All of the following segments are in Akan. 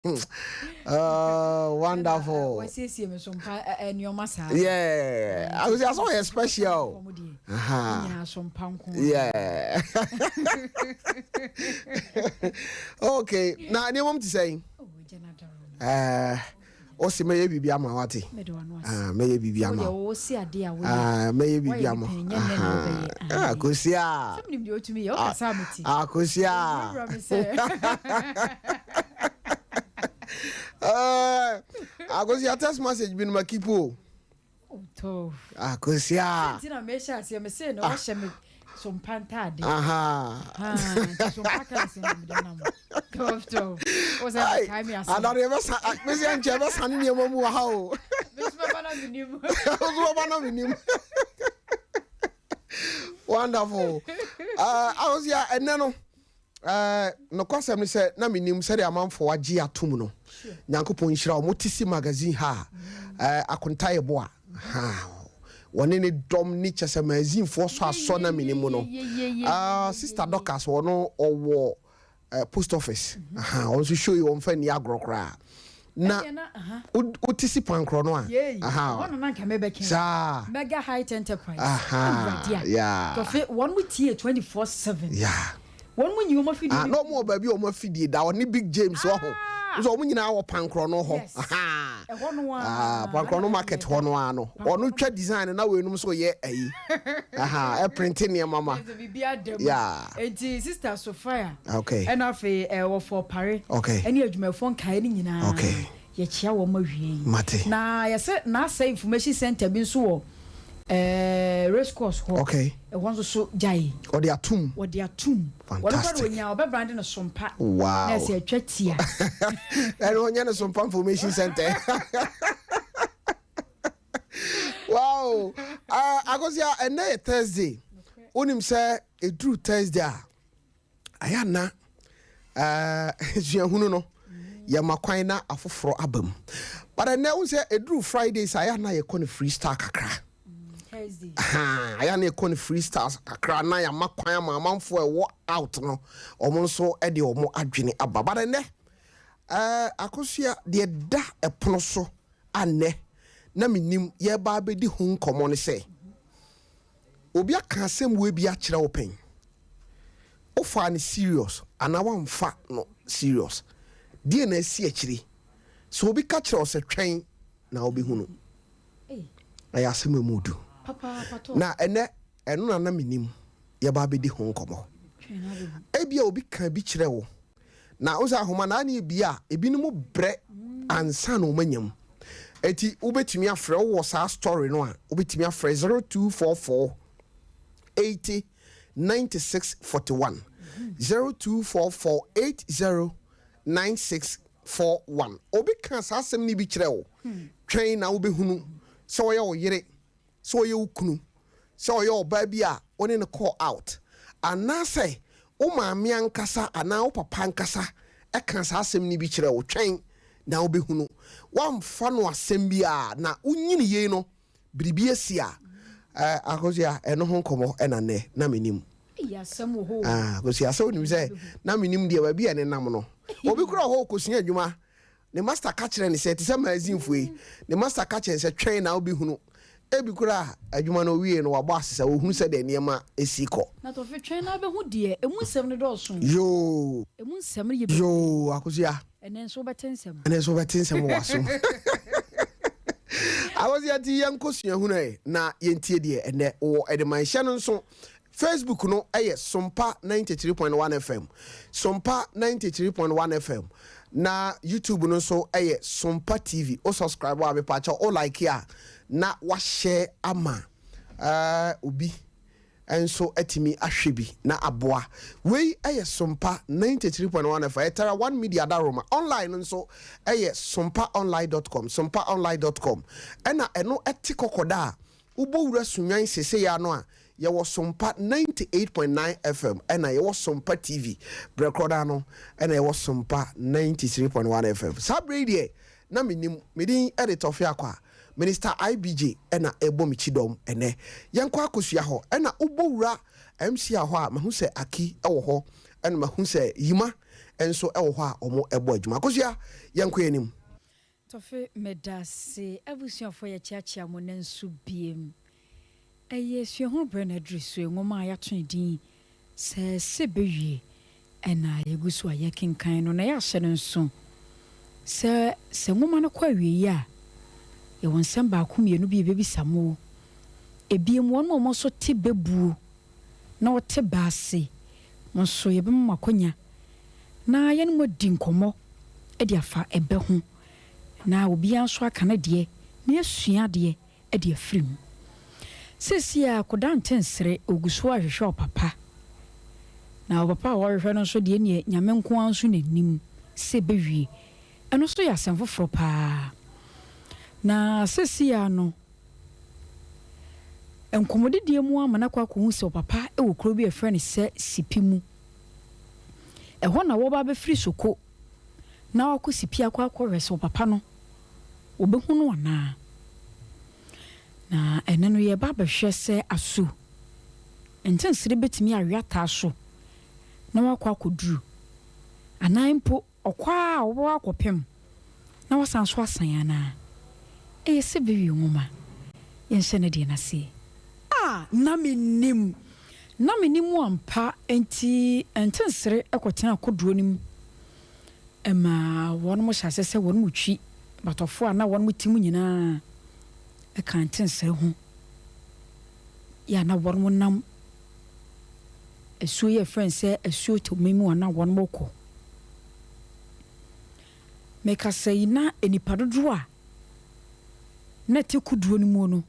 Oh, wonderful. Wasiesie me so mpa nneɛma saa. Yeah. I was also a special. Nyinaa so mpa nko. Yeah. Okay. Na nneɛma mu te sɛn? Oh, Eh, ɔsi mɛyɛ biribi ama wate. Ah, mɛyɛ biribi ama. Ah, mɛyɛ biribi ama. Ah, kosia. Ah, kosia. Eh, akosia text message bi no ma keep o. Akosia. Sɛ nti na mehyɛ aseɛ me se na wahyɛ me sompa ntaade. Sompa colours na mede nam. Tough tough. Wo sɛ kae me asɛm. Adade ɛbɛsa mesi nkyɛ ɛbɛsa ne nneɛma mu wɔ ha o. Mesu bɛba na menim. Wosu bɛba na menim. Wonderful. Akosia ɛnɛ no. Eh, nokwasɛm ne sɛ na menim sɛdeɛ amanfoɔ agye atom no. Nyankopɔn nhyira wɔn. Te si magazine ha a, eh, akonta yɛ boa. Ha, wɔne ne dɔm ne kyɛ sɛ magazinefoɔ sɔ asɔ na menim mu no. Ah, Sister Dorcas, wɔno ɔwɔ eh, post office. Aha, wɔn nso show yi wɔn fa nni agorɔ koraa. Na wote si pankorɔ no a. Yei, ɛhɔ na na nka mebɛka. Saa. Mega Height Enterprise. Aha, Awurade a. yeah. Tɔfe, wɔn mo tie 24/7. Yeah. Wɔn mo nyi wɔn afidie. Ah, na wɔn wɔ baabi a wɔn afidie da, wɔne Big James wɔ ho. Ah. Nso wɔn nyinaa wɔ pankorɔ no hɔ. Yes. Aha. Ɛhɔ no ara. Ah, pankorɔ no market hɔ no ara no. Wɔn twa design na wɔn enum nso yɛ ayi. Aha, ɛprinte nneɛma ma. Ɛsɛ biribi ada mu. Yeah. Enti Sister Sophia. Okay. Ɛna afei wɔfɔ Pare. Okay. Ɛne adwumayɛfoɔ nkaeɛ no nyinaa. Okay. Yɛkyea wɔn awie yi. Mate. Na yɛsɛ n'asɛ information center bi nso wɔ race course hɔ. Okay. Ɛhɔ nso so gyae. Ɔde atum. Wɔde atum. Fantastic. Wɔn kɔ de onya ɔbɛ brande no sompa. Wow. Na ɛsɛ atwa tia. Ɛna ɔnyɛ no sompa information center. Wow. Akosia, ɛnɛ yɛ Thursday. Wonim sɛ ɛduru Thursday a, ayɛ ana suahunu no yɛma kwan na afoforɔ aba mu. But ɛnɛ wo sɛ ɛduru Friday sɛ ayɛ ana yɛkɔ no freestyle kakra. Ayɛ ana yɛkɔ no freestyle kakra na yɛama kwan ama amanfoɔ ɛwɔ out no ɔmo nso de ɔmo adwene aba. But ɛnɛ Akosua, deɛ da ɛpono so anɛ na menim yɛba abɛdi ho nkɔmmɔ ne sɛ obi aka asɛm wei bi akyerɛ wo pɛn, wofaa no serious anaa wamfa no serious, deɛ na asi akyire sɛ obi ka kyerɛ wo sɛ twɛn na wobɛhunu, ɛyɛ asɛm a mu du. Na ɛnɛ ɛno na na menim yɛba abɛdi ho nkɔmmɔ. Ebia obi ka bi kyerɛ wo na wo sɛ ahoma na ne ebi a ebinom brɛ ansa na wɔn anyam. Eti wobɛtumi afrɛ wowɔ saa story no a, wobɛtumi afrɛ 0244 80 96 41, 0244 80 96 41. Obi ka saa asɛm no bi kyerɛ wo, twɛn na wobɛhunu sɛ ɔyɛ wo yere, sɛ ɔyɛ wo kunu, sɛ ɔyɛ ɔbaa bi a wo ne no kɔɔ out, anaasɛ wo maame ankasa anaa wo papa ankasa ɛka saa asɛm no bi kyerɛ wo, twɛn na wobɛhunu. Woamfa no asɛm bi a na wonyini yei no biribi asi a, Akosua, ɛno ho nkɔmmɔ ɛna nnɛ na menim. Akosua, sɛ wonim sɛ na menim deɛ baabi a ɛnenam no. Obi kora hɔ ɔkɔsua adwuma, ne master ka kyerɛ ne sɛ, te sɛ magazinefoɔ yi, ne master ka kyerɛ ne sɛ twɛn na wobɛhunu. Ebi kora adwuma no owie no wabɔ ase sɛ ohunu sɛ deɛ nneɛma esi kɔ. Na tɔfe twɛn na abɛhu deɛ emu nsɛm no dɔɔso. Yoo. Emu nsɛm no yɛ bebree. Yoo, Akosua. Ɛnɛ nso wobɛte nsɛm. Ɛnɛ nso wobɛte nsɛm wɔ w'asom. Akosua, nti yɛnkɔ suahunu ɛ na yɛntie deɛ ɛnɛ wɔ ɛde ma nhyɛ no nso. Facebook no ɛyɛ Sompa 93.1 FM. Sompa 93.1 FM. Na YouTube no nso ɛyɛ Sompa TV. O subscribe a mepakyɛ o like a na wahyɛ ama obi nso atumi ahwɛ bi na aboa. Wei ɛyɛ Sompa 93.1 FM. Ɛyɛ Tara One Media Daroma. Online no nso ɛyɛ sompaonline.com, sompaonline.com. Ɛna ɛno ɛte kɔkɔda a wobɔ wura Sunyan sese ya no a yɛwɔ Sompa 98.9 FM ɛna yɛwɔ Sompa TV. Brɛ korɔ no ɛna yɛwɔ Sompa 93.1 FM. Saa bere yi deɛ na menim medin ɛde Tɔfe Akɔ a Minister IBJ ɛna ɛbɔ me kyidɔm ɛnɛ. Yɛnkɔ akosua hɔ ɛna wobɔ wura MCR hɔ a mahu sɛ Aki ɛwɔ hɔ ɛna mahu sɛ Yima nso wɔ hɔ a wɔbɔ adwuma. Akosua, yɛnkɔ yɛn anim. Tɔfe medase abusuafoɔ yɛkyeakyea mo nɛ nso biem ɛyɛ suahunu berɛ na aduru so nwoma a yɛato ne din sɛ sɛ bɛwie ɛna yɛgu so a yɛkenkan no na yɛahyɛ no nso sɛ sɛ nwoma no kɔ awieyi a yɛwɔ nsɛm baako mmienu bi yɛbɛbisa mo ebiem wɔn a wɔn nso te bɛbuo na wɔte baase mo nso yɛbɛma mo akwanya na yɛne mo adi nkɔmmɔ de afa ɛbɛ ho na obiara nso aka ne deɛ na yɛasua adeɛ de afiri mu. Seesei a Koda Ntensere ɔgu so ahwehwɛ ɔpapa, na ɔpapa a ɔrehwehwɛ no nso deɛ neɛ Nyame nko ara nso na nim sɛ ɛbɛwie. Ɛno nso yɛ asɛm foforɔ paa. Na seesei ara no, nkɔmmɔdidie mu ama no akɔ akɔhu sɛ ɔpapa wɔ kuro bi a yɛfrɛ no sɛ Sipi mu. Ɛhɔ na wɔba abɛfiri Soko na wakɔ Sipi akɔ akɔhwɛ sɛ ɔpapa no wɔbɛhu no anaa. Na ɛnɛ no yɛreba abɛhwɛ sɛ aso nkyɛnsere bɛtumi awe ataa so na wakɔ akɔduru anaa mpo ɔkɔ ara a wɔbɛwɔ akɔpem na wasan so asan anaa. Ɛyɛ sɛ bɛwie nwoma yɛnhyɛ no deɛ no aseɛ. A na mennim. Na mennim ampa enti nkyɛnsere kɔtenaa kodoɔ no mu Ɛmaa wɔn hyɛ aseɛ sɛ wɔn retwi batɔfoɔ a na wɔn te mu nyinaa ka ntensere ho yɛ a na wɔn nam asuo yi a yɛfrɛ no sɛ asuo Tome mu a na wɔn rekɔ. Mekasa yi na nnipa dodoɔ a na ɛte kodoɔ no mu no,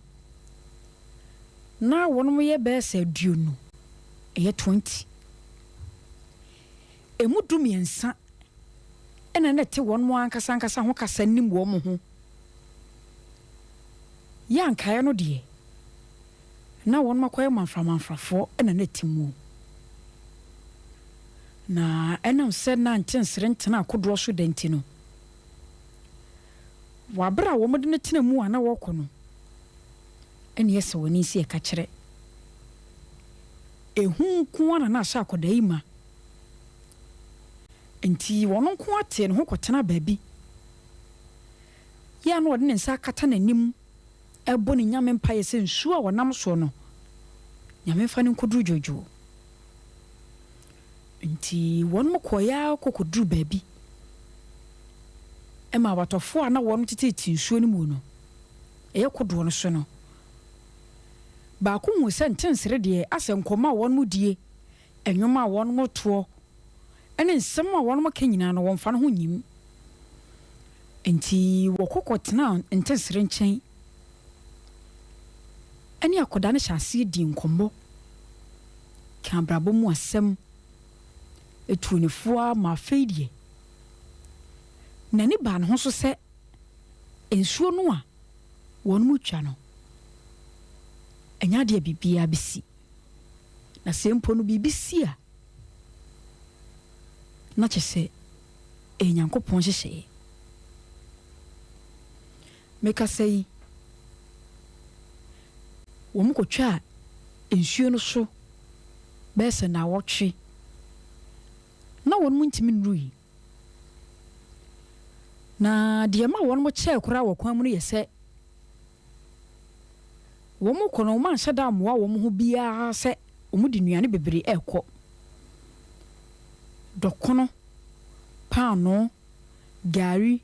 na wɔn yɛ bɛyɛ sɛ 20, ɛyɛ 20. Emu 13 na na ɛte wɔn ankasa ankasa ho kasa nim wɔn ho. Yɛ a nkaeɛ no deɛ, na wɔn akɔyɛ manframanfrafoɔ na na ɛte mu. Na ɛnam sɛ na nkyensere ntena akodoɔ so da nti no, wɔ aberɛ a wɔde no tena mu a na wɔrekɔ no, ɛne ɛsɛ wɔn ani sɛ ɛka kyerɛ. Ehu nko ara na na ahyɛ akwadaa yi ma. Enti ɔno nko ara tee ne ho kɔtenaa baabi. Yɛ a na ɔde ne nsa akata n'anim rebɔ ne Nyame mpaeɛ sɛ nsuo a ɔnam soɔ no, Nyame mfa no nkɔduru dwoodwoo. Enti wɔnom kɔeɛ ara kɔkɔduruu baabi ma abatɔfoɔ a na wɔnom teteete nsuo no mu no, ɛyɛ kodoɔ no so no, baako huu sɛ ntensere deɛ asɛ nkɔmmɔ a wɔnom die Nnwom a wɔtoɔ ne nsɛm a wɔka nyinaa no, wɔmfa no ho nyim. Enti wɔkɔ kɔtenaa ntensere nkyɛn ne akwadaa no hyɛɛ aseɛ dii nkɔmmɔ, kaa abrabɔ mu asɛm, tuu no fo ara ma afei deɛ, n'ani baa ne ho so sɛ nsuo no a wɔretwa no, ɛnyɛ adeɛ a biribiara bɛsi. Na sɛ mpo no biribi si a, na kyerɛ sɛ ɛyɛ Nyankopɔn nhyehyɛeɛ. Mekasa yi, wɔkɔtwaa nsuo no so bɛyɛ sɛ nnawɔtwe, na wɔn ntumi nnurui. Na deɛ ɛma wɔn kyɛɛ koraa wɔ kwan mu no yɛ sɛ, Wɔkɔ no, wɔanhyɛ da ammoa wɔn ho biara sɛ wɔde nnuane bebree rekɔ. Dɔkono, paanoo, gari,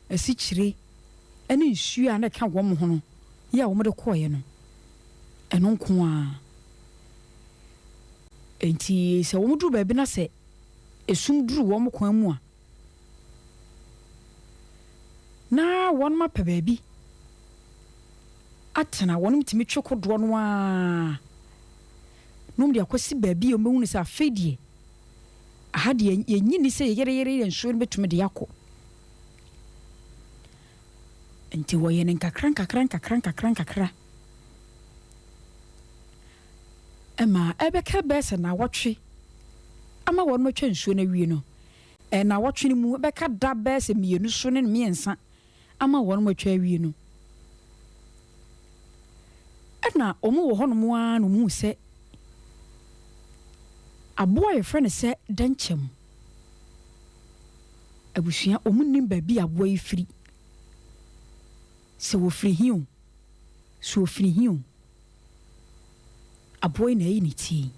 asikyire ne nsuo a na ɛka wɔn ho no yɛ a wɔde kɔeɛ no, ɛno nko ara. Enti sɛ wɔduru baabi na sɛ esum duru wɔn kwan mu a, na wɔapɛ baabi atena. Wɔtumi twe kodoɔ no ara na wɔde akɔsi baabi a wɔbɛhunu sɛ afei deɛ, aha deɛ yɛnnye nni sɛ yɛyereyere yɛn nsuo no bɛtumi de akɔ. Nti wɔyɛ no nkakra nkakra nkakra nkakra nkakra ma ɛbɛka bɛyɛ sɛ nnawɔtwe ama wɔatwa nsuo no awie no, Nnawɔtwe no mu, ɛbɛka da bɛyɛ sɛ mmienu so ne mmiɛnsa ama wɔn atwa awie no, ɛna wɔn wɔ hɔnom ara na wɔn hu sɛ aboa a yɛfrɛ no sɛ dɛnkyɛm. Abusua, wɔn nnim baabi a aboa yi firi. Sɛ wɔfiri he o, sɛ ɔfiri he o, aboa yi na ayi ne ti yi.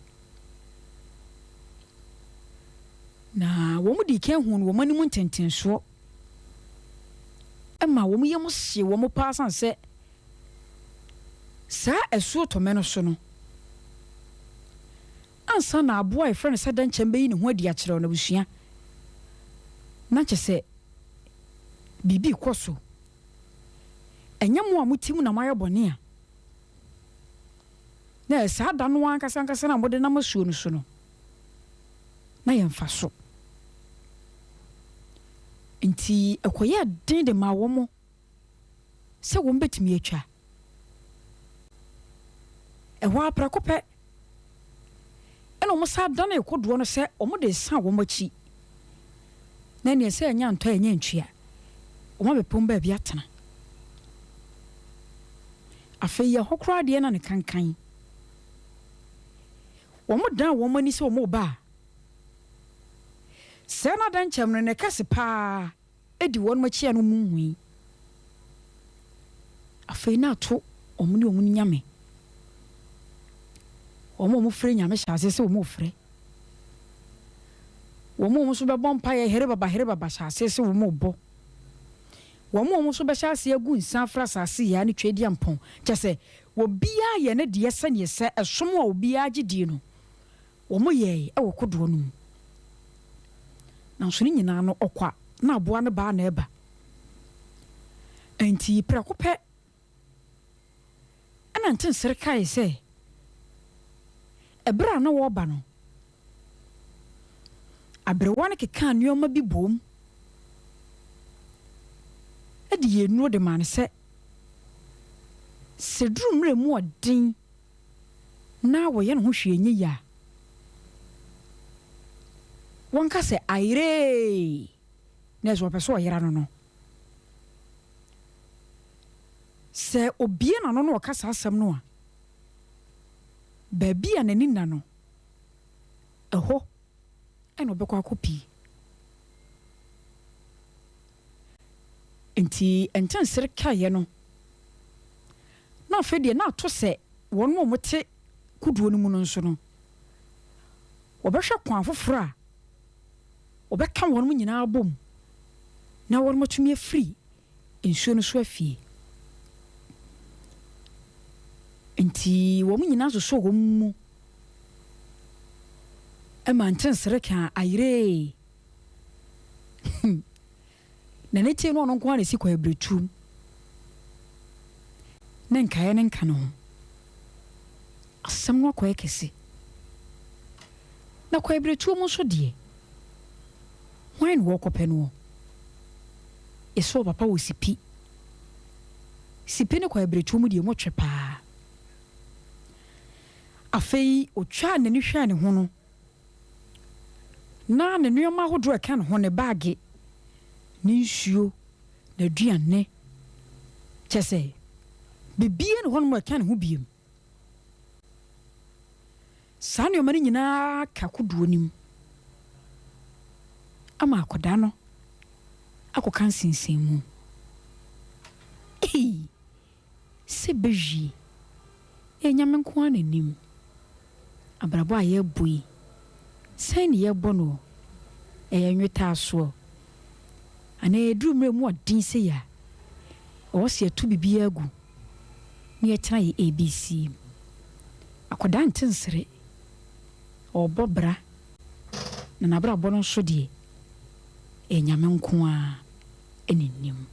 Na wɔn dii kan huu no wɔn anim ntentensoɔ ma wɔn yam hyee wɔn paa sane sɛ saa asuo tɔmɛ no so no, ansa na aboa a yɛfrɛ no sɛ dɛnkyɛm bɛyi ne ho adi akyerɛ wɔn abusua, na kyɛ sɛ biribi rekɔ so. Ɛnyɛ mo a mote mu na moayɛ bɔne a, na ɛyɛ saa da no ankasa ankasa no a mode nam asuo no so no, na yɛ mfaso. Enti ɛkɔyɛɛ den de maa wɔn sɛ wɔbɛtumi atwa. Ɛhɔ ara prɛko pɛ, ɛna wɔsan danee kodoɔ no sɛ wɔde resan wɔn akyi. Na ɛneɛ sɛ ɛnyɛ antɔ a ɛnyɛ antua, wɔabɛpem baabi atena. Afei ɛhɔ koraa deɛ na ne kankan. Wɔdan wɔn ani sɛ wɔreba a, sɛɛ na dɛnkyɛm no ne kɛse paa di wɔn akyi a na wɔnhui. Afei na ato wɔn ne wɔn nyame. Wɔn a wɔfrɛ nyame hyɛ aseɛ sɛ wɔrefrɛ. Wɔn a wɔn nso bɛbɔ mpaeɛ herebaba herebaba hyɛ aseɛ sɛ wɔrebɔ. Wɔn a wɔn nso bɛhyɛ aseɛ agu nsa afra asase yaa ne Tweaduampɔn. Kyerɛ sɛ, obiara yɛ ne deɛ sɛdeɛ sɛ ɛsom a obiara gye die no, wɔyɛe wɔ kodoɔ no mu. Nanso ne nyinaa no, ɔkwa na aboa no baa na ɛba. Enti prɛko pɛ ɛna Ntensere kaee sɛ, ɛberɛ a na wɔreba no, aberewa no kekaa nneɛma bi boom de yɛɛ nnuro de maa no sɛ, sɛ duru mmerɛ mu ɔden na wɔyɛ ne ho hwee nyɛ yie a, wɔnka sɛ ayeree na ɛsɛ ɔpɛ sɛ ɔyera no no. Sɛ obue n'ano na ɔka saa asɛm no a, baabi a n'ani nna no, ɛhɔ na ɔbɛkɔ akɔpue. Enti nkyɛnsere kaeɛ no, na afei deɛ na ato sɛ wɔn a wɔte kodoɔ no mu no nso no, wɔbɛhwɛ kwan foforɔ a wɔbɛka wɔn nyinaa abom na wɔatumi afiri nsuo no so afie. Enti wɔn nyinaa sosɔɔ wɔn mu ma nkyɛnsere kaa ayeree. Na ne tee no ɔno nko ara na esi kwaebireturom ne nkaeɛ no nka ne ho. Asɛm no akɔyɛ kɛse. Na kwaebiretuo mu nso deɛ, hwan na wɔrekɔpɛ noɔ? Yɛsɛ ɔpapa wɔ Sipi. Sipi ne kwaebiretuo mu deɛ, motwe paa. Afei ɔtwaa n'ani hwɛɛ ne ho no, na ne nneɛma ahodoɔ a ɛka ne ho, ne baage, ne nsuo, n'aduane, kyerɛ sɛ, biribiara nni hɔnom a ɛka ne ho bio. Saa nneɛma no nyinaa ka kodoɔ no mu ama akwadaa no akɔka nsensɛnmu. Ei! Sɛ bɛwie, ɛyɛ Nyame nko ara na nim. Abrabɔ a yɛrebɔ yi, sɛn ne yɛrebɔ no o? Ɛyɛ nwetaasoɔ? Anaa ɛduru mmerɛ mu ɔden sei a, ɛwɔ sɛ yɛto biribiara gu na yɛtena yɛ ABC mu? Akwadaa nte nsere, ɔrebɔ bra, na n'abrabɔ no nso deɛ, ɛyɛ Nyame nko ara na nim.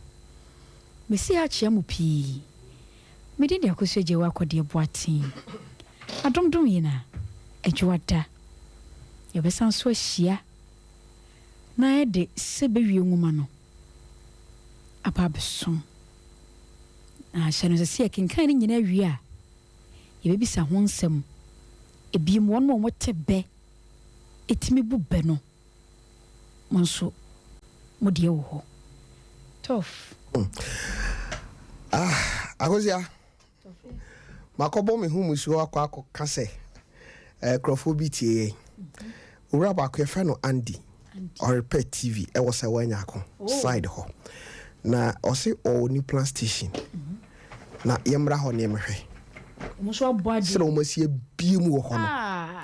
Mesi akyea mo pii. Me din de Akosua Gyewaa Kɔdeɛ Boateng. Adom dom yɛn a, Adwoada, yɛbɛsan so ahyia na yɛde Sɛbɛwie nwoma no aba abɛsom. Na hyɛ no nso sɛ yɛkenkan ne nyinaa wie a, yɛbɛbisa ho nsɛm. Ebiem, wɔn a wɔte bɛ tumi bu bɛ no. Mo nso mo deɛ wɔ hɔ. Tough. Ah, Akosia, makɔbɔ me ho musuo akɔ akɔka sɛ eh, nkurɔfoɔ bi tie yɛn. Owura baako yɛfrɛ no Andy. Ɔrepɛ TV ɛwɔ sɛ wanya ako side hɔ na ɔse ɔwɔ nuclear station na yɛmmra hɔ ne yɛmmɛhwɛ Ɔmo nso abɔ adeɛ. Sɛdeɛ wɔn asi abie mu wɔ hɔ no. Ah.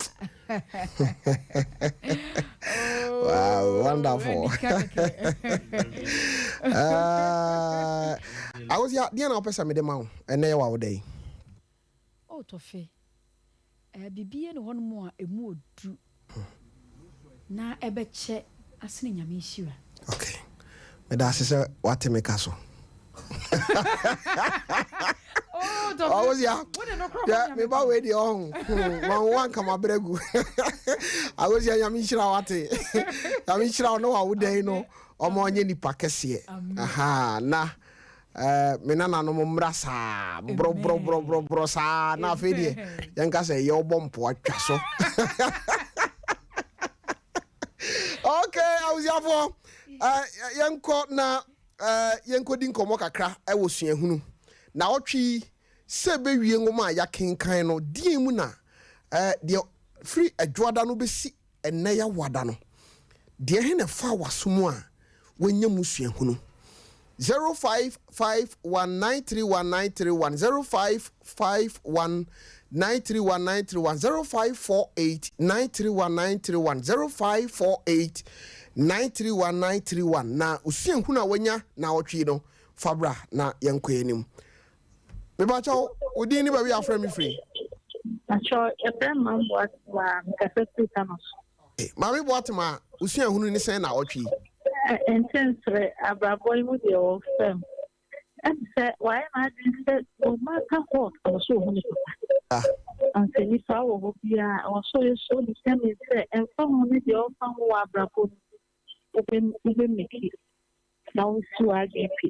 Wow, wonderful. Awosia, deɛ na wopɛ sɛ mede ma wo ɛnɛ yɛ w'awoda yi? Oh, Tɔfe, biribiara nni hɔnom a ɛmu ɔdu na ɛbɛkyɛ asene Nyame nhyira. Ok, meda ase sɛ wate me ka so. Awosia, hwɛ me ba wei deɛ ɔho, hmm, wanka mabrɛ gu. Awosia, Nyame nhyira wate. Nyame nhyira wo na w'awoda yi no, ɔma ɔnyɛ nipa kɛseɛ. Aha, na Eh, me nananom mmra saa borɔborɔborɔborɔ saa na afei deɛ yɛnka sɛ yɛ wobɔ mpoa twa so. Ok, abusuafoɔ, eh, yɛnkɔ na eh, yɛnkɔdi nkɔmmɔ kakra wɔ suahunu na ɔtwe yi sɛ bɛwie nwoma a yɛakenkan no deɛ mu na eh, deɛ firi adwoada no bɛsi Ɛnnɛ Yawoada no, deɛ he na ɛfaa w'aso mu a woanya mu suahunu? 0551 931 931 0551 931 931 0548 931 931 0548 931 931 Na osuahunu a woanya naawɔtwe yi no, fa bra na yɛnkɔ yɛn anim. Mepakyɛw, wo din ne baabi a afrɛ me firi? Pakyɛw, yɛfrɛ me Maame Boatema, mekasa firi Tano so. Eh, Maame Boatema, wo suahunu ne sɛn na ɔtwe yi? Nkyɛnsrɛ, abrabɔ yi mu deɛ wɔ fam. Ɛne sɛ wayɛ n'adwene sɛ no matter what, ɔwɔ sɛ ɔhu ne papa. Ah. Anka nipa wɔ hɔ biara, ɛwɔ sɛ ɔyɛ so determined sɛ ɛmfa ho ne deɛ ɔfa ho wɔ abrabɔ no mu, wobɛ make na wo si w'adwene pi.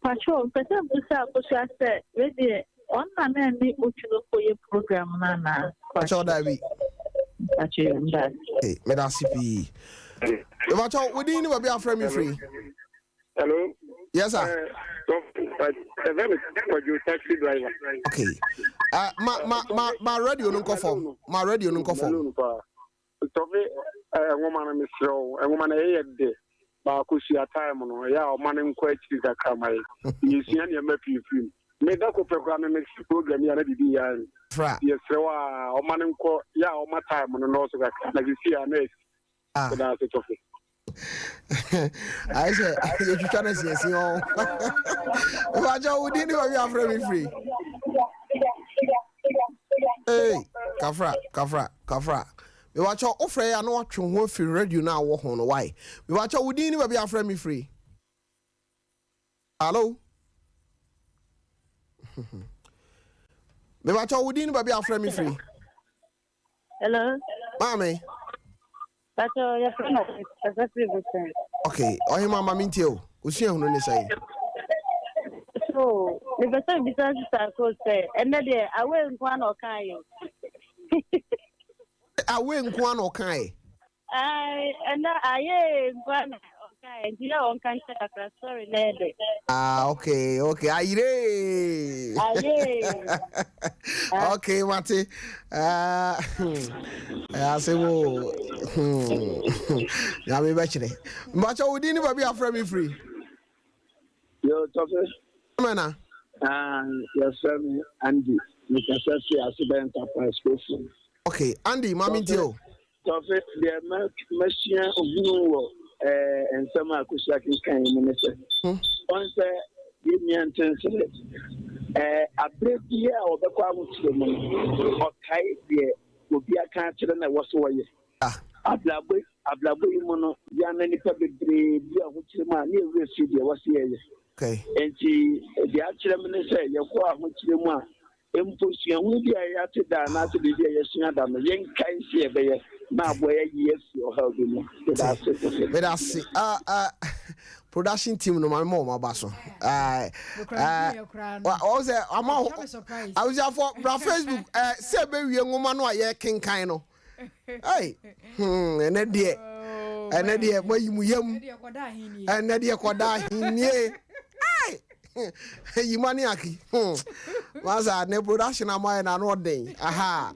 Mpakyɛw mpɛ sɛ mbusa Akosua sɛ wei deɛ ɔno na na ɛne Otwi no kɔ yɛ program no anaa? Mpakyɛw daabi. Mpakyɛw yɛ meda ase. Hey, meda ase pii. Mpakyɛw wo din ne baabi a afrɛ me firi? Hello. Yes sir. Ɛfɛ mi Kwadwo taxi driver. Okay. Ma ma ma ma radio no nkɔ fam. Ma radio no nkɔ fam. Tɔfe eh, nwoma no mesrɛ wo, nwoma no ɛyɛ dɛ baako sua time no ɛyɛ a ɔma no nkɔ akyiri kakra ma yɛ yɛsua nneɛma pii firi mu. Me da ko pɛ koraa me mese program yi a na biribi yɛ ayɛ Fra. yɛsrɛ wo a ɔma no nkɔ yɛ a ɔma time no nɔɔso kakra na sisi a na asi. Ah. Meda ase Tɔfe. Ayɛ sɛ yɛtwitwa no asiasi ɔ. Mepakyɛ wo din ne baabi a afrɛ me firi? Hey, kafra, kafra, kafra. Mepakyɛ wofrɛ yɛ a na watwe ho afiri radio no a wɔ ho no, why? Mepakyɛ wo din ne baabi a afrɛ me firi? Hello? Mepakyɛ wo din ne baabi a afrɛ me firi? Hello. Maame. Pacho, yɛfrɛ no kasa firi Bokyɛn. Okay, ɔhema ma mentie o. Osua hunu ne sɛn? So, mepɛ sɛ mebisa sista ko sɛ ɛnɛ deɛ away nko ara na ɔkaeɛ. Away nko ara na ɔkaeɛ. Ae, ɛnɛ ayɛ nko ara na ɔkaeɛ nti yɛ ɔnka nkyɛ kakra sorry na ɛdɛ. Ah, okay, okay. Ayire. Aye. Okay, mate. Ah, asɛm o. Nyame bɛkyerɛ. Mbakyɛ wo din ne baabi afrɛ me firi. Yo, Tɔfe. Mɛna. Ah, yɛfrɛ me Andy. Mekasa firi Aseda Enterprise Kofu. Okay, Andy, ma mentie o. Tɔfe, deɛ masua hunu wɔ nsɛm a Akosua kenkan yi mu ne sɛ, ɔn sɛ yɛn nua Ntensere, aberɛ biara a ɔbɛkɔ ahokyerɛ mu no, ɔkae deɛ obi aka akyerɛ no a ɛwɔ sɛ ɔyɛ. Abrabɔ abrabɔ yi mu no, yɛn na nnipa bebree bi ahokyerɛ mu a ne yɛn werɛ fi deɛ ɛwɔ sɛ yɛyɛ. Enti deɛ akyerɛ me ne sɛ yɛkɔ ahokyerɛ mu a, Mpo suahunu bi a yɛate da anaasɛ biribi a yɛasua da no, yɛnkae sɛ yɛbɛyɛ na aboa yɛn ayi yɛn afi ɔhaw bi mu. Meda ase kɛse. Meda ase. Ah, ah, production team no maame ma wɔn aba so. Ah, ah, wɔn sɛ ama abusuafo bra Facebook eh, sɛ ɛbɛwie nwoma no a yɛkenkan no. Hey, hmm, ɛnɛ deɛ, ɛnɛ deɛ moayi mu yam. Ɛnɛ deɛ kɔda ahennie. Hey, yima ne aki. Hmm, masa ne production a moayɛ no ano ɔden. Aha,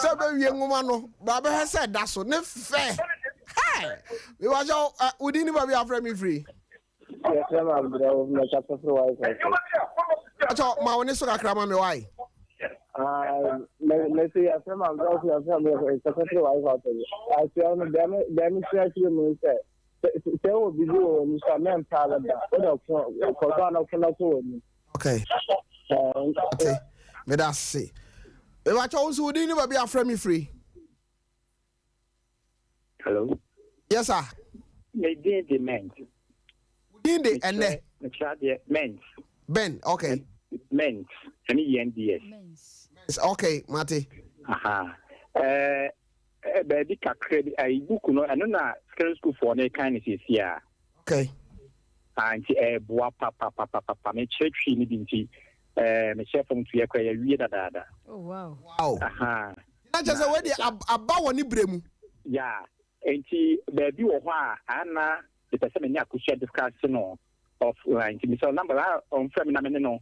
sɛ bɛwie nwoma no, bra bɛhwɛ sɛ ɛda so ne fɛ. Hey! Hey! Mebakyɛ wo din ne baabi afrɛ me firi. Yɛfrɛ me Abrɛ wo mɛkasa firi White House. Bakyɛ ma wo ne so kakra ma me wae. Mɛsi yɛfrɛ me Abrɛ wo yɛfrɛ me kasa firi White House. Asua no deɛ me sua firi mu sɛ sɛ wɔ biribi wɔ w'ani so a mɛmpa abɛda wode ko kɔtɔ ana ko na kɔ w'anim. Okay. Ate. Meda ase. Mebakyɛ wo nso wo din ne baabi afrɛ me firi. Hello. Yes sir. Me din de Ment. Wo din de ɛnɛ. Mekyerɛ adeɛ Ment. Ben, okay. Ment ɛne ENDS. Mens. Okay, mate. Aha. Ɛɛ eh, baabi kakra bi ayi book no ɛno na secondary school foɔ no kan ne siesie a. Okay. Ah, nti ɛɛboa papapapapa mekyerɛ twi no bi nti ɛɛ mekyerɛ fam tu yɛ kora yɛwie dadaada. Oh wow. Wow. Aha. Na kyerɛ sɛ wei deɛ aba wɔ ne berɛ mu. Yeah, nti baabi wɔ hɔ a ana mepɛ sɛ me ne Akosua discuss no off line nti mesɛ number a ɔmfrɛ me na me ne no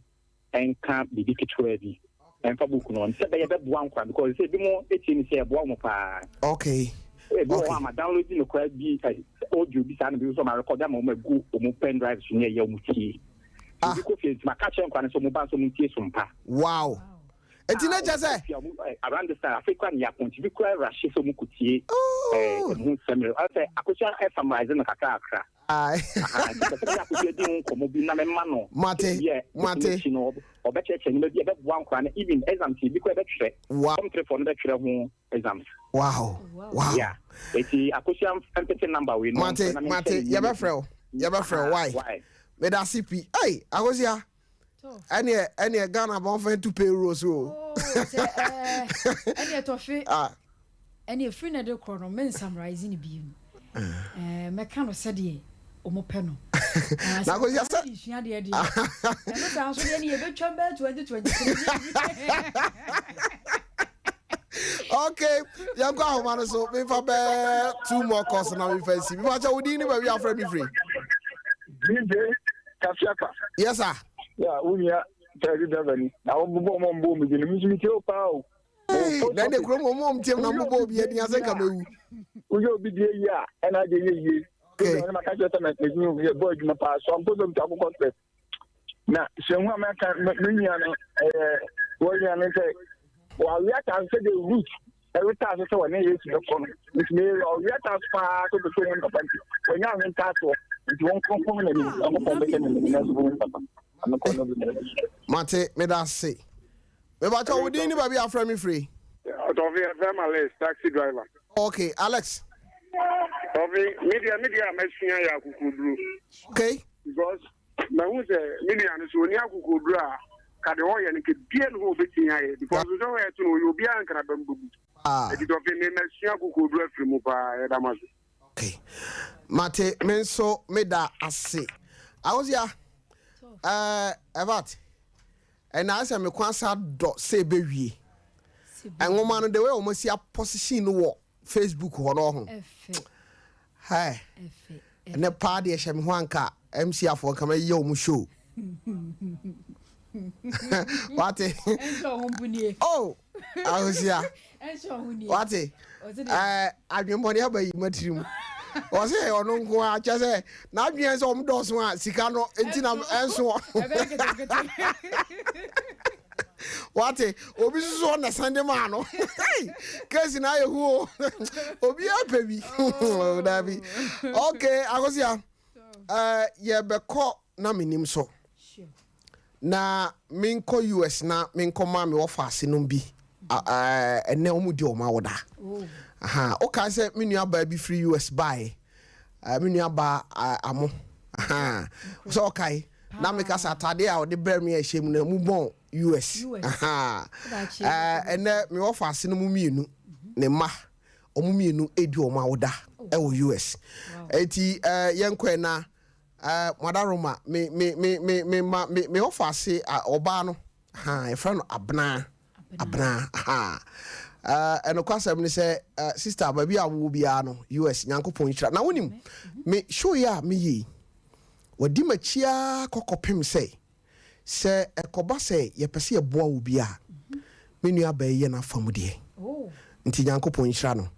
nka biribi ketewa bi ɛmfa book no sɛ bɛyɛ bɛboa nkora because sɛ ebi mo etie ne sɛ ɛboa wɔn paa. Okay. Ebi wɔ hɔ a ma download no koraa bi audio bi saa na bi nso ma record ama wɔn agu wɔn pen drive so ne ɛyɛ wɔn tie. Ah. Ebi kɔ fie nti ma ka kyerɛ nkora no sɛ wɔn ba nso wɔn tie so mpa. Wow. Eti na kyerɛ sɛ. Around this time afei kora ne yɛapɔn nti bi kora rahyɛ sɛ ɔmu kɔtie ɛmu nsɛm no sɛ Akosua summarize no kakra kakra. Nti pɛ sɛ Akosua di ho nkɔmmɔ bi na mɛma no. Mate mate. No ɔbɛkyerɛkyerɛ nneɛma bi ɛbɛboa nkora no even exams bi kora ɛbɛtwerɛ. Wow. Form 3 4 no bɛtwerɛ ho exams. Wow. Wow. Yeah. Eti Akosua mpete number wei no. Mate mate yɛbɛfrɛ wo yɛbɛfrɛ wo why. Meda ase pi. Ei Akosua. Ɛneɛ ɛneɛ Ghana bɔn fɛn tu payroll so o. Oh, sɛ ɛɛ ɛneɛ tɔfe. Ah. Ɛneɛ firi na de korɔ no me nsamrise ne biem. Ɛɛ mɛka no sɛdeɛ wɔn pɛ no. Na ko sɛ. Sua deɛ deɛ. Ɛno saa nso deɛ ne yɛbɛtwa bɛɛ 2023. Okay, yɛnkɔ ahoma no so memfa bɛɛ two more calls na memfa nsi. Mefa kyɛ wo din ne baabi afrɛ me firi. DJ Kafiaka. Yes sir. Ya wo nua taxi driver ni na wo bobɔ ɔmo mbɔ omi din mi nso mi tie o paa o. Na ne kurom ɔmo ɔmo tie mu na mo bɔ obi adi ase nka mewu. Woyɛ obi die yie a ɛna agye yɛ yie. Okay. Ɛna maka kyerɛ sɛ mɛ yɛ bɔ adwuma paa so ampo sɛ mi ta akokɔ stress. Na sɛ hu a mɛka me nua no ɛyɛ wɔn nua no sɛ wɔawe ataase sɛ de root ɛreta ase sɛ wɔne Yesu bɛkɔ no nti ɔwe ataase paa sɛ ɔbɛsɛ wɔn papa nti wɔnyɛ awe ntaasoɔ nti wɔn kɔnkɔn na nim ɔkɔkɔn bɛsɛ ne nim nanso wɔn papa amekɔ no bi. Mate, meda ase. Mebakyɛ wo din ne baabi afrɛ me firi. Ɔtɔfe yɛfrɛ me Alex, taxi driver. Okay, Alex. Tɔfe, me deɛ me deɛ a masua yɛ akokoduro. Okay. Because mahu sɛ me nua no sɛ ɔni akokoduro a ka deɛ ɔyɛ no kebia ne hɔ ɔbɛtumi ayɛ because sɛ ɔyɛ to no ɔyɛ obiara nkra bɛm bɛbu. Ah. Ɛti tɔfe me masua akokoduro afiri mu paa yɛda mo ase. Okay. Mate, me nso meda ase. Awosia, eh, Evat, ɛna ayɛ sɛ me kwan asa dɔ sɛ ɛbɛwie. Nwoma no, the way wɔn asi aposition no wɔ Facebook hɔ no ɔho. Hey, ɛnɛ paa deɛ hyɛ me ho anka MC afoɔ nka mɛyɛ wɔn show. Wate? Oh, Awosia. Wate? Ɛɛ adwemmɔne aba yi matiri mu. Ɔsɛ ɛyɛ ɔno nko ara kyɛ sɛ n'adwene sɛ wɔn dɔɔso a sika no nti na ɛnso. Wate? Obi soso ɔna san de maa no. Kesi na ayɛ hu o. Obi apɛ bi. Dabi. Okay, Akosia. Ɛɛ yɛbɛkɔ na menim so. Na menkɔ US na menkɔ ma me wɔfa ase nom bi ɛnɛ wɔn di wɔn awoda. Aha, wokae sɛ me nua baa bi firi US baeɛ, me nua baa amo. Aha, sɛ ɔkae na meka sɛ atadeɛ a ɔde brɛ me a ɛhyɛ mu no mu bɔn US. Aha, ɛnɛ me wɔfa ase no mu mmienu ne mma wɔn mmienu edi wɔn awoda ɛwɔ US. Eti yɛnkɔ na Eh, Mother Roma, me me me me me ma me me ɔfa ase ɔbaa no, ha yɛfrɛ no Abena, Abena, ha. Eh, ɛnokwasɛm ne sɛ, eh, sister, baabi a wowɔ biara no, US, Nyankopɔn nhyira. Na wonim, me show yi a meyɛ yi, wadi m'akyi ara kɔkɔpem sɛ, Sɛ ɛkɔba sɛ yɛpɛ sɛ yɛboa obi a, me nuabaa yi yɛ n'afa mu deɛ. Nti Nyankopɔn nhyira no.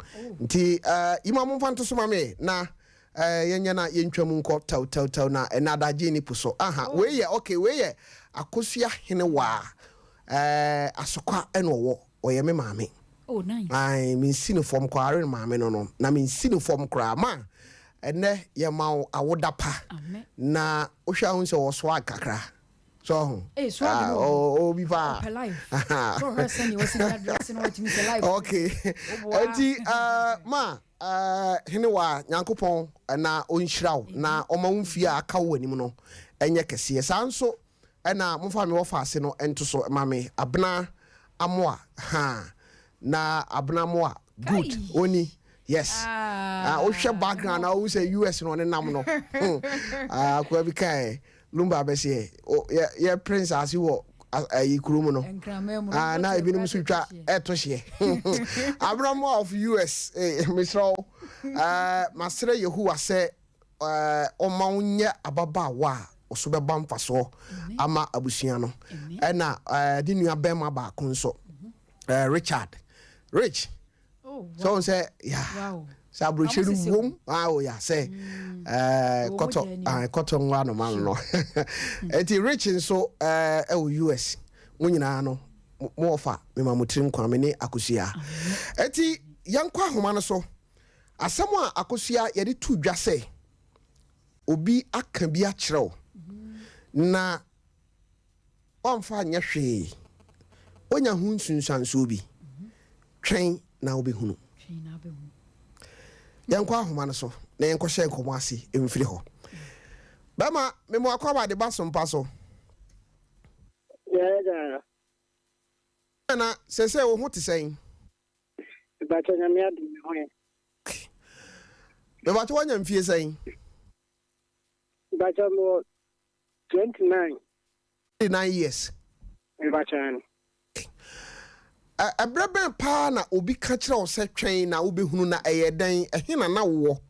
Nti eh, yima momfa nto so ma me na eh, yɛnyɛ na yɛntwa mu nkɔ tɛw tɛw tɛw na ɛnɛ adagye ni po so. Aha, wei yɛ okay, wei yɛ Akosua Henewaa eh, Asokwa ɛna ɔwɔ, ɔyɛ me maame. Oh, nice. Ae, mensi no fam koraa, Irene maame no no, na mensi no fam koraa. Ma, ɛnɛ yɛma wo awoda pa. Amen. Na wohwɛ a wohu sɛ ɔwɔ swag kakra. So ɔho? Hey, swag Ah, no wɔ hɔ. oh, obi paa. Ɔpɛ life. Sɛ ɔhwɛ sɛnea wasi de adrɛse no watumi sɛ life. Okay. Woboa. Enti, uh, ma, uh, Henewa, Nyankopɔn na ɔnhyira wo na ɔma wo mfie a aka wo w'anim no ɛnyɛ kɛseɛ. Saa nso ɛna momfa me wɔfa ase no nto so ma me Abena Amoah, ha, na Abena Amoah, good, Kai. oni. Yes. Ah, wohwɛ background na wohu sɛ US no ɔne nam no. Ah, akoa bi kae. Lumba bɛseɛ yɛ yɛ pere nsaase wɔ ayi kuro mu no ah, na ebinom nso twa ɛto hyeɛ. Abramoa of US eh, mesrɛ wo eh, masrɛ Yehowa sɛ eh, ɔma wo nyɛ ababaawa a ɔso bɛba mfasoɔ ama abusua no ɛna eh, ne nua bɛrima baako nso eh, Richard Rich. Oh, Sɛ wɔn sɛ ya sɛ aburokyire no wom ah o ya sɛ ɛɛ kɔtɔ ah kɔtɔ nwa anoma no no eti Rich nso ɛɛ ɛwɔ US mo nyinaa no mo ɔfa mema mo tiri nkwa me ne Akosua eti yɛn kɔ ahoma no so asɛm a Akosua yɛde to dwa sɛ obi aka bi akyerɛ wo na Ɔmfa nyɛ hwee. Onya ho nsunsuansoɔ bi. Twɛn na wobɛhunu. Yɛnkɔ ahoma no so na yɛnkɔhyɛ nkɔmmɔ ase mfiri hɔ. Bɛma memo akɔ aba de ba so mpa so. Na sɛsɛ wo ho te sɛn? Mepakyɛ Nyame adom me ho yɛ. Mepakyɛ woanya mfie sɛn? Mepakyɛ mewɔ 29. 29 years. Mepakyɛ no. Ɛberɛ bɛn paa na obi ka kyerɛ wo sɛ twɛn na wobɛhunu na ɛyɛ dɛn? Ɛhe na na wowɔ?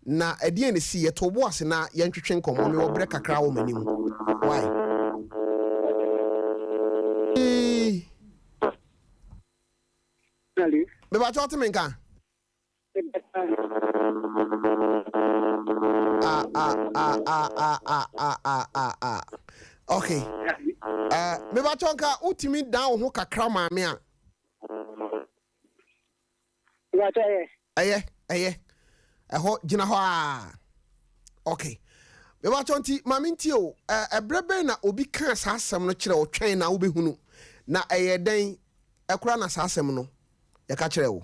Na ɛdeɛn na ɛsiiɛ? To wo bo ase na yɛntwetwe nkɔmmɔ. Mewɔ berɛ kakra wɔ m'anim. Why? Hello. Mepakyɛ wote me nka? Ah, ah, ah, ah, ah, ah, ah, ah, ah, ah. Okay. Uh, mebakyɛ nka wotumi dan wo ho kakra maame a. Ɛyɛ, ɛyɛ. Ɛhɔ gyina hɔ a. Okay. Mebakyɛ nti maame nti o, ɛberɛ bɛn na obi kaa saa asɛm no kyerɛ wo twɛn na wobɛhunu na ɛyɛ dɛn ɛkora na saa asɛm no yɛka kyerɛ wo?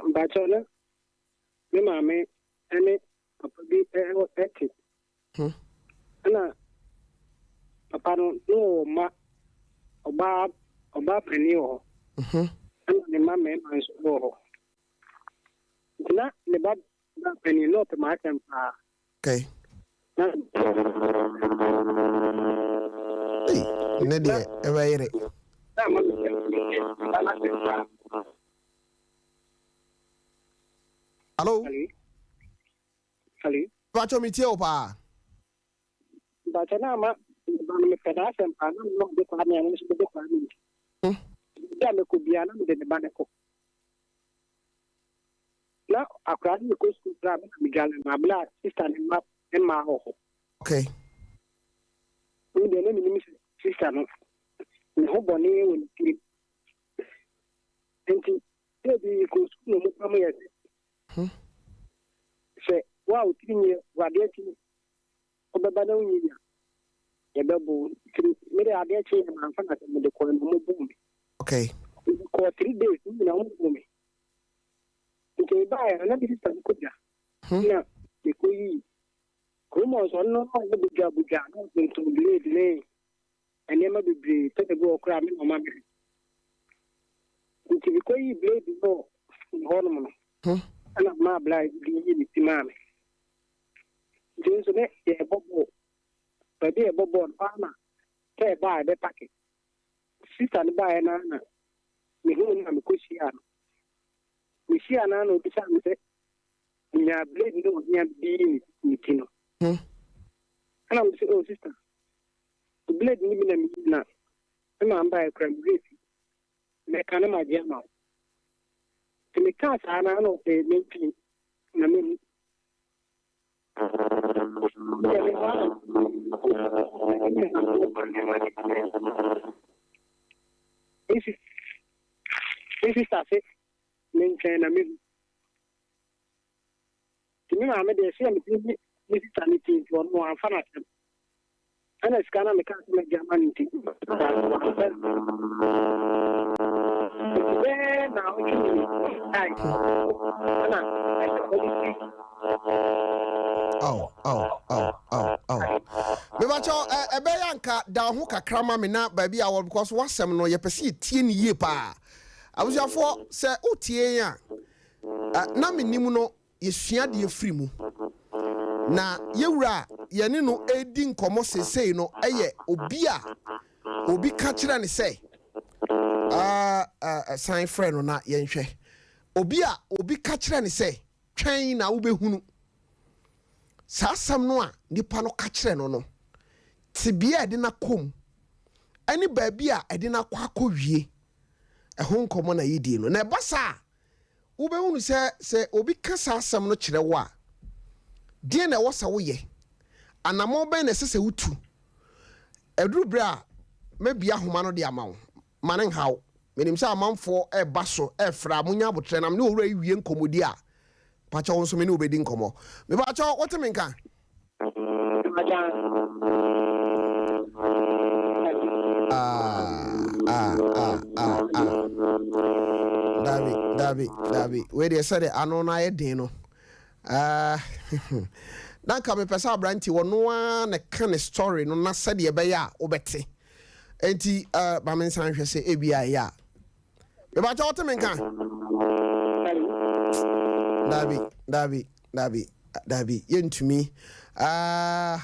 Mpakyɛw na me maame ne papa bi te. Ɛna papa no na ɔwɔ mma ɔbaa ɔbaa panin wɔ hɔ. Ɛna ne mma mmarima nso wɔ hɔ. Nti na ne ba baa panin na ɔpɛ m'asɛm paa. Okay. Hey, ne deɛ ɛbɛyere. Hello. Hello. Bàtchɔ mi tie o paa. Bàtchɔ náà ma ba no mepɛ n'asɛm paa na mema ɔde kwaa me a nso mede kwaa me nti. Bi a mekɔ biara na mede ne ba no kɔ. Na akwadaa no rekɔ sukuu koraa me na medwale no abere a sista ne mma mmaa wɔ hɔ. Okay. Me deɛ na menim sɛ sista no ne ho bɔne wɔ ne tirim. Nti sɛ bi kɔ sukuu na ɔmo pam yɛ sɛ sɛ wo a wo tiri nyɛ adeɛ kyi wobɛba na wonyi nya yɛbɛbo nti me de adeɛ kye yɛ mamfa na sɛ mede kɔɔ na ɔmo boo me. Okay. Kɔɔ 3 days ne nyinaa ɔmo boo me. Nti mebaeɛ no na me sista no kɔdwa na mekɔyii kurom hɔ nso ɔno no ɔyɛ bodwa bodwa na ɔtontɔn blade ne nneɛma bebree pɛ bi wɔ koraa me na ɔma me nti mekɔyii blade no wɔ hɔnom no ɛna maa bla de yi me ti maa me nti nso ne yɛbɔ bɔɔl baabi yɛbɔ bɔɔl no paa na kɛɛ baa ɛbɛpark sista no baeɛ no na mehuu no na mekɔhyiaa no mehyia no na obisa me sɛ nyaa blade no ohia bi yi ne ti no ɛna me sɛ, oh sister, blade no bi na meyi na me maa mbaeɛ kora mewerɛ fi mɛka na magye ama wo. Nti mekaa saa no ara na ɔsɛ mentumi na menni. Deɛ me hɔ ara Me sista se mentwɛn na mehu. Nti me maame deɛ sɛ me ne me sista no ti nti ɔno wamfa no asɛm. Ɛna sika no a mekaa sɛ mɛgye ama no nti wamfa no. Nti bɛyɛ naawɔtwe mmienu kae ɛna ɛsɛ ɔde si. Aw, aw, aw, aw, aw. Mebakyɛw, ɛbɛyɛ anka da ho kakra ma me na baabi a wɔ because w'asɛm no yɛpɛ sɛ yɛtie no yie paa. Abusuafoɔ, sɛ wotie yɛn a, na menim no yɛsua adeɛ firi mu. Na yɛwura a yɛne no redi nkɔmmɔ seesei no yɛ obi a obi ka kyerɛ no sɛ, san frɛ no na yɛnhwɛ. Obi a obi ka kyerɛ no sɛ, twɛn na wobɛhunu. Saa asɛm no a nipa no ka kyerɛ no no, tebea a ɛde no akɔ mu ne baabi a ɛde no akɔ akɔwie, ɛho nkɔmmɔ na yɛdie no. Na ɛba saa a, Wobɛhunu sɛ, sɛ obi ka saa asɛm no kyerɛ wo a, deɛn na ɛwɔ sɛ woyɛ? Anammɔn bɛn na ɛsɛ sɛ wotu? Ɛduru berɛ a, mɛbue ahoma no de ama wo. Ma no nha wo. Menim sɛ amanfoɔ reba so refrɛ a, monya aboterɛ na me ne owura yi wie nkɔmmɔdi a, pakyɛ wo nso me ne wo bɛdi nkɔmmɔ. Mepakyɛ wote me nka? Ah, ah, ah, ah. Dabi, dabi, dabi. Wei deɛ sɛdeɛ ano no ayɛ den no. Ah, na nka mepɛ sɛ aberante ɔno ara na ɛka ne story no na sɛdeɛ ɛbɛyɛ a wobɛte. Enti, uh, ma me nsan hwɛ sɛ ebi a ɛyɛ a. Mebakyɛ wote me nka? Dabi, dabi, dabi, dabi, yɛntumi. Uh,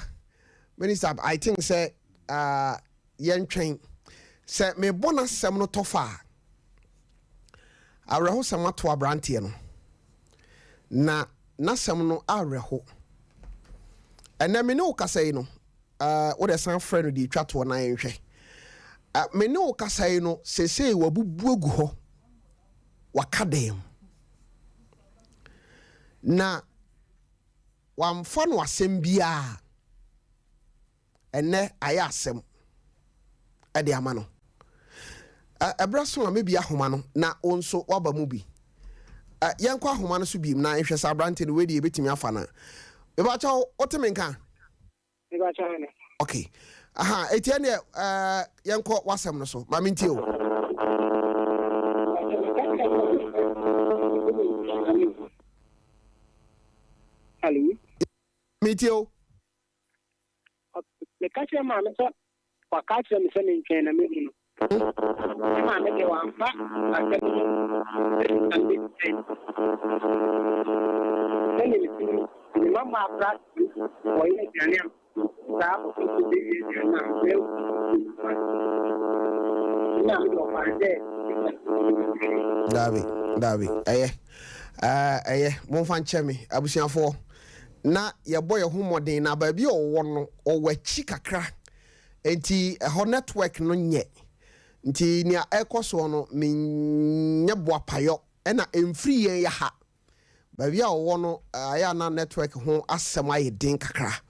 Minister, I think sɛ uh, yɛntwɛn. Sɛ mebɔ n'asɛm no tɔfa a, awerɛhosɛm ato aberanteɛ no. Na n'asɛm no awerɛho. Ɛnɛ me ne wo kasa yi no, Uh, wo deɛ san frɛ no deɛ ɛtwa toɔ na yɛnhwɛ. Uh, me ne wo kasa yi no, seesei wabubu agu hɔ, waka dɛm. Na wamfa no asɛm biara. Ɛnɛ ayɛ asɛm ɛde ama no. Ɛberɛ so a mebi ahoma no na wo nso waba mu bi. Yɛnkɔ ahoma no so biem na nhwɛ sɛ aberante no wei deɛ yɛbɛtumi afa no a. Mebakyɛw, wote me nka? Mebakyɛw ne. Okay. Aha, eti ɛneɛ ɛɛ yɛnkɔ w'asɛm no so. Ma mentie o. Hello. Metie o. Meka kyerɛ maame sɛ waka akyerɛ me sɛ mentwɛn na mehu no. Me maame deɛ wamfa asɛm no ansan bɛsi sɛdeɛ mete no, me mma mmaa koraa tumi wɔyɛ aduane a saa kɔpem sɛ wɔbɛwie aduane no a mahu Me maame deɛ ɔfaa no sɛ Daabi, daabi, ɛyɛ, ɛyɛ, momfa nkyɛ me, abusuafoɔ. Na yɛbɔ yɛn ho mmɔden na baabi a ɔwɔ no ɔwɔ akyi kakra nti ɛhɔ network no nyɛ nti nea ɛkɔ soɔ no menyɛ boapayɔ ɛna ɛmfiri yɛn yɛ ha baabi a ɔwɔ no ayɛ a na network ho asɛm ayɛ den kakra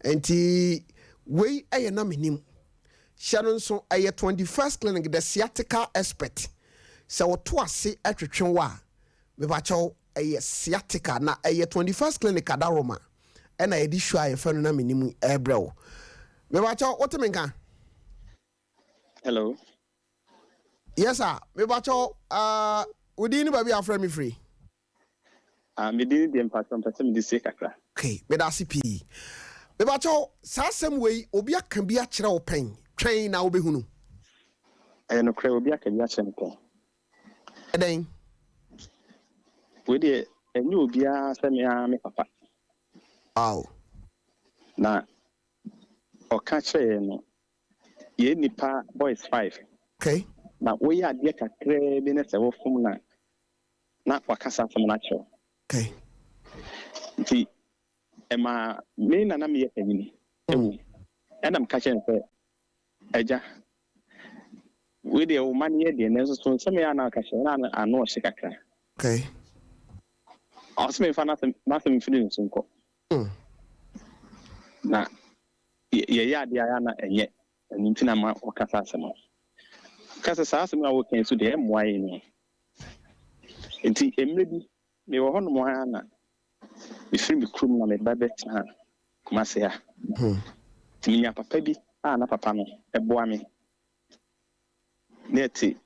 nti wei ɛyɛ na menim hyɛ no nso ɛyɛ 21st clinic the sciatica expert sɛ wɔto ase ɛtwetwe wo a Mepakyɛw, ɛyɛ sciatica na ɛyɛ 21st Clinic Adaworoma ɛna yɛde show a yɛfrɛ no Na Mennim yi ɛrebrɛ wo. Mepakyɛw, wote me nka? Hello. Yes sir, mepakyɛw, uh, wo din ne baabi a wofrɛ me firi? Ah, me din deɛ mpakyɛw mpɛ sɛ mede sie kakra. Okay, meda ase pii. Mepakyɛw, saa asɛm wei obi aka bi akyerɛ wo pɛn? Twɛn na wobɛhunu. Ɛyɛ nokorɛ, obi aka bi akyerɛ me pɛn. Ɛdɛn? Wei deɛ ɛnyɛ obiara sɛ me ara me papa. Wow. Na ɔka kyerɛɛ yɛn no, yɛn nnipa boys five. Okay. Na woyɛ adeɛ kakraa bi na sɛ wofom no a, na waka saa asɛm no akyerɛ wo. Okay. Nti ɛmaa me na na meyɛ panyini ɛwɔ mu. Ɛna meka kyerɛ no sɛ, Agya, wei deɛ wo mma no yɛ deɛ, nanso so nsɛm yɛ a na ɔka kyerɛ na ano ɔhye kakra. Okay. Ɔse memfa n'asɛm m'asɛm mfiri ne so nkɔ. Na yɛyɛ adeɛ a na ɛnyɛ ɛno nti na ma ɔka saa asɛm no. Ka sɛ saa asɛm a wɔka yi so deɛ ɛmmoa yɛn no. Nti mmerɛ bi mewɔ hɔnom ara na mefiri me kurom na meba bɛtena Kumase ha. Nti menya papa bi a na papa no ɛboa me. Na yɛte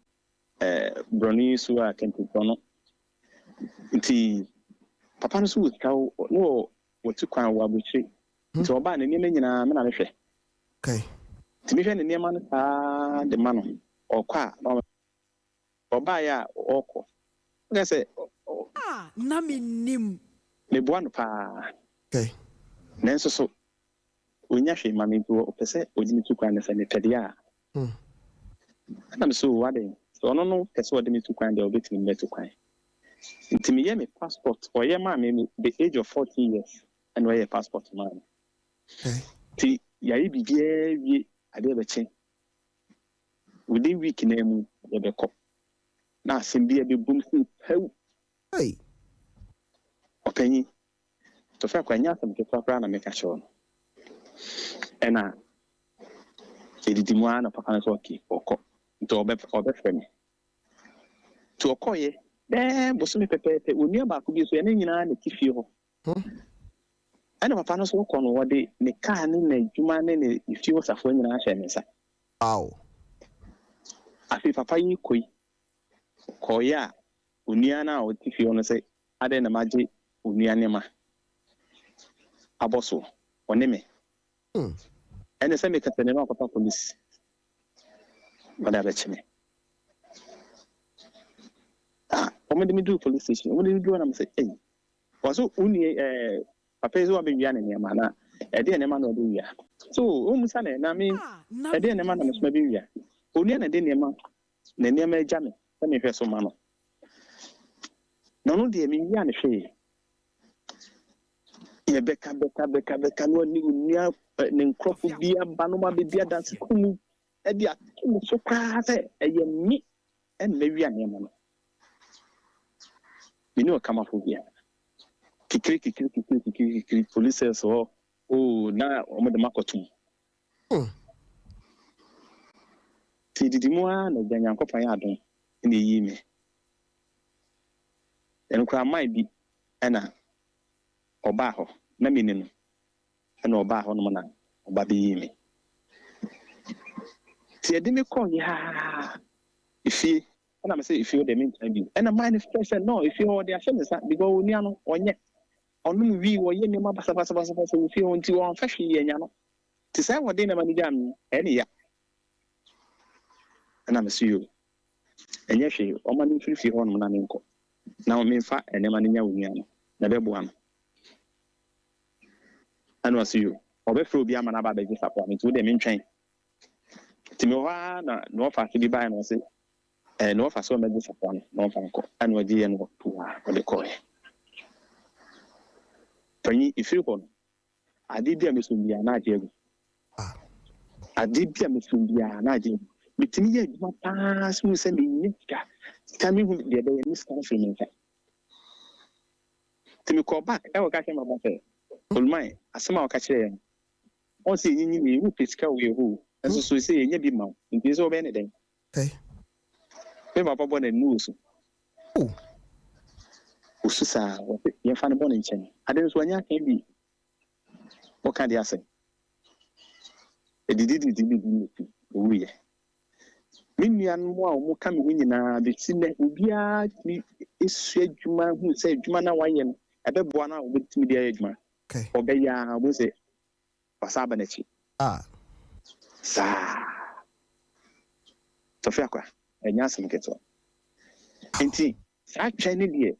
borɔno yi so a Kente borɔno. Nti papa no so wɔ sika na wɔ wɔtu kwan wɔ aburokyire. Nti ɔbaa ne nneɛma nyinaa me na mehwɛ. Nti mehwɛ ne nneɛma no saa de ma no. Ɔkɔ a na ɔbaeɛ a ɔkɔ. Ɔka sɛ A na mennim. Meboa no paa. Nanso so ɔnnya hwee ma me nti ɔpɛ sɛ ɔde me tu kwan no sɛ mepɛ deɛ a. Ɛna me so adɛn? Sɛ ɔno no pɛ sɛ ɔde me tu kwan deɛ ɔbɛtumi de me atu kwan. Nti meyɛ me passport ɔyɛ maa me the age of 14 years ɛna ɔyɛ passport maa me. Nti yɛayɛ biribiara wie adeɛ bɛkye within week naa mu yɛbɛkɔ na asɛm bi abɛbom sɛ pɛw. Ɔpanyin tɔfra kɔ ɛnyɛ asɛm ketewa koraa na meka kyerɛ no. Ɛna ɛdidi mu ara na papa no sɛ okay ɔkɔ nti ɔbɛfrɛ me. Nti ɔkɔɔyɛ bɛɛ bosome pɛpɛɛpɛ onua baako bi nso ɛne nyinaa na ti fie hɔ. Ɛna papa no nso kɔ no wɔde ne kaa ne n'adwuma ne ne fie hɔ safoa nyinaa hyɛ ne nsa. Afei papa yi kɔ yi kɔɔyɛ a onua no a ɔte fie hɔ no sɛ adɛn na magye onua nneɛma abɔ so ɔne me. Ɛne sɛ mekasa ne no akɔpa polisi wɔde abɛkye me. Ah, wɔde me duru police station wɔde me duru hɔ na me sɛ ɛyi wɔso wo nua papa yi sɛ wabɛwia ne nneɛma na ɛdeɛ nneɛma na ɔde wia so wɔn mu sa na na me ɛdeɛ nneɛma na mesoma bɛwia onua na ɛde nneɛma na nneɛma agya me sɛ mehwɛ so ma no na ɔno deɛ mewia ne hwee yɛbɛka bɛka bɛka bɛka na ɔne onua ne nkurɔfo bi aba no ma bɛdi adanse kum ɛde ato me so koraa sɛ ɛyɛ me ɛna mɛwia nneɛma no mene ɔkamafo biara kikiri kikiri kikiri kikiri kikiri police cells hɔ oo na wɔn de makɔtum. Nti didi mu ara na agya Nyankopɔn yɛ adom na eyi me ɛno koraa man bi ɛna ɔbaa hɔ na meni no ɛna ɔbaa hɔ nom na ɔba bɛyi me. Nti yɛde me kɔɔ yaa efie ɛna me sɛ efie hɔ deɛ mentena bio ɛna man no frɛ sɛ no efie hɔ ɔde ahyɛ ne nsa because onua no ɔnyɛ ɔnom wii wɔyɛ nneɛma basabasabasabasa wɔ fie hɔ nti wɔamfa hwee anya no nti saa wɔde nneɛma no gyaa me ɛne ya ɛna me so yo ɛnyɛ hwee ɔma no mfiri fie hɔ nom na menkɔ na memfa nneɛma no nya onua no na ɛbɛboa no ɛna ɔse yo ɔbɛfrɛ obi ama no aba abɛgye sapoa no nti wo deɛ mentwɛn. Nti mewɔ hɔ ara na na ɔfa ase bi baeɛ na ɔse na ɔfa sɛ ɔmɛgye sapoa no na ɔmfa nkɔ ɛna ɔgye yɛ no pua ɔde kɔɛ. Panyin ɛfiri hɔ no ade bi a mesom biara na agye agu. Ade bi a mesom biara na agye agu. Metumi yɛ adwuma paa so sɛ menyɛ sika sika mehu deɛ ɛbɛyɛ me sika no firi me nsa. Nti mekɔɔ back ɛwɔ ka kyerɛ maba sɛ Oluman asɛm a ɔka kyerɛ yɛn no ɔn sɛ yɛnyinyi ne yɛwu pɛ sika wɔ yɛ hɔ nso so sɛ yɛnya bi ma wo nti sɛ wɔbɛyɛ ne dɛn. Me papa bɔ n'ani wɔ so. Osu saa wɔsɛ yɛmfa no bɔ ne nkyɛn ade nso ɔnyɛ aka bi wɔka de asɛm ɛdidididi bi bi owuyɛ. Me nuanom a wɔn ka me ho nyinaa bɛsi nnɛ obiara tumi esua adwuma hu sɛ adwuma no a wayɛ no ɛbɛboa no a wɔbɛtumi de ayɛ adwuma. Ɔbɛyɛ a wɔn sɛ wasa aba n'akyi. Saa tɔfe akwa ɛnyɛ asɛm ketewa nti saa twɛn ne deɛ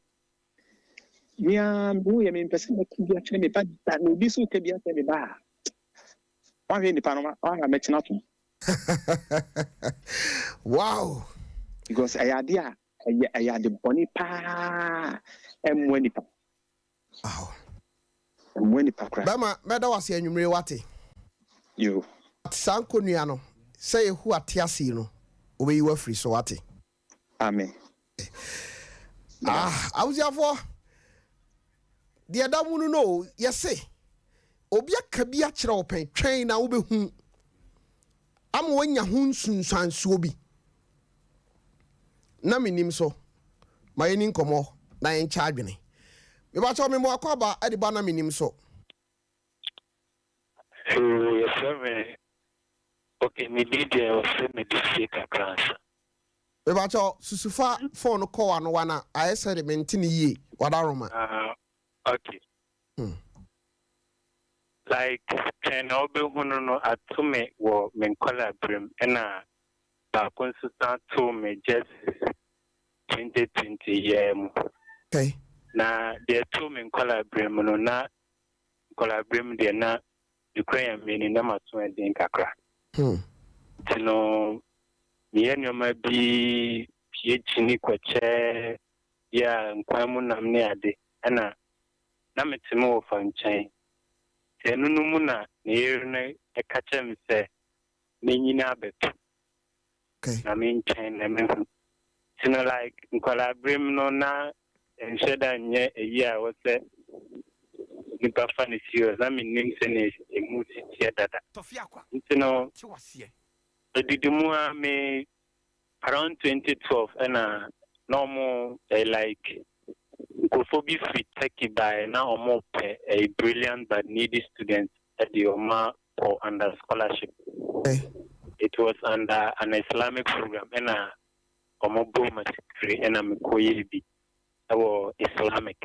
mea mehu yɛ mempɛ sɛ mɛka bi akyerɛ me ba da na obi so ka bi akyerɛ me ba a wahwɛ nipa no wahwɛ a mɛkyena tom. Because ɛyɛ ade a ɛyɛ ade bɔne paa ɛmmoa nipa. Ɛmmoa nipa koraa. Bɛma mɛda wase anwummere wate. Yo. Saa nkonnua no sɛ yɛhu ate ase yi no wobɛyi wafiri so wate. Amen. Ah, abusuafoɔ, deɛ ɛda mu no no o, yɛse obi aka bi akyerɛ wo pɛn, twɛn na wobɛhu ama woanya ho nsunsuansoɔ bi. Na menim so, ma yɛni nkɔmmɔ na yɛnkyɛ adwene. Mebakyɛw me mmoakɔ aba de ba na menim so. Yoo yɛfrɛ me ok me din deɛ ɛwɔ sɛ mede sie kakra ansa. Mepakyɛw susu fa phone no kɔ wano wana ayɛ sɛ de mente no yie wadaroma. Ah ok like twɛn na wobɛhunu no ato me wɔ me nkwadaa berem ɛna baako nso san too me just 2020 yi mu. Okay. Na deɛ ɛtoo me nkwadaa berem no na nkwadaa berem deɛ na mekura yɛn mmienu na maso ɛden kakra. Nti no meyɛ nneɛma bi pie kyini kɔkyɛ bi a nkwan mu nam ne ade ɛna na mete me wɔfa nkyɛn. Nti ɛno no mu na ne yere no ɛka kyerɛ me sɛ menyini abɛto. Na mentwɛn na mehu. Nti no like nkwadaa berem no na nhyɛ da nyɛ ɛyi a ɛwɔ sɛ nipa fa no serious na mennim sɛnea emu si teɛ dada. Nti no ɛdidi mu a me around 2012 ɛna na ɔmo like nkurɔfoɔ bi firi Turkey baeɛ na ɔmo pɛ a brilliant but needy student ɛde ɔmo akɔ under scholarship. It was under an Islamic program ɛna ɔmo bɔ masikiri ɛna mekɔyɛ bi ɛwɔ Islamic.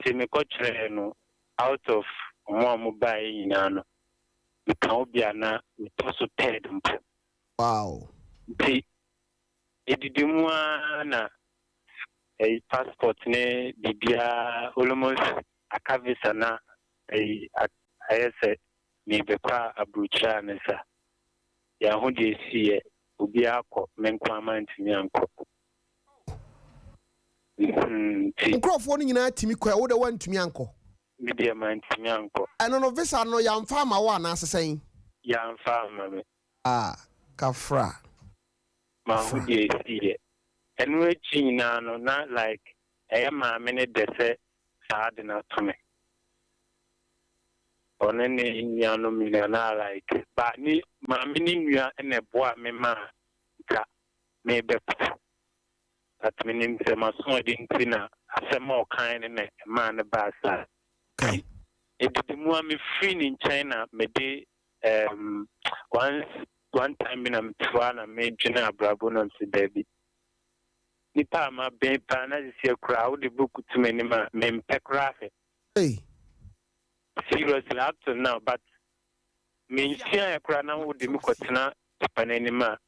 Nti mekɔkyerɛɛ no out of ɔmo a ɔmo baeɛ nyinaa no meka wo bi a na metɔ so third mpo. Nti edidi mu ara na ɛyi passport ne biribiara almost aka visa na ɛyi ayɛ sɛ mebɛkɔ aburokyire a ne sa yɛn ho deɛ esiiɛ obiara kɔ, me nko ama ntumi ankɔ. Nti nkurɔfoɔ no nyinaa tumi kɔ, wo de woantumi ankɔ? Me deɛ mantumi ankɔ. Ɛno no visa no yɛamfa ama wo anaasɛ sɛn? Yɛamfa ama me. Ah, kafra. Maho deɛ esiiɛ ɛno akyi nyinaa no na like ɛyɛ maame ne dɛ sɛ saa de no ato me, ɔno ne nuanom nyinaa na like ba ne maame ne nua na ɛboa me ma nka mebɛkɔ, but menim sɛ masoɔden nti na asɛm a ɔkan no na ɛmaa no baa saa. Ɛdidi mu a mefiri ne nkyɛn na mede once one time bi na mete hɔ a na medwene abrabɔ no nso daabi nipa a mabɛn paa na sisi koraa wode book to m'anim a mempɛ koraa hwɛ. Hey. Seriously, up to now, but mensuaeɛ koraa na wode me kɔtena nipa no anim a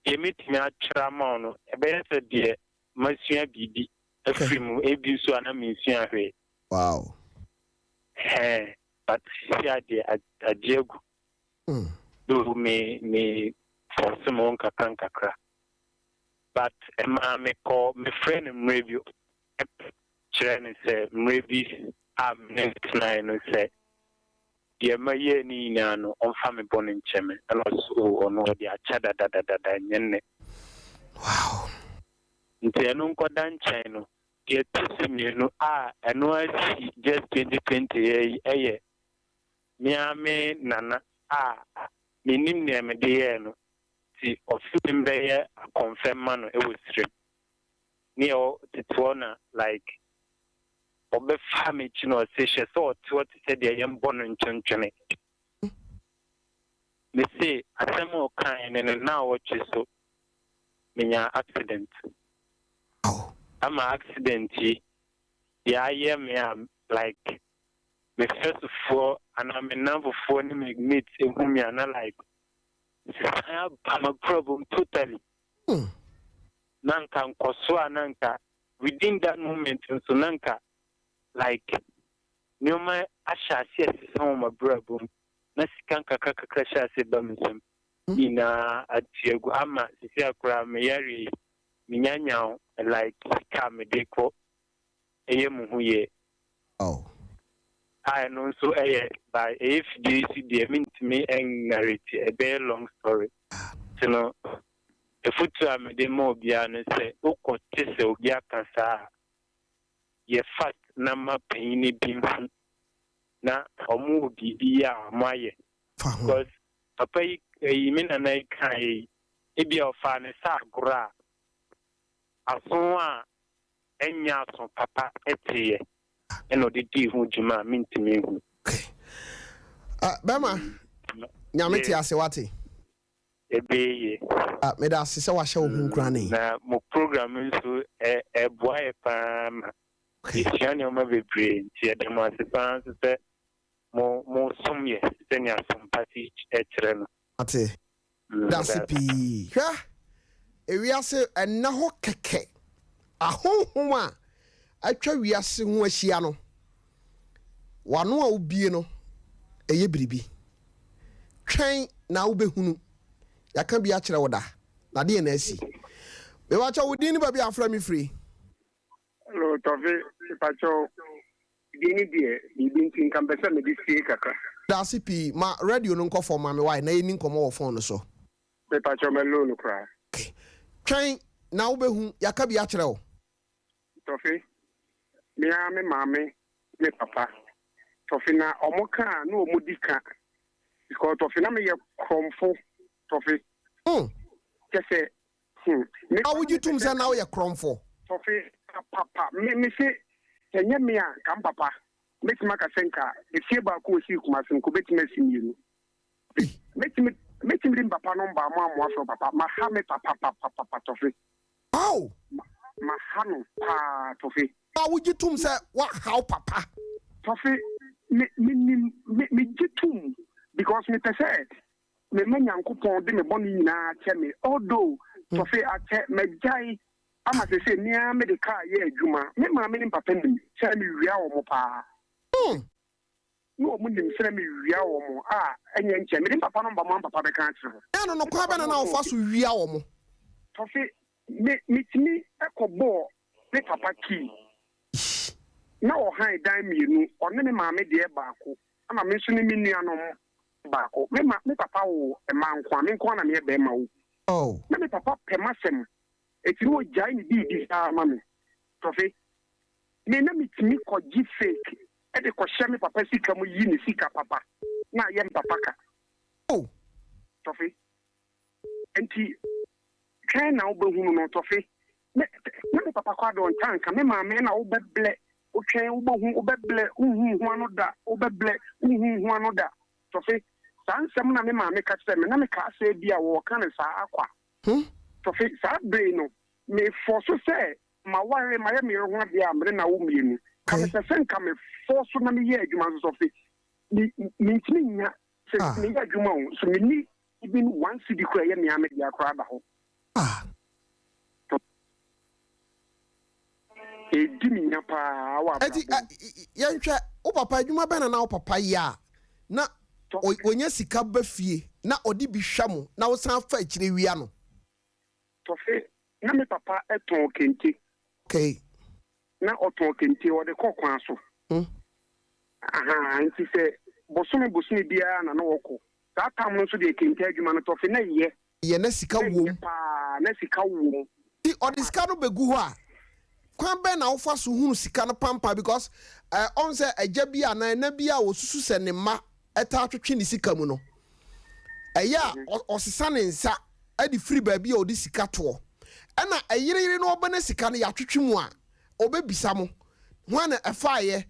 deɛ mɛtumi atwerɛ ama wo no ɛbɛyɛ sɛ deɛ masua biribi afiri mu, ebi nso a na mensua hwee. Ɛhɛn, but sisi adeɛ agye agu. Though me force me ho nkakra nkakra, but ɛmaa mekɔ mefrɛ no mmerɛ bi kyerɛ no sɛ mmerɛ bi a mene tenaeɛ no sɛ deɛ mayɛ ne nyinaa no ɔmfa me bɔ no nkyɛ me, ɛna ɔso o ɔno ɔde akyɛ dadadadada nyɛ nnɛ. Nti ɛno nkɔda nkyɛn no, deɛ ɛtɔ so mmienu a ɛno asi just 2020 yi ɛyɛ mea me nana a menim nea mede yɛɛ no, nti ɔfe me bɛyɛ akɔmfɛm ma no ɛwɔ sirem ne ɛwɔ tete hɔ na like ɔbɛfa me akyi na ɔse hyɛ sɛ ɔte hɔ te sɛ deɛ yɛmbɔ no ntwentwene. Mese asɛm a ɔkaeɛ no na awɔtwe so menya accident ama accident yi deɛ ayɛ me a like me fɛsofoɔ anaa me namfofoɔ ne me mates ehu me ana like sesan aba m'abrabɔ mu totally. Na nka nkɔso a na nka within that moment nso na nka like nneɛma ahyɛ ase ɛsesa wɔ m'abrabɔ mu na sika nkakra kakra hyɛ ase ba me nsam nyinaa ate agu ama sisi akora meyare yi menyanya like sika a mede kɔ ɛyɛ mu ho yie. A ɛno nso ɛyɛ by ɛyɛ fidie si deɛ mentumi ɛnnarrate, ɛbɛyɛ long story, nti no. Afutuo a mede ma obiara ne sɛ, wokɔte sɛ obi aka saa a, yɛ fast na ma panyini bi nhu na ɔmo wɔ biribi yɛ a ɔmo ayɛ. Fa ho. Because papa yi, ɛyi me nana yi kaeɛ yi, ebia ɔfaa ne sɛ agorɔ a, aso a ɛnyɛ aso papa teeɛ ɛna ɔde dii ho dwuma a mentumi nhu. Okay. Uh, bɛma, nyame te ase wate. Ɛbɛyɛ yie. Uh, meda ase sɛ wahyɛ wo ho nkurane. Na mo program nso ɛboa yɛ paa ma yɛsua nneɛma bebree nti yɛda mo ase paa nso sɛ mo mo som yɛ sɛnea sompa si kyerɛ no. Ate. Dase pii. Hwɛ, ewiase ɛnna hɔ kɛkɛ. Ahonhom a atwa wiase ho ahyia no, w'ano a wobue no, ɛyɛ biribi. Twɛn na wobɛhunu. Yɛaka bi akyerɛ wo da, na deɛ na asi. Mewakyɛ wo din ne baabi a afrɛ me firi. Hello, Tɔfe, mepakyɛw, din no deɛ, biribi nti nka mpɛ sɛ mede sie kakra. Dase pii. Ma radio no nkɔ fam ma me wae na yɛnni nkɔmmɔ wɔ phone no so. Mepakyɛw, mɛ low no koraa. Okay. Twɛn na wobɛhu, yɛaka bi akyerɛ wo. Tɔfe, me ara me maame ne papa. Tɔfe na ɔmo ka a na ɔmo di ka. Because Tɔfe na meyɛ korɔmfo, Tɔfe. Kyɛ sɛ, me A wogye tom sɛ na woyɛ korɔmfo? Tɔfe, papa, me me se sɛ nyɛ me a nka me papa mɛtumi aka sɛ nka efie baako a osii Kumasi no nka obetumi asi mmienu. Mɛtumi mɛtumi de me papa nɔmba ama mo afrɛ papa. Maha me papa papapapa Tɔfe. Ao! Maha no paa Tɔfe. A wogye tom sɛ woahaw papa? Tɔfe, me menim me megye tom because mepɛ sɛ mema Nyankopɔn de me bɔne nyinaa kyɛ me although Tɔfe akyɛ magyae ama sesei me ara mede car yɛ adwuma. Me maame ne me papa nim sɛ mewia wɔn paa. Na wɔn nim sɛ mewia wɔn a ɛnyɛ nkyɛ mede me papa nɔmba ma me papa bɛka akyerɛ wɔn. Ɛno no kwan bɛn na na wofa so wia wɔn? Tɔfe, me metumi kɔ bɔɔ me papa key. Na ɔhan dan mmienu, ɔne me maame deɛ baako, ɛna me nso ne me nuanom baako. Me ma me papa woo mmaa nko a, me nko ara na meyɛ barima o. Oh. Na me papa pɛ m'asɛm, enti na ɔgyae ne biribiara ma me. Tɔfe, me na metumi kɔgye fake de kɔhyɛ me papa sika mu yi ne sika papa na ayɛ me papa ka. Oh. Tɔfe, enti twɛn na wobɛhunu no. Tɔfe, me na me papa kɔ adɔ ntaa nka me maame na wobɛblɛ, wotwɛn wobɛhu, wobɛblɛ, wonhu ho ano da, wobɛblɛ, wonhu ho ano da. Tɔfe, saa nsɛm na me maame ka kyerɛ me, na mekaa sɛ bi a wɔɔka no saa akwa. Tɔfe, saa bere no, mefɔ so sɛ maware, mayɛ me yere ho adeɛ a mene no awo mmienu. Ka mepɛ sɛ nka mefɔ so na meyɛ adwuma nso Tɔfe, me mentumi nnya sɛ meyɛ adwuma o, so menni even one cedi koraa ɛyɛ me ara me dea koraa da hɔ. Ɛdi me nya paa wɔ Eti abrabɔ mu. yɛnhwɛ, wo papa adwuma bɛn na na wo papa yɛ a na ɔnya sika ba fie na ɔde bi hwɛ mo na wosan fa akyire wia no? Tɔfe, na me papa tɔn kente. Okay. Na ɔtɔn kente, ɔde kɔ kwan so. Ahaa, nti sɛ bosome bosome biara na na ɔkɔ. Saa tam no nso deɛ kente adwuma no, tɔfe na ɛyɛ. Yɛ na sika Na wom. ɛyɛ paa, na sika wom. Nti ɔde sika no bɛgu hɔ a, kwan bɛn na wofa so hunu sika no pampan because eh, ɔhu sɛ agya bi anaa ɛna bi a ɔsusu sɛ ne mma taa twetwe ne sika mu no, ɛyɛ a ɔsesa ne nsa de firi baabi a ɔde sika toɔ. Ɛna ɛyereyere na ɔba na sika no yɛatwetwe mu a, ɔbɛbisa mo, hwan na ɛfaeɛ?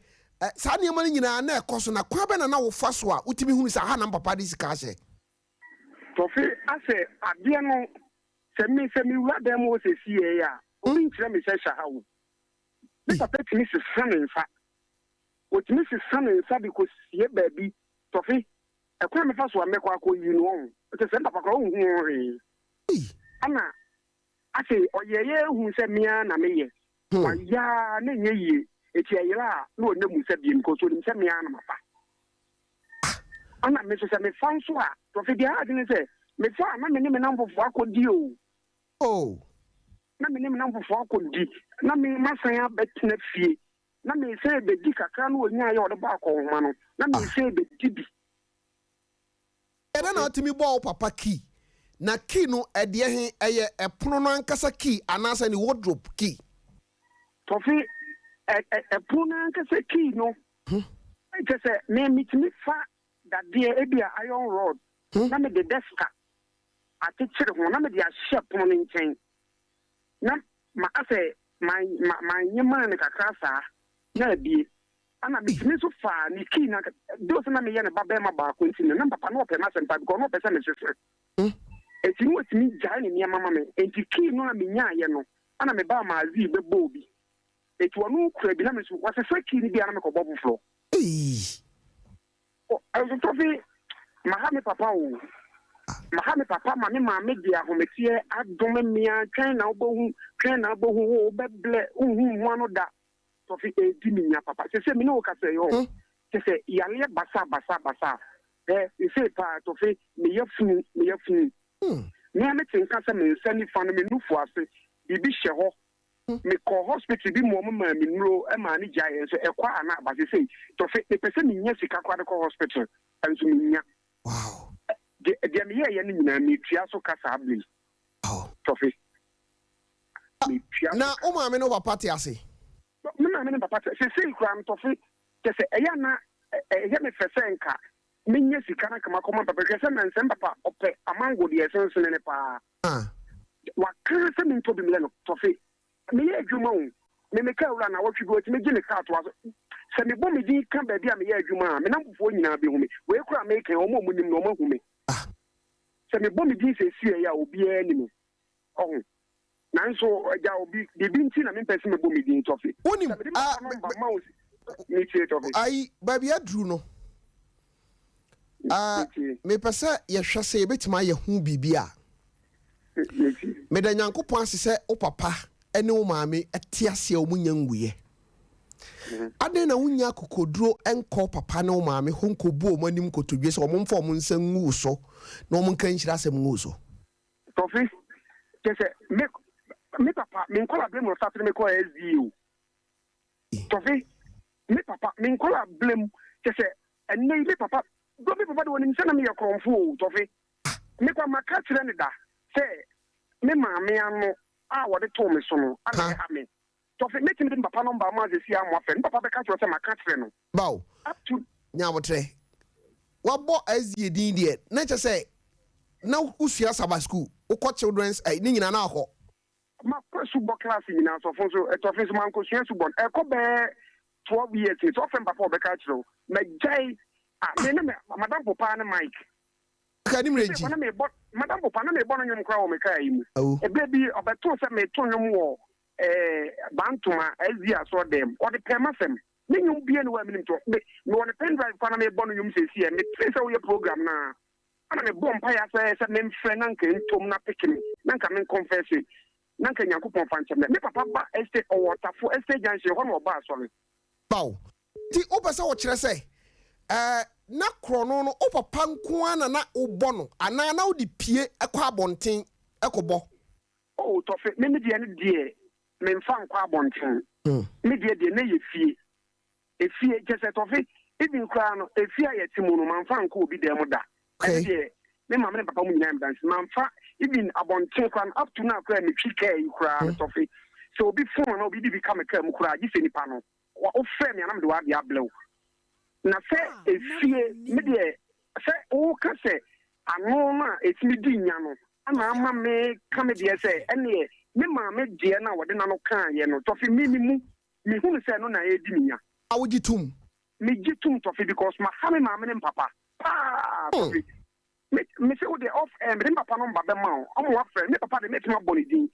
Saa nneɛma no nyinaa na ɛkɔ so, na kwan bɛn na na wofa so a wotumi hunu sɛ aha na me papa de sika ahyɛ? Tɔfe, asɛ adeɛ no, sɛ me, sɛ mewura dan mu hɔ sɛsiiɛ a, obi nkyerɛ me sɛ hyɛ ha o. Me papa tumi sesa ne nsa. Ɔtumi sesa ne nsa de kɔsie baabi. Tɔfe, ɛkwan a mɛfa so a mɛkɔ akɔyi no, ɔho, kyerɛ sɛ me papa koraa ɔnhu ho hwee. Ɛna afei ɔyɛeɛ huu sɛ me ara na meyɛ. Wayɛ ara na ɛnyɛ yie. Enti ɛyera a, na ɔnna mu nsa bio because ɔnim sɛ me ara na mafa. Ɛna me nso sɛ mefa nso a, Tɔfe, deɛ ɛha adwene ne sɛ, mefa a na me ne me nnamfofoɔ akɔdi o. Oh. Na me ne me nnamfofoɔ akɔdi, na me masan abɛtena fie, na mesan rebɛdi kakra na ɔnyaeɛ a ɔde bɔ akɔnhoma no, na mesan rebɛdi bi. Ɛdɛn na wotumi bɔɔ wo papa key Na key no ɛdeɛ he, ɛyɛ ɛpono no ankasa key anaasɛ ne wardrobe key? Tɔfe, ɛ ɛ ɛpono no ankasa key no, kyerɛ sɛ me metumi fa dadeɛ, ebia iron rod, na mede duster akyekyere ho na mede ahyɛ pono no nkyɛn, na ma asɛ ma ma manyemaa no kakra saa na abie. Ɛna metumi nso faa ne key no ankasa, though sɛ na meyɛ ne ba bɛrima baako nti no, na me papa no ɔpɛ m'asɛm paa because na ɔpɛ sɛ mesesa. Enti na otumi gyae ne nneɛma ma me. Enti key no a minyaeɛ no, ɛna mebaa Maazii bɛbɔɔ bi. Enti ɔno kura bi na me nso, wɔsesa key no bi a na mekɔbɔ foforɔ. Eii. O, ɛnso Tɔfe, maha me papa o. Maha me papa ma me maame de ahometeɛ adome me ara, twɛn na wobɛhu, twɛn na wobɛhu, wo wobɛblɛ, wonhu mmoa no da. Tɔfe, ɛredi me nya papa. Seesei me ne wo kasa yi, ɔho, kyerɛ sɛ yareɛ basaa basaa basaa. Hwɛ, seesei paa, Tɔfe, me yafunu, me yafunu. Me ara mete nka sɛ me nsa nifa no, me nufu ase, biribi hyɛ hɔ. Mekɔɔ hospital bi ma wɔmaa me nnuro maa no gyaeɛ, nso ɛkɔ a na aba. Seesei, Tɔfe, mepɛ sɛ menya sika koraa de kɔ hospital, nso mennya. Deɛ, deɛ meyɛeɛ no nyinaa, metua so ka saa berɛ yi. Tɔfe, metua so Na ka. wo maame ne wo papa te ase? Me maame ne me papa te ase. Seesei koraa no, Tɔfe, Kyerɛ sɛ, ɛyɛ a na ɛyɛ me fɛ sɛ nka menya sika na nka makɔma papa. Hwɛ sɛ nnansa yi papa ɔpɛ amango deɛ ɛsensene no paa. Waka sɛ mentɔ bi mmrɛ no. Tɔfe, meyɛ adwuma o. Me me kaa wura nnawɔtwe bi ɔtumi gye me kaa toa so. Sɛ mebɔ me din ka baabi a meyɛ adwuma a, me nnamfofoɔ nyinaa bɛhu me. Wei koraa a meka yi, wɔn a wɔnim no, wɔahu me. Sɛ mebɔ me din seesei a, obiara nni me. Ɔho. Nanso, agya, obi, biribi nti na mempɛ sɛ mebɔ me din, Tɔfe. Wonim, Sɛ mede ah, m'afa nɔmba ma wo, metie, Tɔfe. Ayi, baabi aduru no, ah, Metie. mepɛ sɛ yɛhwɛ sɛ yɛbɛtumi ayɛ ho biribi a. Metie. Meda Nyankopɔn ase sɛ wo papa ne wo maame te ase a wɔnnya nwuiɛ. Adɛn na wonnya akokoduro nkɔ wo papa ne wo maame hɔ nkɔbu wɔn anim nkotodwe sɛ wɔmfa wɔn nsa ngu wo so na wɔnka nhyira asɛm ngu wo so? Tɔfe, kyerɛ sɛ me me papa me nkɔla bere mu na ɔsate me kɔɔ SDA o. Tɔfe, me papa me nkɔla bere mu kyerɛ sɛ ɛnɛ yi me papa dɔ me papa de wɔnim sɛ na meyɛ korɔmfo o Tɔfe. Me kwa maka kyerɛ ne da sɛ me maame ano a wɔde too me so no ana ɛha me. Tɔfe, mɛtumi de me papa nɔmba ama sɛsi a mo afɛ. Me papa bɛka kyerɛ wo sɛ maka kyerɛ no. Bawo, Up to. Nya aboterɛ. Wabɔ SDA din deɛ, na kyerɛ sɛ na wosua Sabbath school, wokɔ children's ɛyi ne nyinaa na wakɔ. Makɔ asubɔ class nyinaa sɔfo nso tɔfe nso mankɔsua asubɔ no ɛkɔ bɛyɛ 12 years ni sɛ ɔfrɛ me papa a ɔbɛka akyerɛ wo magyae ah me ne me madamfo paa ne Mike. Ka anim Sesei regye. kɔ na mebɔ madamfo paa na mebɔ no nnwom koraa wɔ me kaa yi mu Awo. ɛberɛ bi ɔbɛtoo sɛ meto nnwom wɔ eh, Bantoma SDA asɔɔdɛm ɔde pɛɛ m'asɛm ne nnwom bia ni hɔ a menim to me mewɔ ne pen drive koraa na mebɔ no nnwom seesei ɛ metee sɛ woyɛ program no a Ɛna me bɔɔ mpaeɛ ara sɛ sɛ memfrɛ na nka ntom na peke me na nka me nkɔnfɛse na nka Nyankopɔn fa nkyɛ me. Me papa ba estate ɔwɔ Tafo estate junction hɔ na ɔba asɔre. Baw. Nti wopɛ sɛ wokyerɛ sɛ ɛɛ na korɔno no wo papa nko ara na na wobɔ no anaa na wode pue kɔ abɔnten kɔbɔ? Oh Tɔfe, me me deɛ no deɛ memfa nkɔ abɔnten. Me deɛ deɛ na ɛyɛ fie. Efie, kyerɛ sɛ tɔfe, even koraa no, efie a yɛte mu no, mamfa ankɔ obi dan mu da. Ɛno deɛ, me maame ne papa mu nyinaa yɛ me danseni. Mamfa, even abɔnten koraa no, up to now koraa a metwi kaa yi koraa no, tɔfe, sɛ obi fon anaa obi biribi ka me kaa mu koraa a, gye sɛ nipa no, wofrɛ me a na mede w'adeɛ abrɛ wo. Na sɛ efie, me deɛ, sɛ woka sɛ ano no a ɛtumi di nya no na ama meka me deɛ sɛ, ɛnneɛ me maame deɛ no a ɔde n'ano kaeɛ no, tɔfe, me me mu, Me hunu sɛ ɛno na ɛredi me nya. A wogye tom? Me gye tom Tɔfe because ma ha me maame ne me papa paa Tɔfe. Me me se wo deɛ off air mede me papa number bɛ ma wo ɔmo wa frɛ me papa de mɛtumi abɔ ne din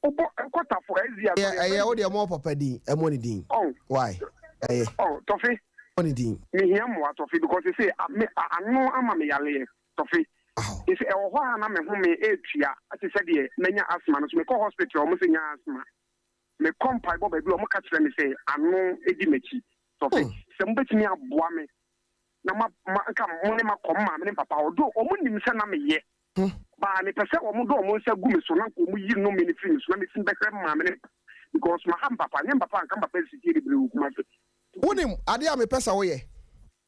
wo bɔ kɔ tafo SDA asɔre Ɛyɛ ɛyɛ wo deɛ mɔ papa din ɛmɔ ne din Oh why ɛyɛ oh Tɔfe mɔ ne din. Me hia mmoa Tɔfe because sese me ano ama me yareɛ Tɔfe sese ɛwɔ hɔ a na me home ɛɛtua te sɛ deɛ manya asthma no so me kɔ hospital ɔmo se nya asthma. Mekɔ mpaebɔ baabi a, wɔka kyerɛ me sɛ ano di m'akyi. Sɔfe, sɛ mobɛtumi aboa me na ma, ma, nka mo ne makɔ me maame ne me papa hɔ. Though wɔn nim sɛ na meyɛ, but mepɛ sɛ wɔn de wɔn nsa gu me so na nka wɔn yi nnome no firi me so na metumi bɛhwɛ me maame ne me papa. Because maha me papa, nyɛ me papa a nka me papa nsi fie bebree wɔ Kumasi. Wonim adeɛ a mepɛ sɛ woyɛ?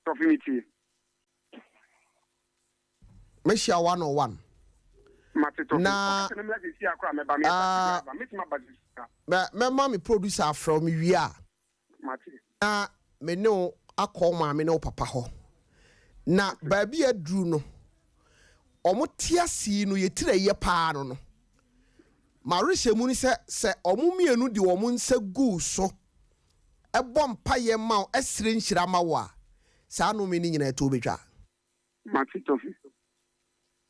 Sɔfe, metie. Mɛhyia one on one. Na ah, mɛma me producer afrɛ wo mewie a. Na me ne wo akɔ wo maame ne wo papa hɔ. Na baabi a aduru no, wɔn te ase yi no, yɛ tiri ɛyɛ paa no no. M'awerehyɛmu ne sɛ, sɛ wɔn mmienu de wɔn nsa gu wo so bɔ mpaeɛ ma wo, srɛ nhyira ma wo a, saa nnome no nyinaa ɛtoɔ bɛtwa. Mate Tɔfi.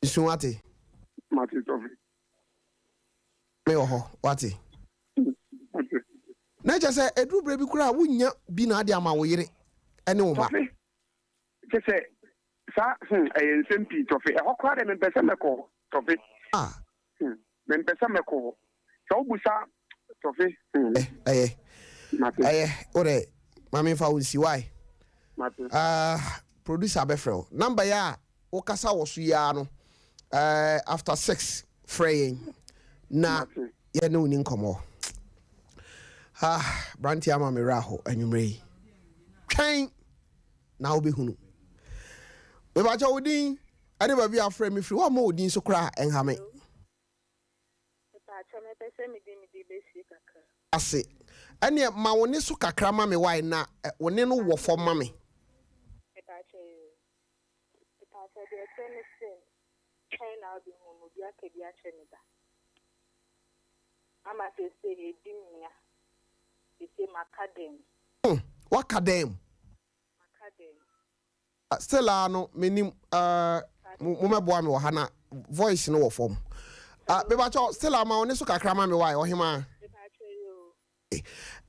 Nsu wate. Mate Tɔfi. Me wɔ hɔ wate. Mate. Na kyɛ sɛ ɛduru berɛ bi koraa a wonnya bi na ade ama wo yere ne wo mma. Tɔfi. Kyɛ sɛ saa hmm ɛyɛ nsɛm pii Tɔfi. Ɛhɔ koraa deɛ mempɛ sɛ mɛkɔ hɔ Tɔfi. Ah. Hmm mempɛ sɛ mɛkɔ hɔ. Sɛ wobusa Tɔfi hmm. Ɛyɛ. Mate. Ɛyɛ wo dɛ ma memfa wo nsi why. Mate. Ah producer bɛfrɛ wo. Number yi a wokasa wɔ so yi ara no eh, after 6 frɛ yɛn na Mate. yɛne wo ni nkɔmmɔ. Ah branteɛ ama me werɛ aho anwummerɛ yi. Twɛn na wobɛhunu. Mepakyɛ wo din ɛne baabi a wofrɛ me firi. Woammɔ wo din so koraa a ɛnha me. Mepakyɛ mepɛ sɛ mede me din bɛsie kakra. Ase. Ɛneɛ ma wo nne so kakra ma me wai na wo nne no wɔ fam ma me. Mepakyɛ yoo. Mepakyɛ deɛ ɛteɛ ne sɛ twɛn na wobɛhu no obi aka bi akyerɛ me da. Ama seesei ɛdi me nya. Seesei maka dɛm. Hmm, waka dɛm. Maka dɛm. Still aa no menim uh, mo mɛboa me wɔ ha na voice no wɔ fam. Uh, mebakyɛ still ama wo ne so kakra ma me wae ɔhemaa.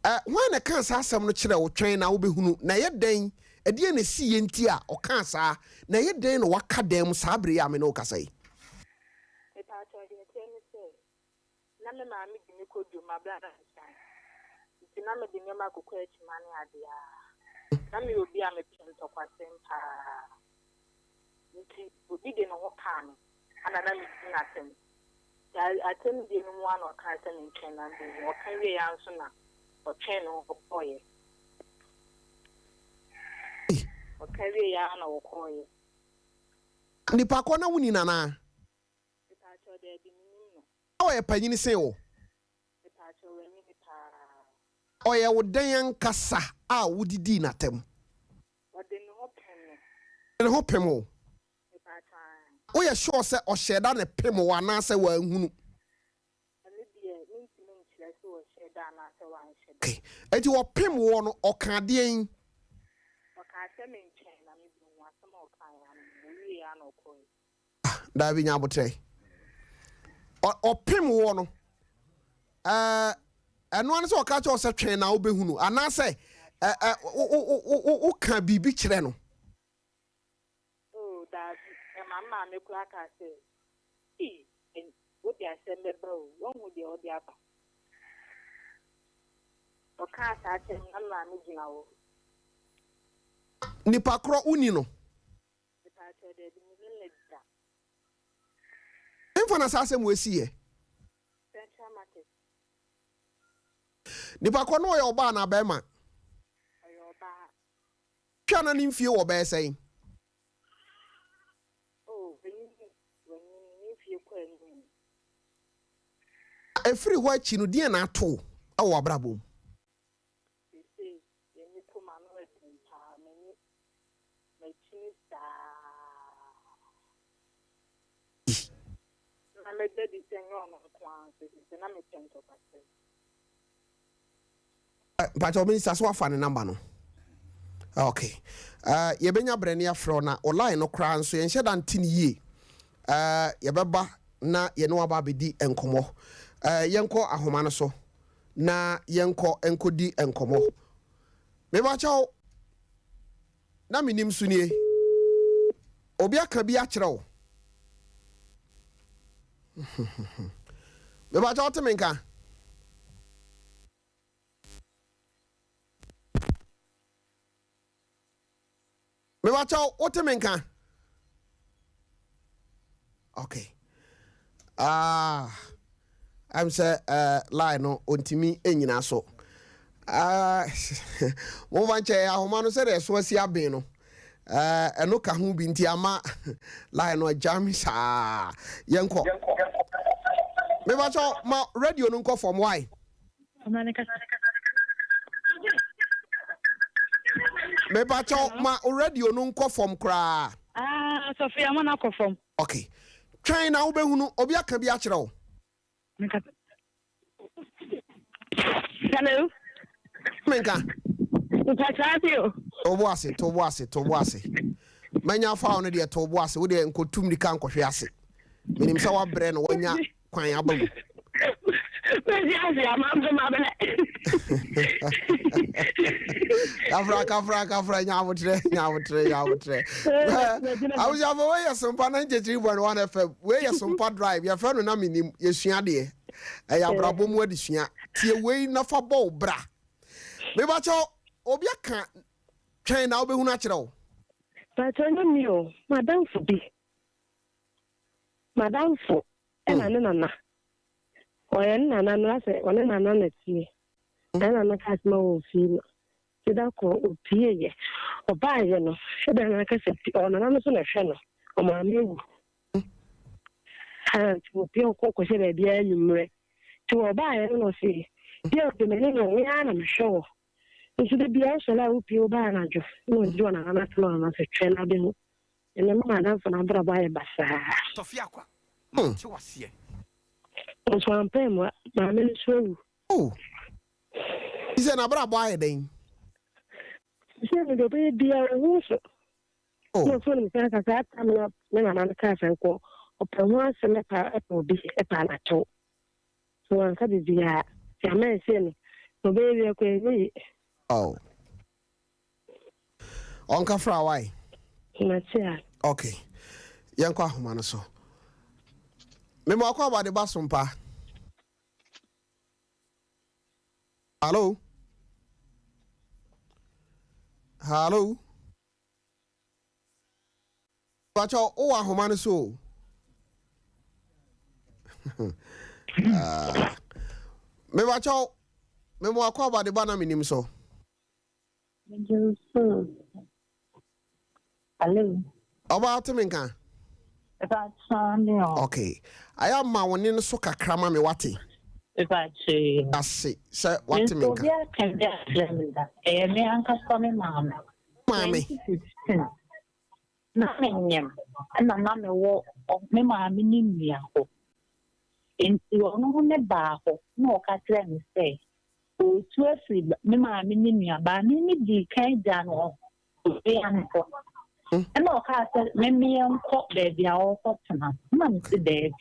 Uh, hwan na ɛkaa saa asɛm no kyerɛ wo twɛn na wobɛhunu na ɛyɛ dɛn ɛdeɛn na ɛsiiɛ nti a ɔkaa saa na ɛyɛ dɛn na waka dɛn mu saa bere yi a me ne wo kasa yi. Mepakyɛw deɛ ɛteɛ ne sɛ na me maame de me kɔ dwom bere a na mesua no. Nti na mede nneɛma kokɔ akyima ne ade a. Na meyɛ obi a mepɛ ntɔkwasɛm paa. Nti obi de ne ho kaa me, ɛna na medi no atɛm. Nti atɛmdie no mu ara na ɔkaa sɛ mentwɛn na mbehu. Ɔka wieeɛ ara nso na ɔtwɛn ne ho kɔeɛ. Ɔka wieeɛ ara na ɔkɔeɛ. Nipa korɔ na woni no anaa? Mepaakyɛw daabi menim no. Na ɔyɛ panyin sen wo? Mepaakyɛw wanyini paa. Ɔyɛ wo dɛn ankasa a wode dii no atɛm? Ɔde ne ho pem me. Ɔde ne ho pem wo? Mepaakyɛw aane. Woyɛ sure sɛ ɔhyɛɛ da na ɛpem wo anaasɛ wanhunu? Ɛno deɛ mentumi nkyerɛ sɛ ɔhyɛɛ da anaasɛ wanhyɛ da. Okay. Enti ɔpem woɔ no ɔkaa deɛn? Ɔkaa sɛ mentwɛn na mebɛhu. Asɛm a ɔkaeɛ ara no, ɔwieeɛ ara na ɔkɔeɛ. Ah, daabi nya abotrɛ. Ɔpem woɔ no, ɛɛ, ɛno ara ne sɛ ɔka kyerɛ wo sɛ twɛn na wobɛhunu, anaasɛ ɛ woka biribi kyerɛ no. Oh, daabi. Ɛma me maame koraa kaa sɛ, Ei, wode asɛm bɛba o, woahu deɛ wode aba. Ɔkaa saa kyerɛ me na me maame gyina hɔ. Nipa korɔ wonni no. Mepaakyɛw dabi mennim no da. Ɛnfa na saa asɛm wei si yɛ? Central market. Nipa kɔ no ɔyɛ ɔbaa anaa bɛɛma? Ɔyɛ ɔbaa. Hwɛ na ne mfie wɔ bɛyɛ sɛn? Oh wanyini wanyini ne mfie kɔ anim. Ɛfiri hɔ akyi no deɛn na ato wo wɔ w'abrabɔ mu? Seesei m'ani kɔ m'ano ɛden paa m'ani Makyini saa. Na meda di sɛ nyɛ ɔno nko ara nso efisɛ na mepɛ ntɔkwasɛm. Mpakyɛw minister so wafa ne number no? Ok uh, yɛbɛnya berɛ ne yɛafrɛ wo na wo line no koraa nso yɛnhyɛ da nte ne yie. Uh, yɛbɛba na yɛne waba abɛdi nkɔmmɔ. Uh, yɛnkɔ ahoma no so na yɛnkɔ nkɔdi nkɔmmɔ. Mebakyɛw na menim so nie. Obi aka bi akyerɛ wo. Mebakyɛw wote me nka? Mebakyɛw wote me nka? Okay. Ah, I'm sɛ uh, line no ontimi nyina so. Ah, momfa nkyɛ ahoma no sɛdeɛ ɛso asi aben no. Ɛno ka ho bi nti ama line no agya me saa. Yɛnkɔ. Mebakyɛ ma radio no nkɔ fam why? Mebakyɛ ma radio no nkɔ fam koraa. Ah, sɔfo yɛ ama no akɔ fam. Okay. Twɛn na wobɛhunu obi aka bi akyerɛ wo. Hello. Menka. Mpakyɛ ase o. To bo ase, to bo ase, to bo ase. Manya fa wo no deɛ to bo ase. Wo deɛ nkɔtu mmirika nkɔhwe ase. Menim sɛ woabrɛ na woanya kwan aba mu. Mesi ase ama nso mabrɛ. Kafra kafra kafra nya abotrɛ nya abotrɛ nya abotrɛ. Abusuafo wei yɛ Sompa 93.1 FM. Wei yɛ Sompa Drive. Yɛfrɛ no na menim yɛsua adeɛ. Ɛyɛ abrabɔ mu adesua. Tie wei na fa bɔ wo bra. Mebakyɛw obi aka twɛn na wobɛhunu akyerɛ wo. Pakyɛ nyɛ me o, m'adamfo bi. M'adamfo ɛna ne nana. Ɔyɛ ne nana no asɛ ɔne nana na tie. Na ne nana kaa sɛ ma wɔ fie no. Nti da koro opie yɛ. Ɔbaa yɛ no, ɛna nana ka sɛ ɔnana no so na ɛhwɛ no. Ɔmaame awu. Ha nti wɔpie ɔkɔ kɔhyɛ baabi a anwummerɛ. Nti wɔbaeɛ no na ɔse, deɛ ɔde me ne no, me ara na mehwɛ wɔ. Nso da biara wosɔre a wopie woba anadwo na ɔgye wɔ nana no asɛm a ɔno sɛ twɛn na bɛhu. Ɛnɛ ma m'adamfo no abrabɔ ayɛ basaa. Tɔfe akwa, mate waseɛ. Nso ampɛ mmoa, maame no nso awu. Oh. Sɛ n'abrabɔ ayɛ dɛn? Sɛ mede ɔbɛyɛ biara ɔhu so. Oh. Na ɔfo no sɛ saa tam na me nana no kaa sɛ nkɔ ɔpɛ ho asɛm ɛpa ɛpɛ obi ɛpa anakyɛw. So wanka biribiara. Nti ama ɛsɛ no na ɔbɛyɛ bi akɔ ɛnyɛ yie. Oh. Ɔnka fra wae. Mate a. Okay. Yɛnkɔ ahoma no so. Mema wakɔ abade ba so mpa. Hello. Hello. Pacho, wowɔ ahoma no so o. Ah. Mepacho, mema wakɔ abade ba na menim so. Hello. Ɔbaa te me nka. Mepacho. Okay. Ayɛ ama wo ne no so kakra ma me wate. Mepacho. Ase sɛ wate me nka. Obi aka bi akyerɛ me da. Ɛyɛ me ankasa me maame. Maame. 2015. Na menyem ɛna na mewɔ me maame ne nua hɔ. Nti ɔno ne baa hɔ na ɔka kyerɛ me sɛ otu afiri me maame ne nua baa me ne di kan gya no ɔbea no hɔ. Ɛna ɔkaa sɛ memmeyɛ nkɔ baabi a ɔrekɔ tena. Na mese daabi.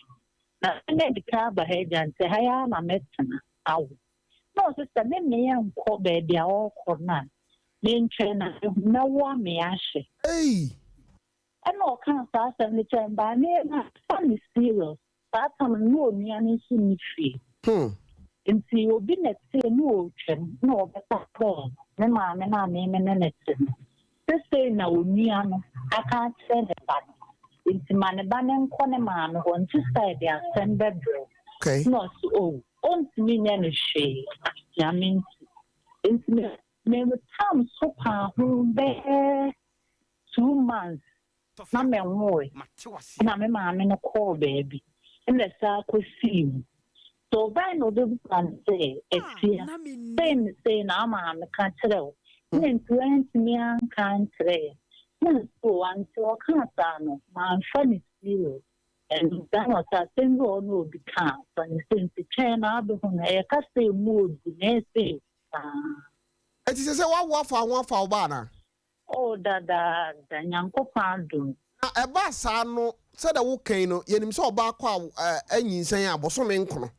Na me di kan aba ha agya nti ha yi ara na mɛtena awo. Na ɔse sɛ memmeyɛ nkɔ baabi a ɔrekɔ no a mentwɛn na mɛwo ame ahye. Ei! Ɛna ɔkaa saa asɛm no kyerɛ me baa me ma me serious. Saa tam no na onua no nso nni fie. Nti obi na tee na ɔretwam na ɔbɛka kyerɛɛ me maame na me me ne ne te no. Sesei na onua no aka akyerɛ ne ba no. Nti ma ne ba ne nkɔ ne maame hɔ nti sɛ de asɛm bɛbrɛ. Okay. Na ɔse o ɔntumi nyɛ no hwee. Nyame nti. Nti me me tam so paa ho bɛyɛ 2 months na menwoe. Na me maame no kɔɔ baabi. Ɛna saa kɔsii mu. So ɔbaa na ɔbɛbusa no sɛ afia sei ne sei na ama me ka kyerɛ wo. Na nti wantumi anka ankyerɛ yɛn. Na nso ante ɔkaa saa no mamfa ne serious. Ɛno da na ɔsɛ asɛm bi a ɔne obi kaa fa ne sɛ nti twɛn na abɛhu no ɛyɛ kasa emu odu na ɛsɛ saa. Ɛti sɛ sɛ woawo afa ho afa wo ba anaa? Oh, dadaada Nyankopɔn adom. Na ɛbaa saa no sɛdeɛ wokan no yɛnim sɛ ɔbaa kɔ a anyinsɛn a bosome nkono.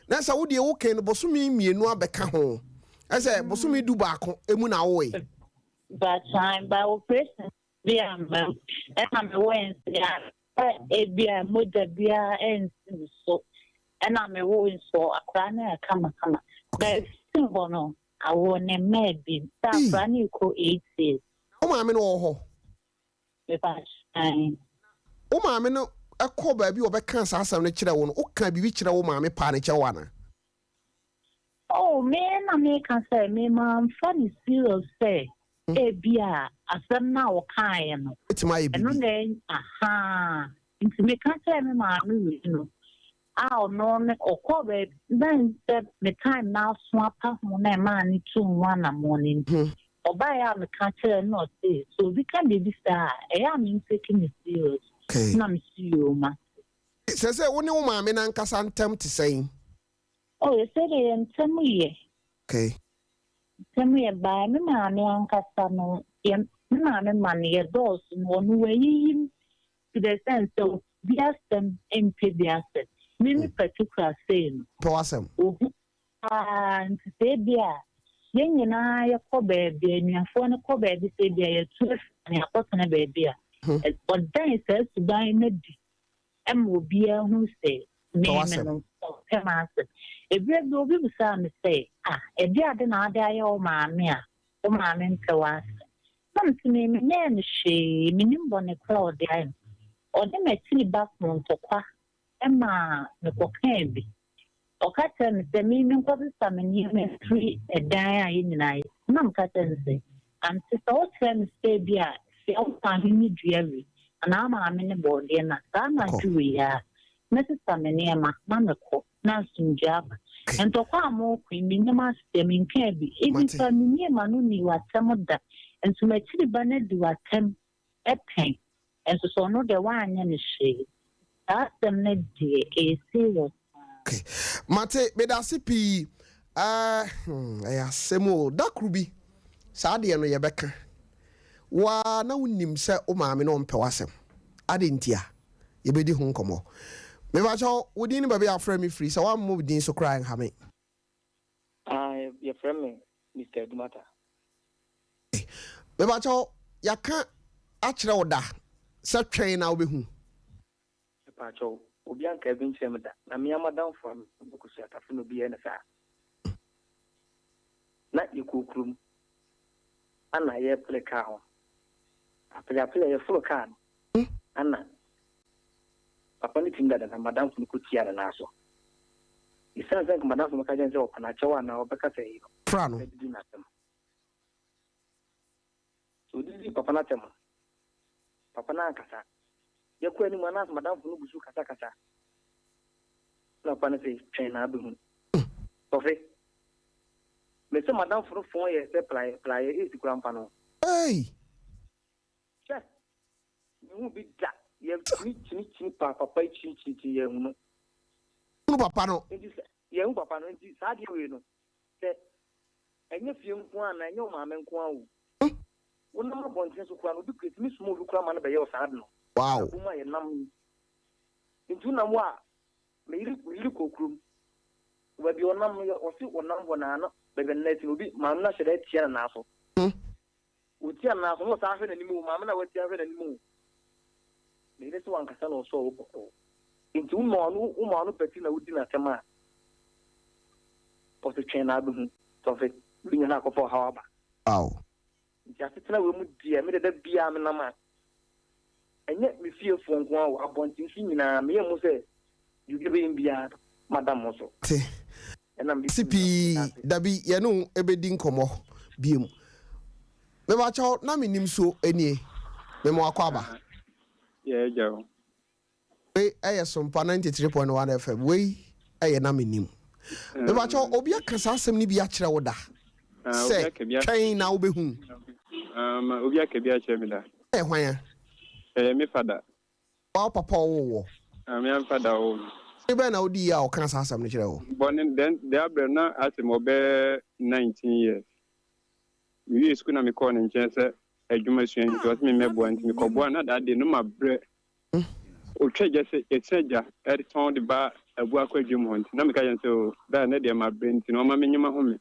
Na sɛ wo deɛ wokan no bosome mmienu abɛka ho. Ɛsɛ bosome 11 emu na awoe. But time by operation bi ama ɛna mewɔ nsi a ebi a mogya biara ɛnsi me so. Ɛna mewɔ nso akwaraa no yɛ kamakama. But hɔ no awo ne mmaa bi. Sɛ akwaraa no kɔ 8 years. Wo maame no wɔ hɔ? Mepa kyɛn. Wo maame no ɛkɔ baabi a ɔbɛka saa asɛm no kyerɛ wo no, woka biribi kyerɛ wo maame paa ne kyerɛ wo ana? Oh, me na meka sɛ me mamfa ne serious sɛ ebi a asɛm na ɔkaeɛ no. Ɛtumi ayɛ Ɛno biribi. na aha. Nti meka kyerɛ me maame wei no. A ɔno ne ɔkɔɔ baabi na sɛ me time no aso apa ho na ɛmaa no tuu ho anammɔn no nti, ɔbaeɛ a meka kyerɛɛ no na ɔse sɛ obi ka biribi saa a, ɛyɛ a mentake no serious. Na mese yoo mate. Seesei wo ne wo maame no ankasa ntam te sɛn? Oh, seesei deɛ yɛn ntam yɛ. Okay. Ntam yɛ baa me maame ankasa no, yɛ me maame ma no yɛ dɔɔso no, ɔno wayiyim to the extent sɛ obi asɛm mpɛ bi asɛm. Me me particular sei no. Pɛ w'asɛm. Ohu paa nti sɛ ebi a yɛn nyinaa yɛkɔ baabi a anuafoɔ no kɔ baabi sɛ ebi a yɛtu afi na yɛakɔtena baabi a, ɔdan saa suban no adi ma obiara hu sɛ me me no ɔpɛ m'asɛm. Ebere bi obi bisaa me sɛ, ah, ɛde ade na ade ayɛ wo maame a wo maame mpɛ w'asɛm? Na mese me menyɛɛ no hwee, menim bɔne koraa a ɔde ayɛ me. Ɔne m'akyiri ba ko ntɔkwa maa mekɔkaa bi. Ɔka kyerɛɛ me sɛ me menkɔsesa me nneɛma mfiri ɛdan a yɛn nyinaa yɛ. Na meka kyerɛɛ no sɛ, Ante sɛ wokyerɛ me sɛ bi a sɛ wo maame ne dua wei anaa wo maame ne bɔɔdeɛ no a, saa anadwo wei ara mɛsesa me nneɛma na mekɔ na asomdwoeɛ aba. Ntɔkwa a moreko yi, mennim aseɛ, menkaa bi. Even koraa mennyee m'ano nnii w'atɛm da. Nso m'akyiri ba no adi w'atɛm pɛn, nso sɛ ɔno deɛ woanyɛ no hwee. Saa asɛm no deɛ, ɛyɛ serious paa. Okay mate medase pii eh hmm ɛyɛ asɛm o da koro bi saa adeɛ no yɛbɛka wo ara na wonim sɛ wo maame no ɔmpɛ w'asɛm adɛn ntia yɛbɛdi ho nkɔmmɔ mepakyɛw wo din ne baabi a wofrɛ me firi sɛ woammɔ wo din so koraa ɛnha me. Ah yɛfrɛ me Mister Adumata. Mepakyɛw yɛaka akyerɛ wo da sɛ twɛn na wobɛhu. Mepaakyɛw, obi ankaa bi nkyerɛ me da, na me ara m'adamfo a me ne Kosua Tafo na obi yɛɛ no saa. Na yɛkɔɔ kurom, ana yɛrepere kaa ho. Apereapere a yɛforo kaa no, ana papa no tim dada na m'adamfo no kɔtiaa ne nan so. Esiane sɛ anka m'adamfo no bɛka kyerɛ no sɛ ɔpa no akyɛw anaa ɔbɛka sɛ eyi no, Fra no. ɔbɛdidi n'asɛm. So odidii papa no atɛm? Papa no ankasa. Yɛkɔɔ anim a na madamfo no gu so kasakasa. Ɛna papa no se, Twɛn na abehu. Tɔfe. Mese madamfo no fon yɛ sɛ praeɛ, praeɛ esi koraa mfa no. Ei! Hwɛ! Menhuu bi da. Yɛkyini kyini kyini paa papa yi kyini kyini kyini yɛanhu no. Hunu papa no. Enti sɛ yɛanhu papa no, enti saa adeɛ wei no, sɛ ɛnyɛ fie nko ara anaa ɛnyɛ wo maame nko ara o, wonam abɔnten so koraa no, obi ɛtumi soma obi koraa ma no bɛyɛ wo saa ade no. Wow. Abrabɔ mu a yɛnam yi. Nti wonam hɔ a, me yere me yere kɔɔ kurom. Baabi a ɔnam no, yɛ ɔse ɔnam hɔ naa no, baabi a ne nan si no, obi maame no ahyɛ da atia ne nan so. Ɔtia ne nan so, na ɔsan hwɛ n'anim o, maame no a watia hwɛ n'anim o. Me yere se wankasa na ɔsɔɔ wo bɔkɔɔ. Nti woma ɔno woma ɔno bɛti na wodi n'asɛm a, ɔse twɛn na abɛhu. Tɔfe, wei nyinaa akɔfa ɔhaw aba. Wow. Nti asetena wei mu deɛ, me deɛ da biara menam a, ɛnyɛ me fiefoɔ nko ara o, abɔnten so nyinaa, meyɛ mu sɛ biribi a ɛbɛyɛ me biara, mada mo so. Te. Ɛna mede Ase tu me pii, ase. dabi yɛne wo bɛdi nkɔmmɔ biom. Mepakyɛw, na mennim so nie. Mema wo akwaaba. Yɛ agya o. Wei yɛ Sompa 93.1 FM. Wei yɛ na mennim. Mepakyɛw, obi aka saa asɛm no bi akyerɛ wo da? Sɛ, twɛn na wobɛhu. Obi aka bi akyerɛ me da. Ɛyɛ hwan a? Ɛyɛ me fada. Wo papa a ɔwoo woɔ? Me ara me fada a ɔwoo me. Bɔne bɛn na wodiiɛ a ɔkaa saa asɛm no kyerɛɛ wo? Bɔne, then dɛn aberɛ no na asɛ mewɔ bɛyɛ 19 years. Mewiee sukuu na mekɔɔ ne nkyɛn sɛ adwuma sua nti ɔse me mmɛboa nti mekɔboa no na that day no mabrɛ. Ɔtwa gya sɛ yɛtena gya tɔn de ba Abuakwa dwam hɔ nti na meka kyerɛ no sɛ oh daa nnɛ deɛ mabrɛ nti no ɔma menye mahome.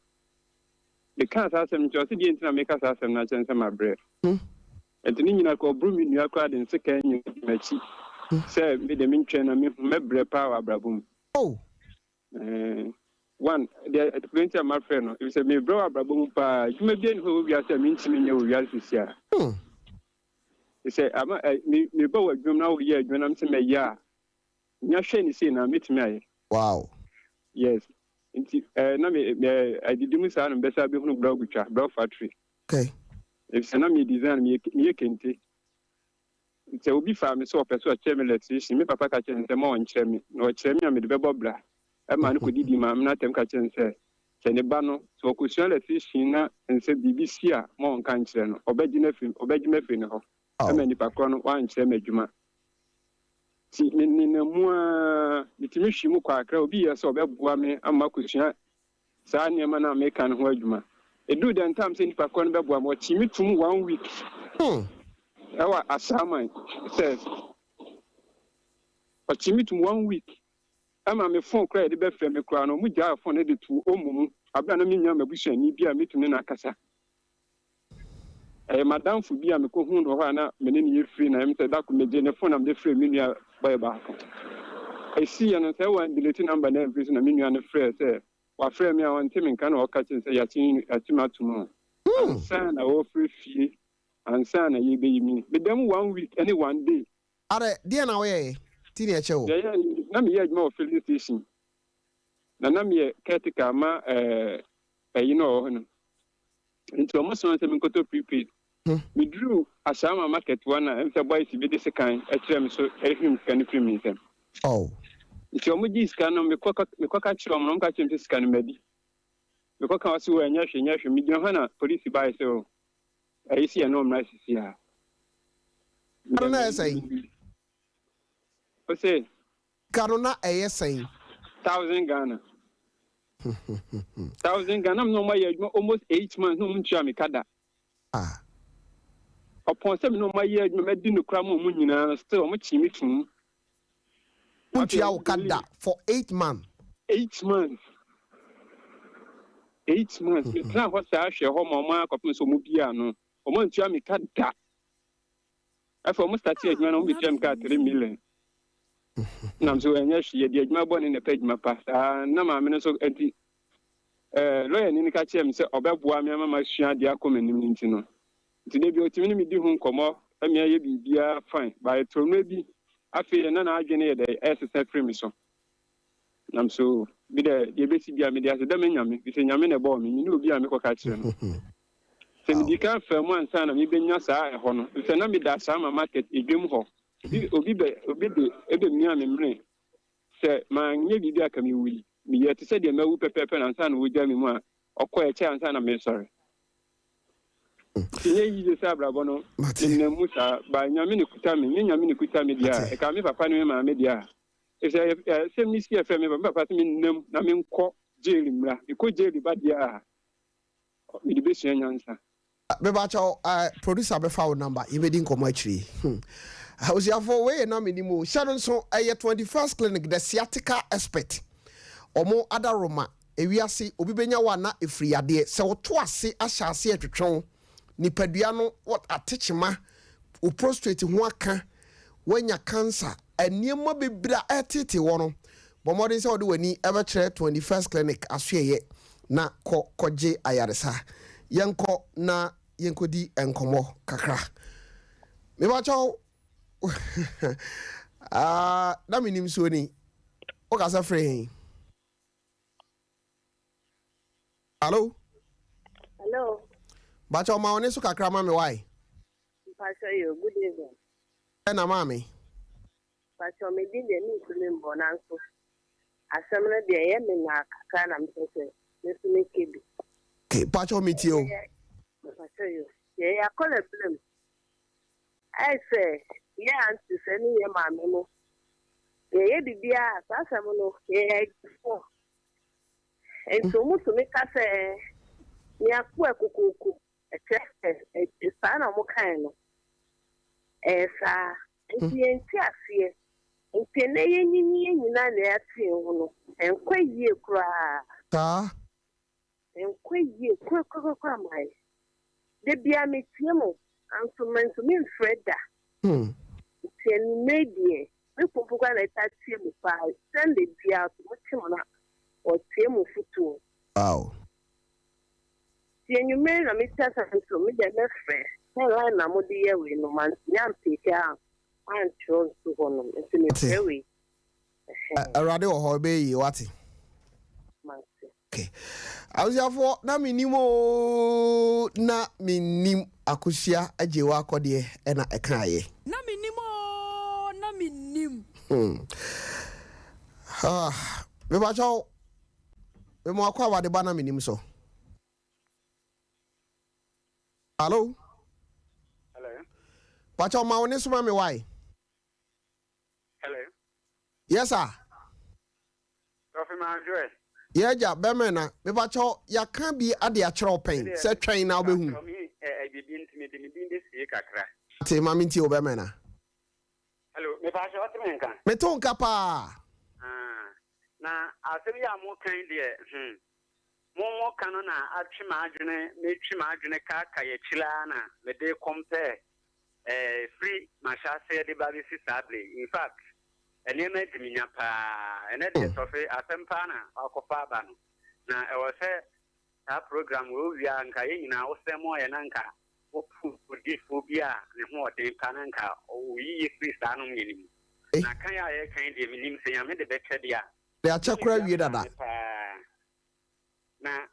Mekaa saa asɛm no kyerɛ ɔse deɛ nti na meka saa asɛm no akyerɛ no sɛ mabrɛ. Nti ne nyina koraa ɔboro me nua koraa de nsekan nyina di m'akyi sɛ me deɛ mentwɛn na mehu mɛbrɛ paa wɔ abrabɔ mu. Oh. Eh, one, deɛ deɛ nti a mafrɛ no, efisɛ mebrɛ wɔ abrabɔ mu paa. Adwuma biara nni hɔ wɔ wiase a mentumi nyɛ wɔ wiase sisi a. Sɛ ama ɛ me meba wɔ adwuma mu na woyɛ adwuma na mesɛ mɛyɛ a, nya hwɛ ne sei na mɛtumi ayɛ. Wow. Yes. Nti eh, na me me adidi mu saa na mebɛsa bɛhunu blɔg twa, blɔg factory. Okay. Efisɛ na meyɛ design, meyɛ meyɛ kente. Sɛ obi faa me sɛ ɔpɛ sɛ ɔkyerɛ me electrician, me papa ka kyerɛɛ no sɛ mma ɔnkyerɛ me, na ɔkyerɛ me a mede bɛbɔ bra. Ɛmaa no kɔdidii maame no atɛm ka kyerɛɛ no sɛ, sɛ ne ba no, sɛ ɔkɔsua electrician na nsɛ biribi si a, mma ɔnka nkyerɛ no, ɔbɛgye no afiri, ɔbɛgye me afiri ne hɔ. Ɛma nipa korɔ no, wankyerɛ me adwuma. Nti menenam mu ara, metumi hwe mu kɔ Accra, obi yɛɛ sɛ ɔbɛboa me ama makɔsua saa nneɛma no a meka no ho adwuma. Ɛduu dɛn tam sɛ nipa korɔ no bɛboa me, ɔkyee me tom one week ɛwɔ Ashaiman sɛ ɔkyee me tom one week ɛma me phone koraa yɛde bɛfrɛ me koraa no, ɔmo gyaa phone no de too ɔmo mu abere a na mennya m'abusuani bi a mɛtumi ne no akasa. Ɛyɛ m'adamfo bi a mekɔhuu no wɔ hɔ a na me ne no yɛ free na ɛm sɛ da koro megyee ne phone na mede frɛɛ me nua boy baako. Ɛsiiɛ no sɛ wan delete number no amfiri so na me nua no frɛɛ sɛ wafrɛ me a ɔnte me nka na ɔka kyerɛ sɛ yɛakye yɛakye me ato mu ansa na wɔrefrɛ fie ansa na yɛrebɛyi me. Meda mu one week ne one day. Adɛ, deɛn na woyɛeɛ nti na yɛkyɛ wo? Deɛ ɛyɛɛ ne na meyɛ adwuma wɔ filling station na na meyɛ caretaker ma ɛɛ ɛyi no a ɔwɔ hɔ no. Nti ɔmo soma me sɛ menkɔtɔ prepaid. Meduruu Ashaiman market hɔ na ɛm sɛ boys bi de sekan kyerɛɛ me so hwim sika no firii me nsam. Nti ɔmo gyee sika no, mekɔ mekɔka kyerɛɛ ɔmo na ɔmo ka kyerɛɛ me sɛ sika no madi. Mekɔka ɔse oo ɛnyɛ hwee ɛnyɛ hwee. Megyina hɔ na polisi baeɛ sɛ oo ɛyi se yɛne wo mmra sisi a. Sika no na ɛyɛ sɛn? Ose. Sika no na ɛyɛ sɛn? Thousand Ghana. Thousand Ghana. Na me ne wɔn ayɛ adwuma almost 8 months na wɔn ntua me ka da. Ah. Ɔpɔn sɛ me ne wɔn ayɛ adwuma madi nokora ma wɔn nyinaa no still wɔn kyee me tum. Wontua wo ka da for 8 months. 8 months. 8 months. Metena hɔ saa hwɛ hɔ ma wɔn akɔpem sɛ wɔn bia no. Wɔn antua me ka da. Afei wɔn starte adwuma no wɔn bɛtua me ka 3 million. Nam so ɛnyɛ hwee, yɛde adwuma bɔne na ɛpɛ adwuma pa saa. Na maame no nso nti ɛɛ lɔyani no ka kyerɛɛ me sɛ ɔbɛboa me ama masua adeɛ akɔ m'anim no nti no, nti da bi ɔtumi ne me di ho nkɔmmɔ ma yɛyɛ biribiara fine, but ɛtɔ mmerɛ bi afei deɛ na n'adwene yɛ dɛ ɛresesa firi me so. Nam so bi dɛ deɛ ɛbɛsi biara mede aseda ma Nyame, ɛfiri sɛ Nyame na ɛbɔɔ me, menni obi a mekɔka akyerɛ no. Sɛ medi kan faa mu ansa na mebɛnya saa ɛhɔ no, ɛfiri sɛ na meda Ashaiman market edwam hɔ. Obi, obi bɛ, obi de ɛbɛmia me mene sɛ manyɛ biribi a ka mewui. Meyɛɛ te sɛ deɛ mawu pɛpɛɛpɛ no ansa na wɔgyaa me mu a ɔkɔɛ kyɛ ansa na meresɔre. Nti ɛnyɛ yiye sɛ abrabɔ no menam mu saa, but Nyame na ɛkuta me, nyɛ Nyame na ɛkuta me deɛ a, ɛkaa me papa ne me maame deɛ a, ɛfiri sɛ asɛm no si ɛfrɛ me papa, me papa sɛ mennam na menkɔ jail mmra, mekɔ jail ba deɛ a, mede bɛsua nyansa. Mepakyɛw eh, producer bɛfa wo number, yɛbɛdi nkɔmmɔ akyire yi. Hmm. Abusuafoɔ, wei yɛ na menim o. Hyɛ no nso, ɛyɛ 21st Clinic, the sciatica expert. Ɔmo adaworoma, ewiase, obi bɛnya wo a na ɛfiri yadeɛ. Sɛ woto ase ahyɛ ase ɛtwetwe wo, nipadua no wɔ atekyema, wo prostrate ho aka, woanya cancer, nneɛma bebree a ɛreteetee wɔ no, bɔ mmɔden sɛ wode w'ani bɛkyerɛ 21st Clinic asoɛeɛ na kɔ kɔgye ayaresa. Yɛnkɔ na yɛnkɔdi nkɔmmɔ kakra. Mebakyɛw, ah, na menim nsuo ni. Wokasa firi he? Hello? Hello. Bakyɛw ma wo ne so kakra ma me wae. Mpakyɛw yo, good evening. Ɛna maame. Mpakyɛw me din deɛ mentumi mbɔ nanso asɛm no deɛ ɛyɛ me naa kakra na mepɛ sɛ me nso meka bi. Okay, mpakyɛw metie o. Mpakyɛw yo, yɛyɛ akɔla berɛ mu ayɛ sɛ yɛ aunties ne yɛ maame mo yɛyɛ biribiara saa asɛm no yɛyɛ agyifoɔ nti wɔn tumi ka sɛ nea ko ɛkokooko ɛkyerɛ sɛ saa na wɔn kae no ɛyɛ saa nti yɛnte aseɛ nti ɛnɛ yɛnyinyi yɛn nyinaa na yɛate yɛn ho no ɛnkɔ yie koraa. Saa. Ɛnkɔ yie korakorakora ma yɛ. Da biara metie mo nanso mantumi mfrɛ da. Nti anwummerɛ deɛ me kunu mpo koraa na ɛtaa tie mo paa. Sunday biara so mote mo na ɔtie mo fotuo. Wow. Nti anwummerɛ na mete asase so me deɛ mɛfrɛ sɛ line na mode yɛ wei no mantumi ampeke a antwerɛ nto hɔnom nti mefrɛ wei. Awurade wɔ hɔ ɛbɛyɛ yie wate. Mate. Okay. Abusuafoɔ na menim oo na menim Akosua Agyewa akɔdeɛ ɛna ɛkaeɛ. Na menim oo. Ah, mepakyɛw, mema wakɔ awade ba na menim so. Hello? Hello? Pakyɛw ma wo ne soma me wae. Hello? Yes sir. Tɔfe Manjoy. Yɛ agya bɛmɛ na mepakyɛw yɛaka bi ade akyerɛ wo pɛn sɛ twɛn na wobɛhu. Pakyɛw me eh, biribi nti mede me din bɛsie kakra. Te ma mentie wo bɛmɛ na. Hello, mepakyɛw wote me nka? Mete wo nka paa. Ah, na asɛm yi a moka yi deɛ hmm, mo moka no na atwe m'adwene, metwe m'adwene kaakae akyiri ara na mede compare eh, firi m'ahyɛaseɛ de ba bɛsi saa berɛ yi. In fact, nneɛma adi me nya paa. Ɛnɛ deɛ Tɔfe, asɛm paa na wakɔfa aba no. Na ɛwɔ sɛ saa program wei wowie a nka yɛn nyinaa wosɛm yɛn na nka wopo odiyifoɔ bi a ne ho ɔden paa na nka ɔyi yɛ firi saa nomyɛ no mu. Na kan a yɛreka yi deɛ menim sɛ Nyame de bɛkyɛ deɛ a. De akyɛ koraa wie dada. Paa. Na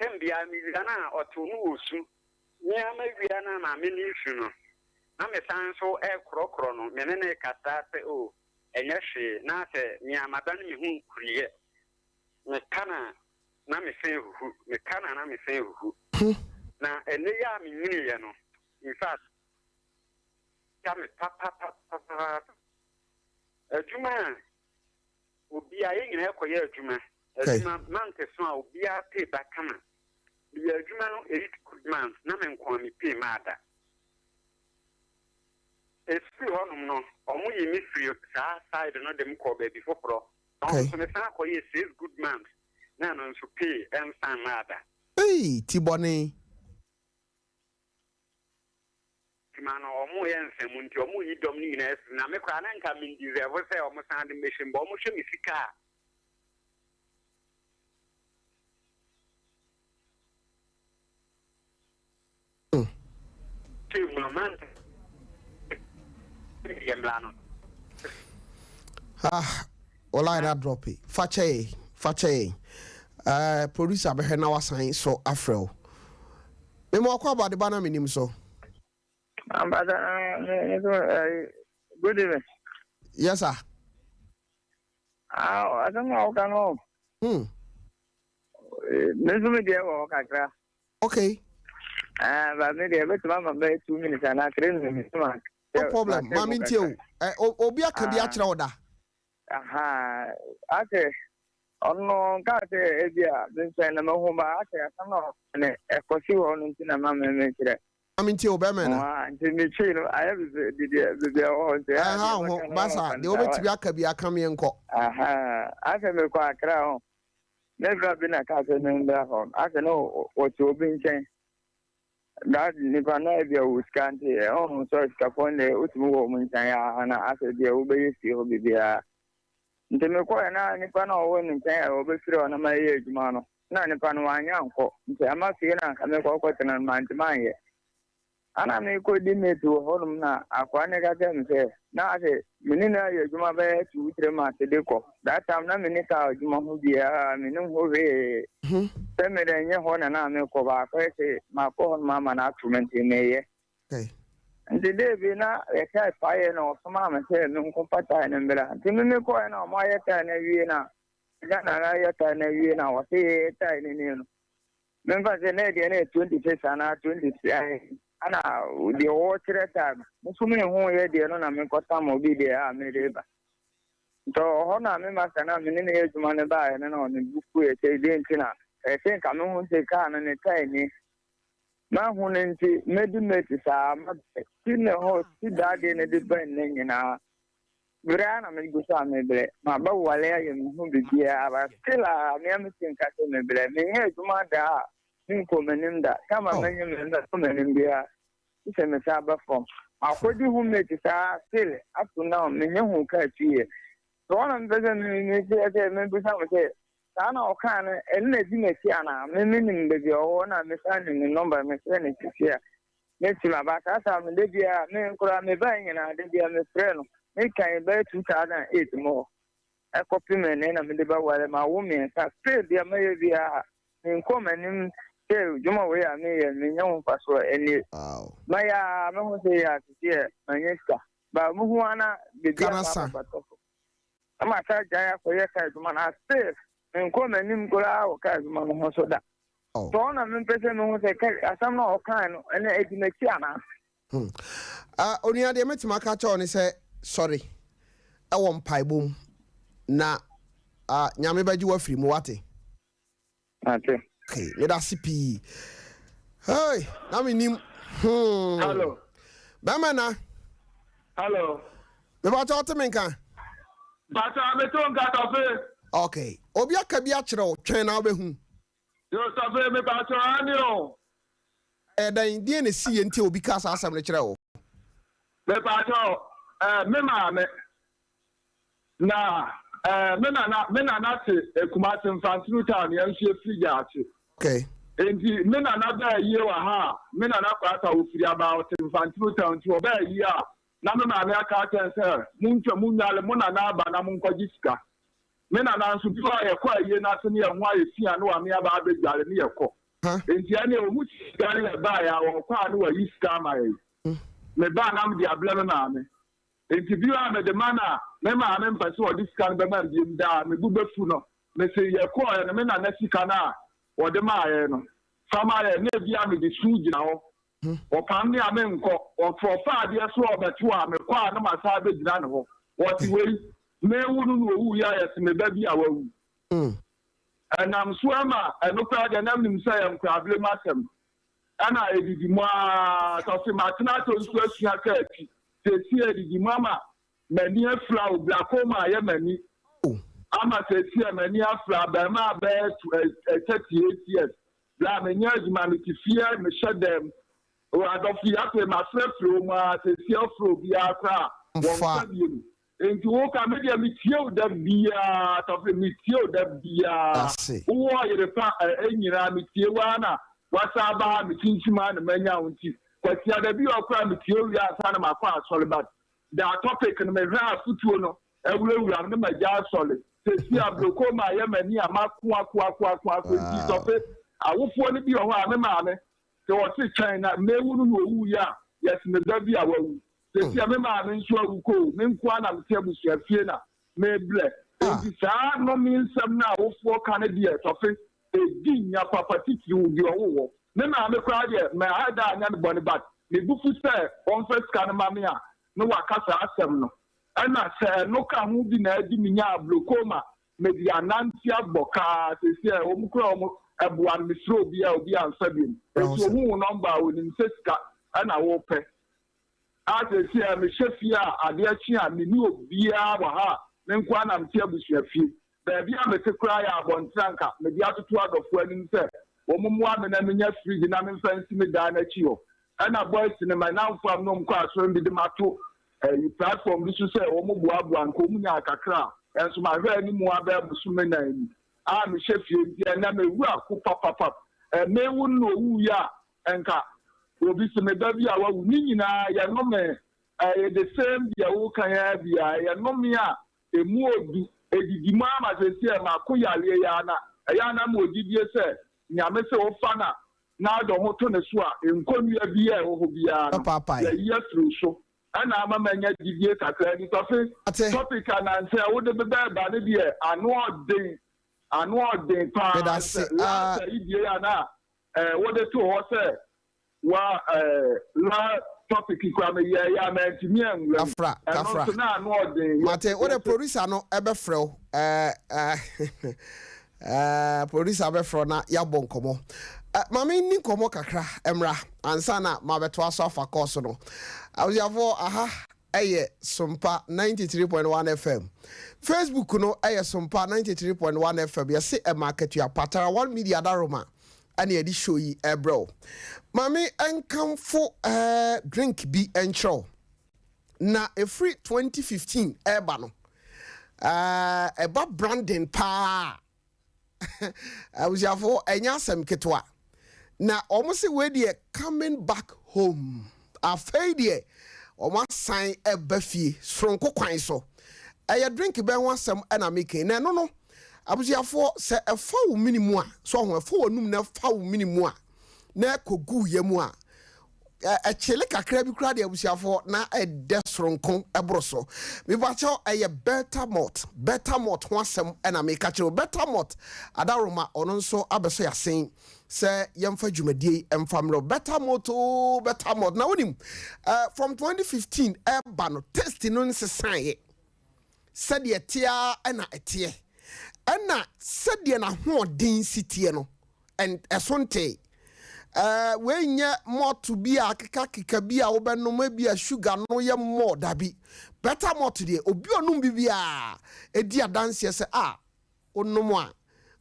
tɛm biara mewia no a ɔtew no wɔ su. Me ara mawia no a maame no resu no, na mesan nso rekorɔkorɔ no, me ne no rekasa sɛ oh, ɛnyɛ hwee, na sɛ me ara madane me ho nkuruyɛ. Meka no a, na me se rehuhu, meka no a na me se rehuhu. Na ɛnnɛ yi a menyiniiɛ no, in fact, ya me papapapapapa. Adwuma a obiara, yɛn nyinaa kɔyɛ adwuma, adwuma month so a obiara pay ba kama. Meyɛ adwuma no eight good months na me nko ara me pay maa da. Ɛfiri hɔnom no, wɔyii me firii saa side no de me kɔɔ baabi foforɔ. Na ɔno nso mesan kɔyɛɛ six good months na ɛno nso pay nsan mmaa da. Ei, ti bɔne. Adwuma no wɔyɛ nsɛm nti wɔyi dɔm no nyinaa firi mu na me koraa na nka me deserve sɛ wɔsan de me bɛhyɛ mu but wɔhwɛ me sika a. Ah, wo line adrɔpe. Fa kyɛ yɛn, fa kyɛ yɛn. Eh, producer bɛhwɛ na wasan so afrɛ wo. Mema wakɔ abɔ adeba na menim so. Ambassador, good evening. Yes, sir. Ah, asɛm a woka no. Me nso me deɛ wɔ hɔ kakra. Okay. Ah, ba me deɛ bɛtumi ama bɛyɛ 2 minutes anaa 3 minutes ma. No problem. Maame ntie o. Eh, obi aka bi akyerɛ wo da. Aha, asɛ ɔno nka sɛ ebi a mensɛn na mahu ba asɛ asɛm na ɔne ɛkɔsi hɔ no nti na ma me mekyerɛ. Maame ntie o, bɛrima na. Nti metwi no ayɛ biribi ɛwɔ hɔ nti. Ɛha ho basa deɛ wobɛtumi aka bi aka meɛ nkɔ. Aha, asɛ mekɔ Akra ho. Me bra bi na kaa sɛ membra hɔ. Asɛ no wɔte obi nkyɛn. That nipa na ebi a wɔ sika nti ɔho sɛ sikafoɔ no deɛ wotumi wɔ wɔn nkyɛn a na asɛ deɛ wobɛyɛ fie hɔ biribiara. Nti mekɔɛ na nipa na ɔwɔ ne nkyɛn a ɔbɛfiri hɔ na mayɛ adwuma no na nipa no wanyɛ ankɔ nti ama fie no anka mekɔ kɔtena no mantumi anyɛ. Ana mekɔdi mate wɔ hɔnom na akoa no ka kyerɛ me sɛ na asɛ me ne no ayɛ adwuma bɛyɛ 2, 3 months de kɔ. That time na me ne kaa adwuma ho biara me ne ho hwee. Sɛ mede nyɛ hɔ na na mekɔ baakɔyɛ sɛ makɔ hɔ nom ama no ato me nti meyɛ. Nti dee bi na yɛkae paeɛ na ɔsomaa me sɛ menkɔfa tae no mbra. Nti me mekɔɛ na ɔmo ayɛ tae no awie na Ghana na ayɛ tae no awie na wɔse yɛyɛ tae no nie no. Memfa sɛ na ɛdeɛ no yɛ 26 anaa 20 ana deɛ wɔkyerɛ tae no. Nso mehu yɛ deɛ no na mekɔtam obi deɛ a mede ba. Nti ɔhɔ na me master na me ne ne yɛ adwuma no baeɛ no na ɔne bu fuiɛ sɛ deɛ nti na ɛsɛ nka mehu sɛ kaa no ne tae nie. Mahu no nti mɛdi mate saa mabrɛ si ne hɔ si dadeɛ no de bɛn ne nyinaa. Berɛ a na megu so a mebrɛ. Mabɛwale ayɛ me ho biribiara but still a mea mete nka sɛ mebrɛ. Menyɛ adwuma da a menkɔ m'anim da. Kama manyɛ me mɛkɔ m'anim biara sɛ mesa ba fam. Makɔdi ho mate saa still up to now menyɛ ho kaa tuiɛ. So ɔna mepɛ sɛ mekyerɛ sɛ mebisa mo sɛ saa na ɔkaa no ɛno na di m'akyi anaa? Me menim baabi a ɔwɔ na mesan nim ne number mefrɛ no sisi a mɛtumi aba saa saa no da biara me koraa mebae nyinaa da biara mefrɛ no mekan bɛyɛ 2008 mu hɔ ɛkɔpem ɛnɛ na mede bɛware ma wo mmiɛnsa still deɛ mɛyɛ biara menkɔ m'anim sɛ dwuma wei a meyɛ menyɛ ho mfasoɔ ɛnie mayɛ a meho sɛ yɛ asese ɛ manyɛ sika. Ba muhu ara na biribi Ka no aba asa. abɛbata so. Na masan agyae akɔyɛ kaa adwuma no. Still, menkɔɔ m'anim koraa wɔ kaa adwuma no ho so da. Oh. So ɔno na mempɛ sɛ mehu sɛ ka asɛm no a ɔkae no, ɛnɛ ɛdi m'akyi anaa? Hmm. Uh, onua deɛ mɛtumi aka kyerɛ wo ne sɛ sɔre ɛwɔ mpaebɔ mu na uh, Nyame bɛgye wo afiri mu wate. Mate. Okay, meda ase pii. Hey, na menim. Hmm. Hello. Bɛrima na. Hello. Mebakyɛ wote me nka? Bàtà mi tó nka tɔfe. Okay. Obi aka bi akyerɛ wo, twɛn na wobɛhu. Yo tɔfe mi bàtà ani o. Ɛyɛ dɛn? Deɛn na ɛsiiɛ nti a obi kaa saa asɛm no kyerɛɛ wo? Mepakyɛw, eh, me maame. Na eh, me nana, me nana te Kumasi Mfantunu town, yɛn nso yɛfiri Gyaakye. Okay. Nti me nana bɛɛ yie wɔ ha a, me nana Kwata ɔfiri Abaa, ɔte Mfantunu town, nti ɔbɛɛ yie a, na me maame aka akyerɛ no sɛ, montwa, monnwale, mo nana aba na monkɔgye sika. Me nana nso, bi wɔ hɔ a yɛkɔ ayie no ase ne yɛn ho ayɛ fi a, na wame aba abɛdwale ne yɛkɔ. Enti ɛnneɛ ɔhu sika no yɛ baeɛ a, ɔkɔ a na wayi sika ama yɛn. Meba a na mede abrɛ me maame. Enti bio a mede ma no a, me maame mpɛ sɛ ɔde sika no bɛma me biom. Daa me bo bɛfu no. Mese yɛkɔeɛ no, me nana sika no a ɔde maa yɛn no, fa ma yɛn. Na ebia mede su gyina hɔ. Ɔpam me a menkɔ. Ɔfa adeɛ so a ɔbɛto a, mekɔ a na masan abɛgyina ne hɔ. Ɔse wei, mewo no na ɔwuiɛ a yɛse me ba bi a wawu. Ɛnam so ama ɛno koraa deɛ na menim sɛ ɛyɛ nkorabere mu asɛm. Ɛna ɛdidi mu ara, tɔfe matena atɔ nsu asua kaa akyi. Seesei ɛdidi mu ama m'ani afira o, glaucoma ayɛ m'ani ama seesei m'ani afira. Abarimaa bɛyɛ 38 years, berɛ a menyɛ adwuma, mete fie mehyɛ dɛm. O adɔfo yi, afei mafrɛfrɛ wɔn ara, seesei wofrɛ obiara koraa a, wɔmfa biom. Enti wo ka me deɛ me tie wo da biaa tɔfe me tie wo da biaa wo wɔ ɔyere pa ɛ nyinaa me tie wo ara na wasa aba ha me kyinkyim ara na manya wo nti kwasia da bi wɔ koraa me tie wo wie ansa na makɔ asɔre but daa topic no me hwɛ afutuo no awurawura me na magya asɔre sɛsi a broko ma ayɛ m'ani a mako ako ako ako ako nti tɔfe awofoɔ no bi wɔ hɔ a me maame sɛ wɔse twɛn na mewu no na ɔwuiɛ a yɛse me ba bi a wawu Seesei me maame nso awu kɔ o, me nko ara na mete abusua fie na mebrɛ. Enti saa nnome nsɛm no a awofoɔ ka no deɛ, Tɔfe, ɛdi nya papa titiriw deɛ ɔwo wɔ. Me maame koraa deɛ, mɛha da anyɛ no bɔne but me bo fu sɛ ɔmfa sika no ma me a na waka saa asɛm no. Ɛna sɛ ɛno ka ho bi na adi me nyaa glaucoma, mede anante abɔ kaa seesei wɔn koraa wɔn ɛboa no mesrɛ obiara obiara mfa biom. Enti ohuu wo number a onim sɛ sika ɛna wopɛ. A Seesei a mehyɛ fie a adeɛ kye a menni obiara wɔ ha a me nko ara na mete abusua fie. Baabi a mete koraa yɛ abɔntene anka mede atoto adɔfoɔ anim sɛ wɔn mmoa me na menya fridge na memfa nsi me dan no akyi hɔ. Ɛna boys no, m'anamfo a me ne wɔn kɔ asɔre no bi de m'ato ayi platform bi so sɛ wɔn boaboa nka wɔn nyaa kakra a ɛnso mahwɛ anim abɛyɛ bosome nan ni a mehyɛ fie nti ɛnnɛ me werɛ aho papapap. Mewo no na ɔwuiɛ a Nka obi se me ba bi a wawu ne nyinaa yɛ nome ɛyɛ the same deɛ woka yi ara bi a ɛyɛ nome a ɛmu ɔdu ɛdidi mu ara ma seesei mako yareɛ yi ara na ɛyɛ a na mewɔ gyidie sɛ Nyame se wofa na n'adɔ ho to ne so a nkɔnnua biara a ɛwɔ hɔ biara no yɛyi afiri wo so ɛna ama manya gyidie kakra nti tɔfe topic a nansa yi wode bebɛɛba no deɛ ano ɔden ano ɔden paa sɛ last ayi deɛ yi a na Eh wode too hɔ sɛ wa eh la topic yi koraa meyɛɛyɛ a mantumi anwura mu. Kafra, Ɛno kafra. nso na ano ɔden. Yɛ Mate, wode yɛte. producer no bɛfrɛ wo eh, eh, eh, producer bɛfrɛ wo na yɛabɔ nkɔmmɔ. Eh, ma menni nkɔmmɔ kakra mmra ansa na mabɛtoa so afa kɔɔso no. Abusuafoɔ, aha yɛ Sompa 93.1 FM. Facebook no yɛ Sompa 93.1 FM. Yɛse ɛma akatua pa. Tara One Media Daroma ɛna yɛde show yi ɛbrɛ wo. Maame nkamfo eh, drink bi nkyerɛ wo. Na ɛfiri 2015 ɛreba no, eh, ɛba branding paa. Abusuafo, ɛnyɛ asɛm ketewa. Na wɔn se wei deɛ coming back home. Afei deɛ wɔn asan ɛba fie soronko kwan so. Ɛyɛ drink bɛn ho asɛm ɛna meka na ɛno no abusuafoɔ sɛ ɛfa wo mene mu a so ho ɛfa w'anum na ɛfa wo mene mu a na ɛkɔgu yɛ mu a. Ɛkyele kakra bi koraa deɛ abusuafoɔ na ɛdɛ soronko ɛboro so. Mepakyɛw ɛyɛ Bertha Malt, Bertha Malt ho asɛm ɛna meka kyerɛ wo. Bertha Malt Adaworoma ɔno nso abɛsɔ yɛasen sɛ yɛmfa dwumadie yi mfa mmerɛ wo. Bertha Malt oo Bertha Malt na wonim eh, from 2015 ɛba no taste no nsesaeɛ. Sɛdeɛ ɛteɛ ara ɛna ɛteɛ ɛna sɛdeɛ n'ahoɔden si teɛ no ɛso ntee. Ɛɛ, wei nyɛ malt bi a akekakeka bi a wobɛnom, ebia sugar no yɛ more, dabi. Better malt deɛ, obi a ɔnom bi biara di adanseɛ sɛ, ah, wonom a,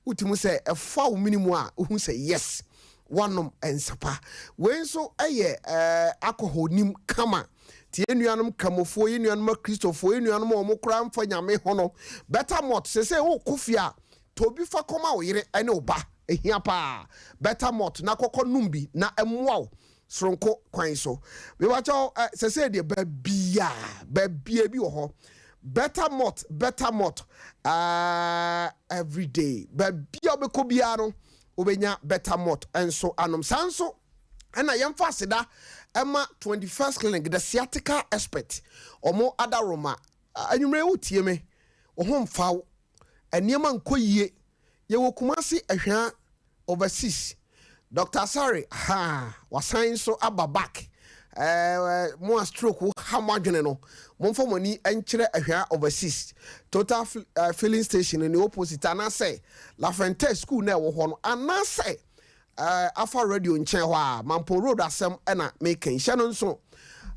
wotumi sɛ ɛfa wo mene mu a, wohu sɛ yes, woanom nsa pa. Wei nso yɛ ɛɛ, alcohol nim kama. Nti yɛn nuanom Kramofoɔ, yɛn nuanom Akristofoɔ, yɛn nuanom a wɔn koraa mfa Nyame ho no, better malt, seesei wokɔ fie a, Tɔ bi fa kɔma wo yere ne wo ba. Ehia paa. Better malt na kɔkɔ nom bi na ɛmmoa wo soronko kwan so. Mepakyɛw ɛ, sɛsɛɛ deɛ baabiaa, baabiaa bi wɔ hɔ. Better malt, better malt, uh, everyday. Baabiaa wobɛkɔ biara no, wobɛnya better malt nso anom. Saa nso ɛna yɛmfa aseda ɛma 21st Clinic, the sciatica expert. Ɔmo adaworoma. Anwummerɛ wotie me, wo ho mfa wo. Nneɛma nkɔ yie. Yɛwɔ Kumasi Ahwea overseas. Doctor Asare ahaa wasan nso aba back. Ɛɛ mo a stroke ha mo adwene no, momfa mo ani nkyerɛ Ahwea overseas. Total filling station no ne opposite anaasɛ Lafente school no a ɛwɔ hɔ no anaasɛ afa radio nkyɛn hɔ a Mampong road asɛm na meka yi. Hyɛ no nso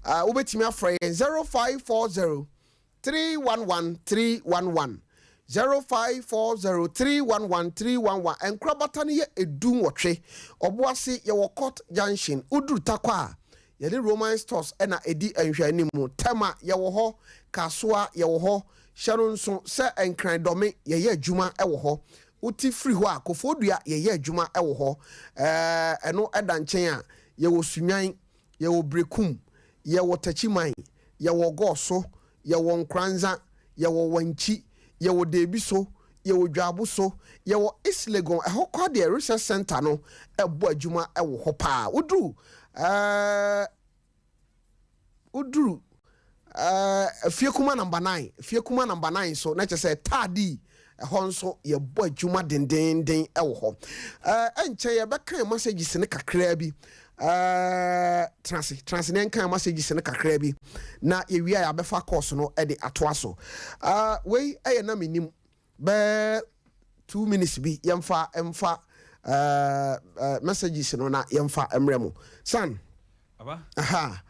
wobɛtumi afrɛ yɛn 0540 311 311, 0540 311 311. Nkorabata no yɛ 18. Ɔboase yɛwɔ Court Junction. Woduru Tarkwa a, yɛne Roman Stores na ɛdi nhwɛanimu. Tema yɛwɔ hɔ, Kasoa yɛwɔ hɔ. Hyɛ no nso sɛ Nkran Dɔme yɛyɛ adwuma wɔ hɔ. Wote firi hɔ a, Kofoɔdua yɛyɛ adwuma wɔ hɔ. Ɛno da nkyɛn a, yɛwɔ Sunyani, yɛwɔ Berekum, yɛwɔ Takyiman, yɛwɔ Gɔɔso, yɛwɔ Nkoranza, yɛwɔ Wankyi, yɛwɔ Deebiso, yɛwɔ Dwaboso, yɛwɔ East Legon, ɛhɔ koraa deɛ Research Centre no bɔ adwuma wɔ hɔ paa. Woduru ɛɛ woduru ɛɛ Afiekuma number 9, Afiekuma number 9 nso na kyerɛ sɛ Taadi ɛhɔ nso yɛbɔ adwuma dendeenden wɔ hɔ. Ɛɛ ɛnkyɛ yɛbɛkan messages no kakraa bi. Ɛɛ tena ase, tena ase na yɛnkan messages no kakraa bi na yɛwie a yɛabɛfa course no de atoa so. Ɛɛ wei ɛyɛ na menim bɛɛ 2 minutes bi yɛmfa mfa ɛɛ ɛɛ messages no na yɛmfa mmerɛ mu. San. Aba. Aha.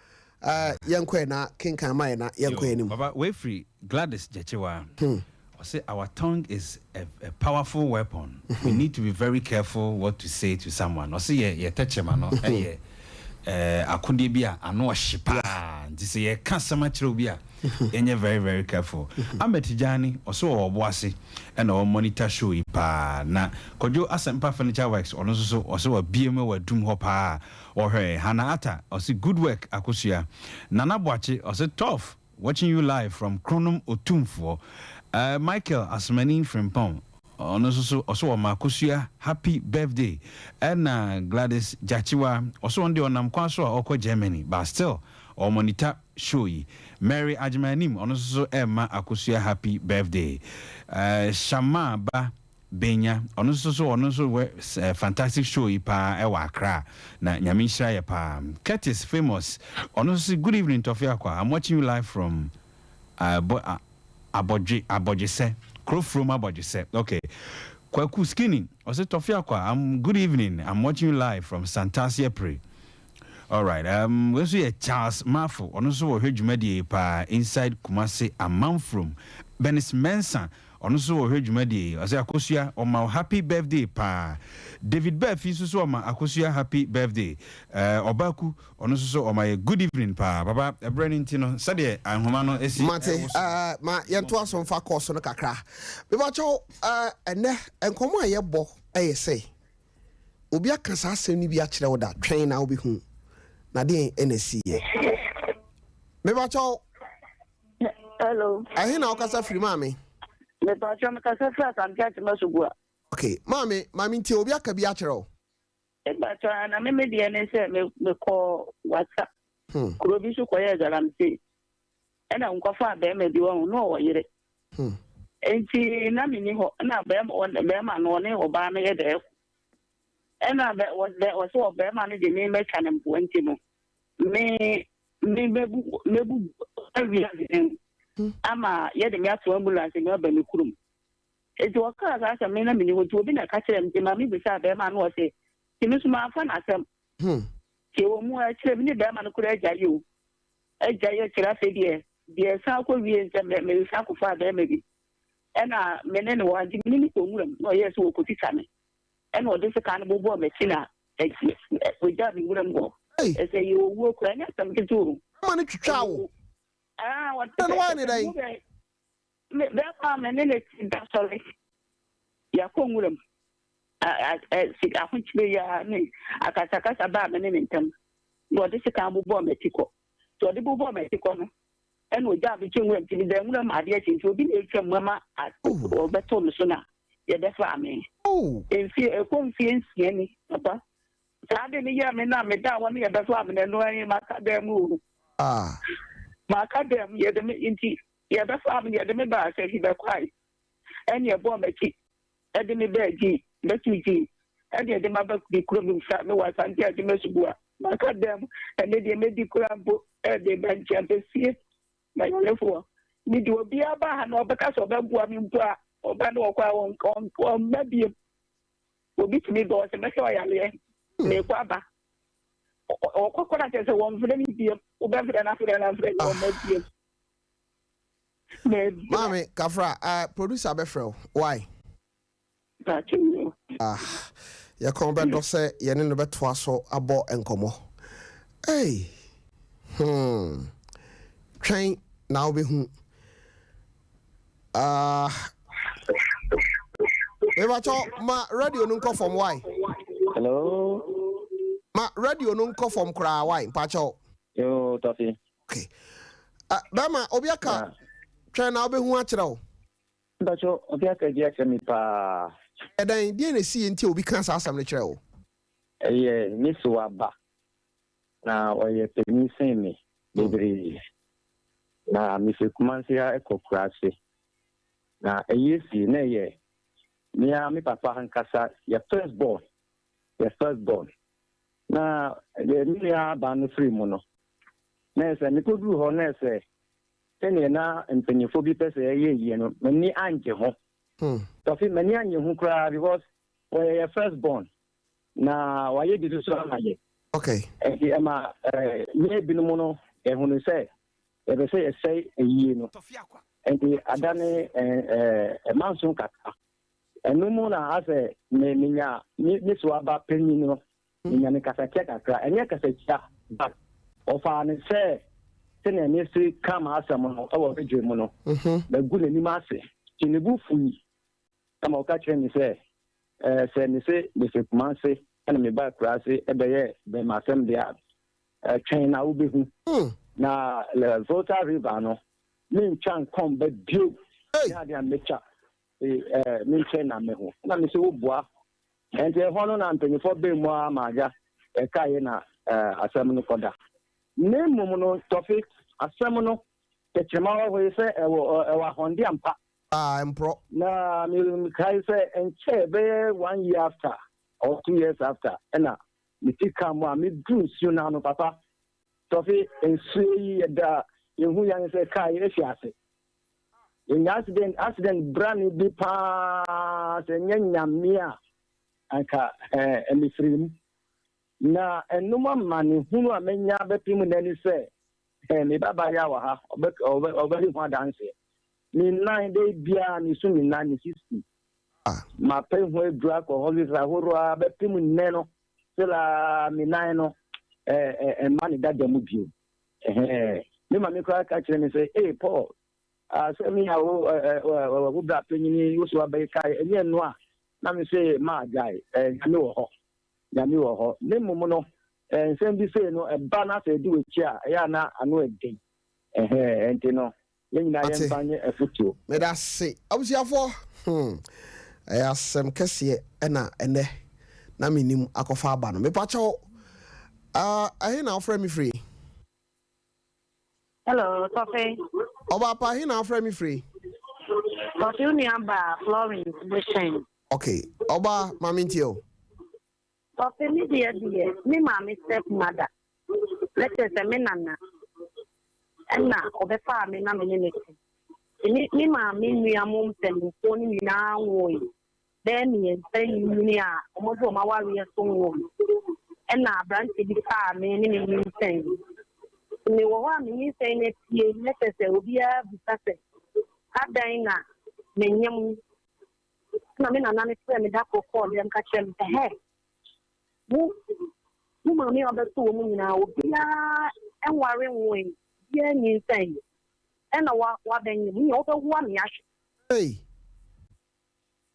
Ɛɛ yɛnkɔ yɛ na kenkan ma yɛ na yɛnkɔ yɛ anim. Baba, wei firi Gladys Gyakyewa. Ɔsɛ our tongue is a powerful weapon. We need to be very careful what to say to someone. Ɔsɛ yɛ tɛkyerɛma no ɛyɛ akodeɛ bi a ano ɔhye paa. Nti sɛ yɛka asɛm akyerɛ obi a, yɛnyɛ very very careful. Ahmed Tijani ɔsɛ ɔwɔ Ɔboase ɛna ɔwɔ monitor show yi paa. Na Kwadwo Asɛmpa Furniture Works ɔno nso so ɔsɛ wabie mu wɔ adum hɔ paa. Ɔhwɛ Hannah Atta ɔsɛ good work Akosua. Nana Boakye ɔsɛ tough watching you live from Kronom Otumfoɔ. Michael Asomani Frimpong ɔno nso so ɔsɛ ɔma Akosua happy birthday. Ɛna Gladys Gyakyewa ɔsɛ ɔno deɛ ɔnam kwan so a ɔkɔ Germany but still ɔmonitor show yi. Mary Agyemanim ɔno nso so ɛma Akosua happy birthday. Shama Ba Benya ɔno nso so ɔno nso wɛ fantastic show yi paa ɛwɔ Accra na Nyame nhyira yɛ paa. Curtis Famous ɔno nso so good evening Tɔfe Akwa, I'm watching you live from Abɔdwe Abɔdwesɛ Kurofrom Abɔdwesɛ okay. Kwaku Skinny ɔse Tɔfe Akwa, I'm good evening, I'm watching you live from Santase Apire. Alright, wei nso yɛ Charles Marfo ɔno nso wɔhwɛ dwumadie yi paa inside Kumasi Amanfrom. Bernice Mensah ɔno nso wɔhwɛ dwumadie yi, ɔsɛ Akosua ɔma wo happy birthday paa. David Baafi nso so ɔma Akosua happy birthday. Ɔbaaku ɔno nso so ɔma yɛ good evening paa. Papa ɛberɛ no nti no sɛdeɛ nhoma no si Mate, ɛwo so no. Ma yɛntoa so mfa course no kakra. Mepakyɛw, ɛnnɛ nkɔmmɔ a yɛbɔ yɛ sɛ obi aka saa asɛm no bi akyerɛ wo da, twɛn na wobɛhu. Na deɛn na ɛsiiɛ? Mepakyɛw. Hello. Ɛhe na wokasa firi maame? Mepakyɛw mekasa firi Asante Akyem Asubua. Okay, maame, maame ntie obi aka bi akyerɛ wo. Mepakyɛw a na me me deɛ ne sɛ me mekɔɔ wasa kuro bi so kɔyɛɛ galamsey ɛna nkɔfaa bɛrima bi wɔn na ɔwɔ yere nti na menni hɔ ɛna bɛrima bɛrima no ɔne ɔbaa no yɛ dɛ ɛko ɛna bɛ wɔ bɛ ɔsɛ ɔbɛrima no de me mɛtwa ne mpoa nti no me me mɛbu mɛbu awia ne ama yɛde me ato ambulance mu aba me kurom. Enti wɔkaa saa asɛm no na menni hɔ nti obi na ɛka kyerɛɛ me nti maame bisaa bɛrima no ɔse nti me nso mamfa no asɛm. Nti ɛwɔ mu a akyire me ne bɛrima no koraa agyae o agyae akyire afei deɛ deɛ ɛsan kɔ wie nsɛ me mesan kɔfaa bɛrima bi ɛna me ne no wɔ ha nti me ne no kɔ nwuram na ɔyɛɛ sɛ ɔkɔtwitwa me ɛna ɔde sekan no bobɔɔ m'akyi na ɔgyaa me nwuram hɔ ɛsɛ yɛ owuo koraa ɛnyɛ asɛm ketewa o. Bɛrima no twitwaa wo? Ah, ɔte Ɛna wayɛ ne dɛn? Me bɛrima a me ne no te da sɔre, yɛakɔ nwuram. Ahokyerɛ yi ara ne akasakasa baa me ne ne ntam, na ɔde sekan bobɔɔ m'atikɔ. Nti ɔde bobɔɔ m'atikɔ no, ɛna ogyaa me kyɛ nwuram. Nti medaa nwuram ma adeɛ kye. Nti obi na atwam mu ama ɔbɛtoo me so na yɛbɛfaa me. Mfie, ɛkɔ mfie nsia ni, papa. Saa ade no yɛɛ me na medaa hɔ ne yɛbɛfaa me no, ɛno ara ni, maka dan mu o. Maka dan mu, yɛde me, nti Yɛbɛfaa me, yɛde me baa Sɛhi bɛkwae, ɛne ɛbɔɔ m'akyi de me baa Gyi, bɛtoo Gyi, ɛne ɛde m'aba me kurom Mfra, mewɔ Asante Akyem Asubua, maka dɛm, ɛnɛ deɛ mɛdi koraa mpo ɛde ba nkyɛn ampesie, mayarefoɔ, mede obiara ba ha na ɔbɛka sɛ ɔbɛboa me mpo a, ɔba na ɔkɔ a ɔmma biem, obi tumi ba ɔsɛ mɛhwɛ ɔyareɛ, mekɔ aba, ɔkɔ kɔ na kyerɛ sɛ wɔmfrɛ me biem, wobɛfrɛ no afrɛ no afrɛ no ɔmma biem. Maame kafra uh, producer bɛfrɛ wo why? Ah, yɛkɔn bɛdɔ sɛ yɛne no bɛtoa so abɔ nkɔmmɔ. Hey, hmm. Twɛn na wobɛhu. Ah. Mebakyɛ ma radio no nkɔ fam why? Hello. Ma radio no nkɔ fam koraa why? Mpakyɛw. Yo, Tofi. Okay. Uh, bɛrima, obi aka twɛn na wobɛhu akyerɛ wo. Mpakyɛ, obi aka bi akyerɛ me paa. Ɛdɛn, deɛ na ɛsi yɛ nti a obi ka saa asɛm no kyerɛ wo? Ɛyɛ me so aba, na ɔyɛ panin sen me bebree. Na mefiri Kumasi ha kɔ Kurase. Na ɛyɛ si na ɛyɛ me ara me papa ankasa yɛ first born, yɛ first born. Na deɛ me nua ba no firi mu no, na ɛsɛ mekɔduru hɔ na ɛsɛ sɛdeɛ na mpanyinfoɔ bi pɛ sɛ ɛyɛ yie no, m'ani angye ho. Tɔfe, m'ani annye ho koraa because wɔyɛ yɛ first born na wɔayɛ bi nso ama yɛ. Okay. Nti ɛma yɛ binom no yɛhunu sɛ yɛpɛ sɛ yɛsɛe ayie no. Nti adane ɛmanso kakra. Ɛno mu na asɛ me menya me me so aba panyin no, menya ne kasatia kakra. Ɛnyɛ kasatia, but ɔfaa no sɛ sɛnea mesi ka m'asɛm no wɔ radio mu no, magu n'anim ase. Nti ne bo fui ma ɔka kyerɛɛ me sɛ, eh, sɛ mese mefi Kumase na meba akuraase bɛyɛ bɛrmasɛm deɛ a, eh, twɛn na wobɛhu. Na Volta River no, mentwa nkɔmba bio. Nyɛ ade a mɛtwa. Eh, me nkyɛn na me ho. Na me sɛ woboa. Ɛnti ɛhɔ no na mpanyinfoɔ bɛn mu ara ma agya ɛkaeɛ na eh, asɛm no kɔda. Na mmom no, Tɔfe, asɛm no, tɛkyerɛma wɔ hɔ yi sɛ ɛwɔ ɛwɔ ahɔnde ampa. Ah, mporɔ. Na mekae sɛ ɛnkyɛɛ bɛyɛ one year after or 2 years after ɛna meti kaa mu a meduru nsuo no ano papa. Tɔfe, nsuo yi yɛda yɛhu yan sɛ kaa yi ahwe ase. Yɛnya accident accident brane bi paa sɛ nyɛ Nyame a anka eh, mefiri mu. Na ɛnom amanehunu a manya bɛpem nnɛ ne sɛ eh, me ba bayewa wɔ ha, ɔbɛdi ho adanseɛ. Me nan da biara mesu me nan me sisi. Mapɛ ho aduru akɔ hospital ahoroɔ a bɛpem nnɛ no still a me nan no eh, eh, ɛmma ne dada mu bio. Ɛhɛɛ. Me maame koraa ka kyerɛ me sɛ, Ee, Paul, asɛm yi a wo wo bra panyin yi wo so abɛyɛ kae, ɛnyɛ ɛno a na me se ma gyae. Nyame wɔ hɔ. Nyame wɔ hɔ. Ne mmom no, nsɛm bi sei no, ɛba na sɛ ɛdi w'akyi a, ɛyɛ a na ano ɛden. Ɛhɛɛ, ɛnti no, yɛn nyinaa Mate. yɛmfa nyɛ afotuo. Meda ase. Abusuafoɔ, hmm, ɛyɛ asɛm kɛseɛ ɛna ɛnɛ. na menim akɔfa aba no. Mepakyɛw, ah, ɛhe na wofrɛ me firi? Hello, Tɔfe. Ɔbaapa, ɛhe na wofrɛ me firi? Tɔfe, wo nua baa Florence Bohyɛn. Ok, ɔbaa, ma mentie o. Tɔfe, me deɛ deɛ, me maame step mother, na kyerɛ sɛ me nana, ɛna ɔbɛfaa me na me ne no te. Me, me maame nua mo mpanimfoɔ no nyinaa woe. Bɛyɛ mmiɛnsa nyini a wɔde wɔn awareɛ so woo me. Ɛna aberanteɛ bi faa me ne me nyinsɛn. Nti mewɔ hɔ a me nyinsɛn no apue na kyerɛ sɛ obiara bisa sɛ adɛn na menyem. Ɛna me nana no frɛɛ me da koro kɔɔ dɛm ka kyerɛɛ me sɛ hɛ wo wo maame a ɔbɛto wɔn nyinaa obiara nware nwoe obiara nyinsɛn ɛna wa wabɛnyem nea wobɛwoa me ahwɛ. Hey.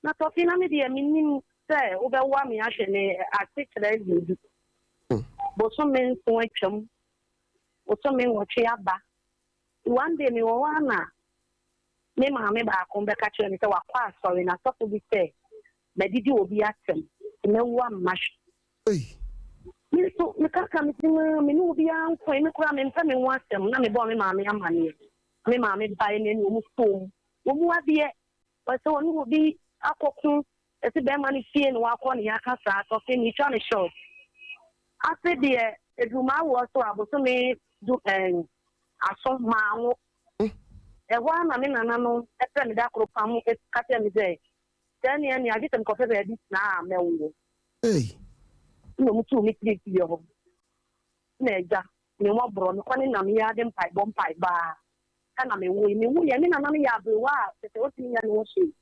Na Tɔfi na me deɛ mennim sɛ wobɛwoa me ahwɛ me asekyerɛ biribi. Bosome nson atwam, bosome nwɔtwe aba. Nti one day mewɔ hɔ ara na me maame baako bɛka kyerɛɛ me sɛ wakɔ asɔre na sɔfo bi sɛ madidi obi atɛm nti mɛwoa mma hwɛ. Me nso mekaka me tirim ara me ne obiara nkoe, me koraa mempɛ me ho asɛm na mebɔɔ me maame amanneɛ. Me maame baeɛ na ɛne wɔn sɔɔ mu. Wɔn adeɛ Ɔsɛ ɔne obi akɔko ɛse bɛɛma no fie na wakɔ ne yaka saa tɔfe metwa no short afe deɛ ɛduru mawoɔ so a bosome du ɛn aso manwo ɛhɔ ara na me nana no ɛfrɛ me da koro pam ka kyerɛ me sɛ sɛ ɛneɛ nea gye sɛ mekɔpɛ baabi tena a mɛwo ɛna ɔmo tuu me firi fie hɔ na agya me mmɔborɔ mekɔ ne nam yi ara de mpaebɔ mpaebɔ a Ɛna me wui. Me wuiɛ, me nana no yɛ aberewa a kyerɛ sɛ ɔntumi nyɛ ne ho hwee.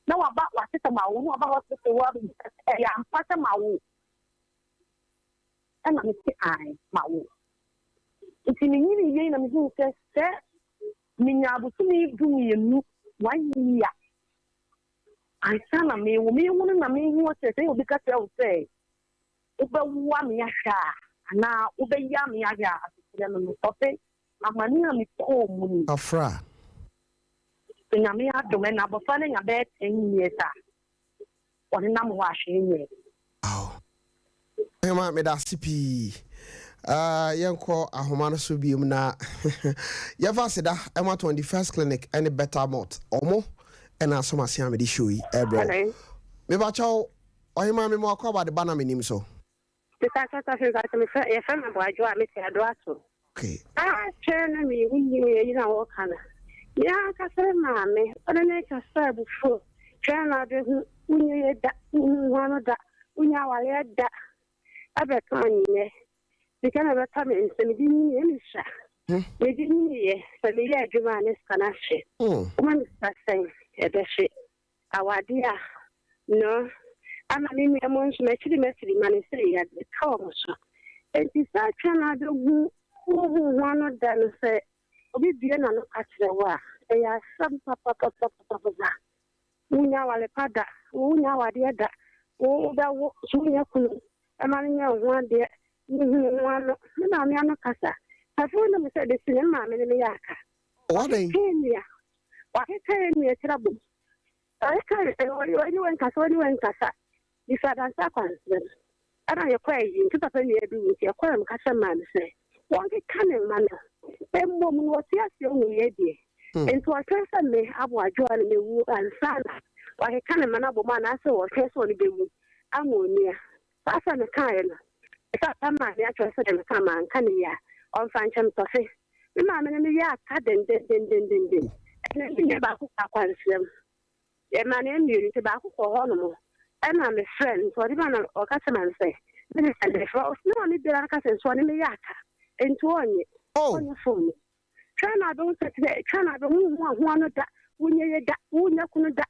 Na waba, wate sɛ mawo, na waba hospital hɔ abɛbisa sɛ ɛyɛ ampa sɛ mawo? Ɛna me se ae, mawo. Nti me nyinii yei na me huu sɛ sɛ menya abosome 12, one year, ansa na mewo. Mewo no na mehu sɛ sɛ obi ka kyerɛ wo sɛ wobɛwoa me ahwɛ a, anaa wobɛya me ahwɛ a, asekyerɛ no no, ɔse Amane a mekɔɔ mu ni. Afra. Sɛ Nyame adom ɛna abɔfra no anya bɛyɛ 10 years a, ɔnenam hɔ a hwee nyɛɛ. Aw. Ɔhema medase pii. Uh, yɛnkɔ ahoma no so biom na yɛfa aseda ɛma 21st Clinic ɛne Better Malt. Ɔmo ɛna asom ase a mede show yi ɛbrɛ wo. Mebakyɛw, Ɔhema mema wakɔ aba de ba na menim so. Mepakyɛ sɔfo mepakyɛ mefrɛ yɛfrɛ me Aboadwo a mete Adoa so. Okay. Ah twɛn na me hu ni eyi na wɔka no. Me ankasa me maame ɔne ne kasa abufuo twɛn na abɛhu wonyɛ yɛ da wohu ho ano da wonya awareɛ da ɛbɛka nnɛ sika na ɛbɛka me nsa mede nyini ɛne sua mede nyiniiɛ sɛ meyɛ adwuma a ne sika no ahye woma me sika sɛn ɛbɛhye Awade a, no, ama me nua mo nso m'akyiri m'afiri ma no sɛ yade ka wɔn so. Enti saa twa no abɛhu wo ho ho ano da no sɛ obi bue n'ano ka kyerɛ wo a, ɛyɛ asɛm papapapapapa. Wonnya aware pa da, wonnya awadeɛ da, wobɛwo so wonnya kunu ma no nyɛ wo ho adeɛ, wohu wo ho ano. Me maame ano kasa. Afei wonim sɛ bɛsi me maame ne me yɛ aka. Wadɛn? Wakeka nnua. Wakeka nnua tiri abom. Wakeka ɔne wei nkasa, ɔne wei nkasa. Bisa adanse akwankyerɛ no. Ɛna yɛkɔ ayi nti papa nua bi wu nti yɛkɔɛ meka kyerɛ maame sɛ wɔnkeka ne mma no. Mmom no wɔte aseɛ nwuiɛ deɛ. Nti ɔtwɛn sɛ me aboadwoa no mewu ansa na wakeka ne mma no abom anaasɛ ɔtwɛn sɛ ɔno bɛwu ama onua. Saa asɛm a mekaeɛ no, sɛ papa maame akyerɛ sɛ deɛ meka manka no yie a, ɔmfa nkyɛ me tɔfe. Me maame ne me yɛɛ aka dendendendenden. Ɛnna me nua baako kɔɔ akwankyerɛ mu. Yɛmaa no mmienu nti baako kɔɔ hɔnom. Ɛnna mefrɛɛ no nti ɔde ma na ɔka kyerɛ maame sɛ, me de sɛ mefrɛ wo. Me maame biara ka sɛ nso ɔne me yɛ aka nti ɔnnye. Ɔnnye fon no. Twɛn na abɛhu sɛ te dɛ twɛn na abɛhu ho ahoa no da, wonyɛ yɛ da, wonya kunu da.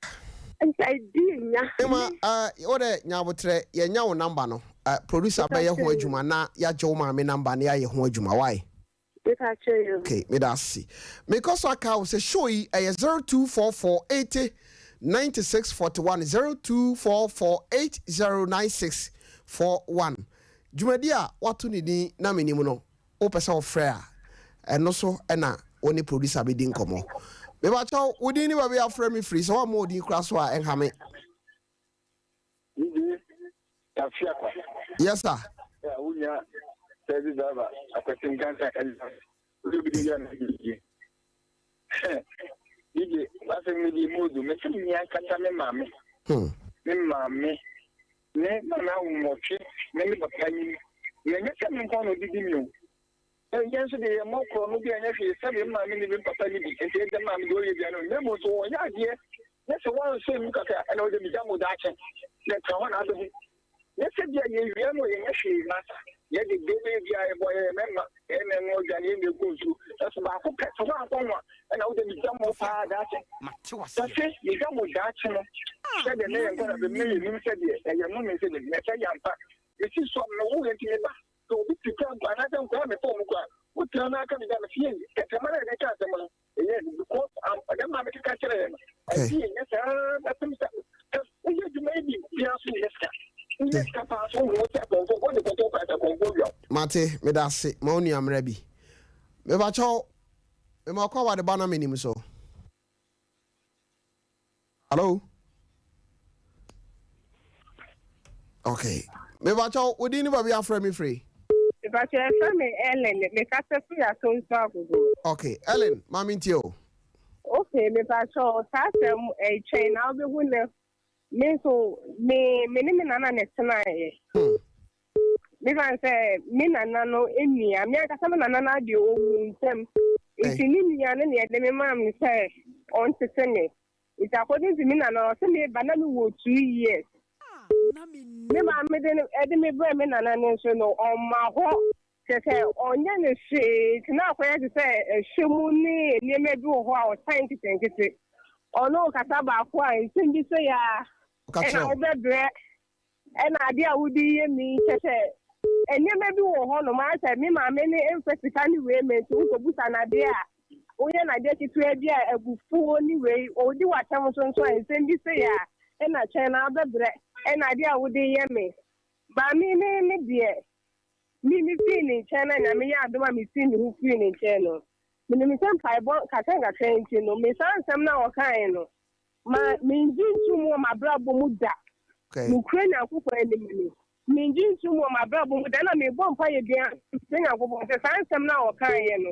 Nti ɛdi nya. Ema eh, wo dɛ nya abotrɛ, yɛnya wo number no, eh, producer bɛyɛ ho adwuma na yɛagye wo maame number na yɛayɛ ho adwuma, wai? Okay, meda ase. Mekɔ so aka wo sɛ show yi ɛyɛ 0244 80 96 41, 0244 80 96 41. Dwumadi a wato ne din na menim no, wopɛ sɛ wofrɛ a, ɛno so na wo ne producer bɛdi nkɔmmɔ. Mebakyɛw, wo din ne baabi a wofrɛ me firi, sɛ woammɔ wo din koraa so a, ɛnha me. DJ, Afiakwa. Yes sir. Yeah, wo nua taxi driver Akwasi Nkansa ɛna wode obi de wia na DJ. DJ, wasɛm no deɛ mu odu. Mese me ankasa me maame. Hmm. Me maame ne nana nwɔtwe ne me papa nyim. Na ɛnyɛ sɛ me nko na odidi mi o. Yɛn nso deɛ yɛmmɔ korɔ no bi ɛnyɛ hwee sɛdeɛ me maame ne me papa ne bi nti ɛdɛ maame deɛ ɔyɛ bia no na mmom so wɔyɛ adeɛ na sɛ wɔansɔ emu kakra ɛna ɔde megya mo daakye na ɛtra hɔ na abɛhu na sɛ bia yɛwia no yɛnyɛ hwee masa yɛde deɛ bɛyɛ bia yɛbɔ yɛyɛ mɛma yɛn na ɛno aduane yɛn na ɛkɔ nsuo ɛso baako pɛ sɛ woankɔ ho a ɛna wode megya mo paa daakye sɛse megya mo daakye no sɛdeɛ na yɛnkɔ na bɛmɛ yɛnim sɛdeɛ ɛyɛ no me sɛ na ɛsɛ yɛampa mesi so a mewwo yɛ nti meba Sɛ obi te kura mpo anaasɛ nkwadaa a mefɔ wɔn kura, wotena na aka me da mese yei kɛtɛma no a yɛde ka asɛm no ɛyɛ no because ɔdɛ maa mekeka kyerɛ yɛ no ɛnti yɛnyɛ saa bɛpem sɛ woyɛ adwuma yi bi biara so nyɛ sika woyɛ sika paa so wohu sɛ kɔmfo wode kɔtɔ paa sɛ kɔmfo wia Mate, meda ase ma wo nua mmra bi. Mepakyɛw, mema ɔkɔ awade ba na menim so. Hello? Okay. Mepakyɛw, wo din ne baabi afrɛ me firi? Mepakyɛw, yɛfrɛ me Ellen. Mekasa firi Atonsu Agogo. Okay, Ellen, ma mentie o. Okay, mepakyɛw, saa asɛm ɛtwɛn na wobɛhu no. Me nso, me me ne me nana na ɛtenaeɛ. Hmm. Mefa no sɛ me nana no nua, me ankasa me nana no adeɛ ɔwu ntɛm. Nti ne nua no na ɛde me maa me sɛ ɔntete me. Nti according to me nana ɔse me ba na me wɔ 2 years. Me maame de no ɛde me brɛ me nana no nso no ɔmma hɔ kyerɛ sɛ ɔnyɛ no hwee nti na akɔyɛ te sɛ ɛhwɛ mu ne nneɛma bi wɔ hɔ a ɔtan nketenkete. Ɔno kasa baako a nsɛm bi sɛ yɛ a Ɔka ɛna kyerɛ wo. wobɛbrɛ ɛna adeɛ a wode yɛ mi kyɛ sɛ nneɛma bi wɔ hɔnom ayɛ sɛ me maame ne mfa sika ne wei ma nti wokɔbusa no adeɛ a woyɛ no adeɛ ketewa bi a abufuo ne wei ɔdi w'atɛm nso nso a nsɛm bi sɛ yɛ a ɛna twɛn na wobɛbrɛ ɛna adeɛ a wode yɛ me baa me ne me deɛ me me fii ne nkyɛn na Nyame yɛ adom a mesii me ho fii ne nkyɛn no, menim sɛ mpaebɔ nkakra nkakra nti no me saa nsɛm no a ɔkaeɛ no ma mengye ntom wɔ m'abrabɔ mu da. Nokorɛ Nyankopɔn anim ni, mengye ntom wɔ m'abrabɔ mu da na mebɔ mpaeɛ biara mesrɛ Nyankopɔn sɛ saa nsɛm no a ɔkaeɛ no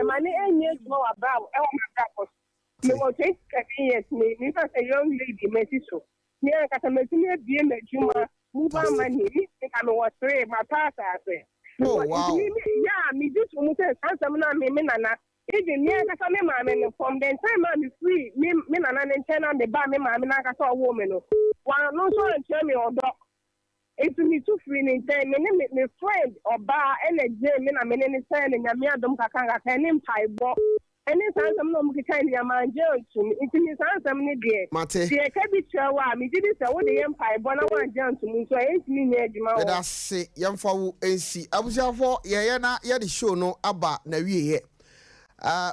ɛma no ɛnyɛ adwuma wɔ abrabɔ ɛwɔ m'abrabɔ so. Mewɔ 27 years, me mefa sɛ young lady masi so. Me ankasa matumi abie m'adwuma mobile money me nka mewɔ three matɔ asase. Oh, Mewɔ wow. nti me me yɛ a megye to mu sɛ saa nsɛm no a me me nana even me ankasa me maame no from the time a me firi me me nana ne nkyɛn na me ba me maame no ankasa ɔwoo me no wɔano nso ankyerɛ me ɔdɔ nti me tu firi ne nkyɛn me ne me me friend ɔbaa ɛna gye me na me ne ne sɛn ne Nyame adom kakra nkakra ne mpaebɔ ɛne saa nsɛm na ɔmo keka ne nyama angye antom nti me saa nsɛm ne deɛ Mate. deɛ ɛka bi kyerɛ wo a megye di sɛ wode yɛ mpaebɔ na woangye antom nso a ɛntumi nyɛ adwuma wɔ Meda ase, yɛmfa wo nsi. Abusuafoɔ, yɛyɛ na yɛde show no aba n'awieɛ.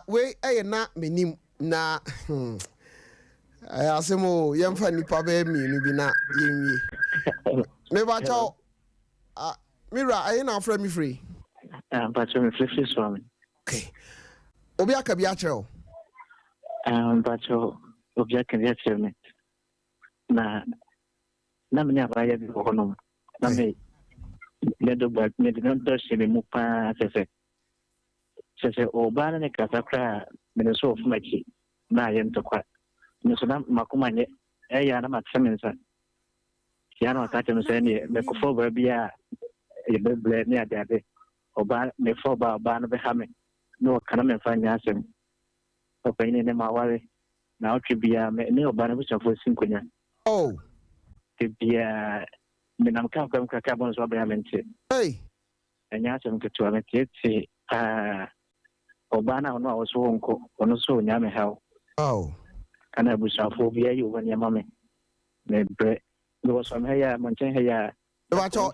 Wei ɛyɛ na menim na ɛyɛ asɛm o, yɛmfa nnipa bɛyɛ mmienu bi na yɛnwie. Mebakyɛw, me wura, ɛhe na afrɛ me firi? Mpakyɛ mefirifiri so ame. Okay. Obi aka bi akyerɛ wo? Mpakyɛ obi aka bi akyerɛ me. Na me ne abaayewa bi wɔ hɔnom. Na me ne dɔ ba me de no dɔ hyɛ me mu paa kyɛ sɛ ɔbaa no ne kasa koraa me ne so ɔfom akyi na ayɛ ntɔkwa. Me nso na makoma nyɛ ɛyɛ a na matene me nsa. Tia na ɔka kyerɛ me sɛ ɛneɛ mɛkɔfa ɔbaa bi a yɛbɛbrɛ ne adeade. Ɔbaa mefa ɔbaa no bɛha me na ɔka na memfa nyɛ asɛm. Ɔpanyin ne ma aware na ɔtwe biara me ne ɔbaa no abusuafoɔ si nkonnwa. Oh. Te biara menam kaa kwan mu kakra bɔ nso abɛn a mente. Hey. Ɛnyɛ asɛm ketewa meteetee paa. Ɔbaa no a ɔno a ɔso hɔ nkɔ ɔno nso ɔnya me haw. Oh. Ɛna abusuafoɔ biara yi wɔn nneɛma me. Mebrɛ. Mewɔ sɔm ha yi a mo nkyɛn ha yi a. Mebakyɛw,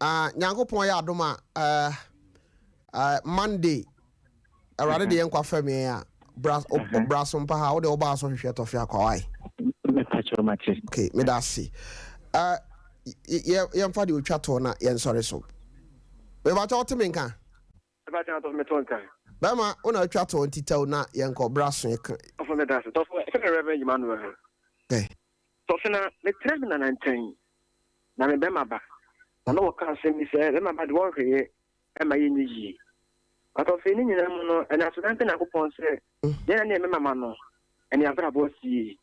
Nyankopɔn yɛ adom a Monday Awurade de yɛn nkwa fam yɛn a bra bra so mpa ha wode wobaa so hwehwɛ tɔfe akwa wae. Mepakyɛw mate. Okay, meda ase. Yɛmfa deɛ otwa toɔ na yɛnsɔre so. Mebakyɛw wote me nka? Mebakyɛw atɔfo meto nka. Bɛrima wo na otwa toɔ nti tɛw na yɛnkɔ bra so yɛka. Ɔfo meda ase. Tɔfo ɛfɛ me Reverend Emmanuel. Okay. Tɔfo na metrɛ me nana nkyɛn. Na me bɛma ba. Na na wɔka asɛm bi sɛ bɛma ba de wɔnhwɛeɛ ɛma yɛnyɛ yie. But ɔfei ne nyinaa mu no, ɛna aseda nka Nyankopɔn sɛ yɛn na ne yɛ me mama no ɛne abrabɔ sie.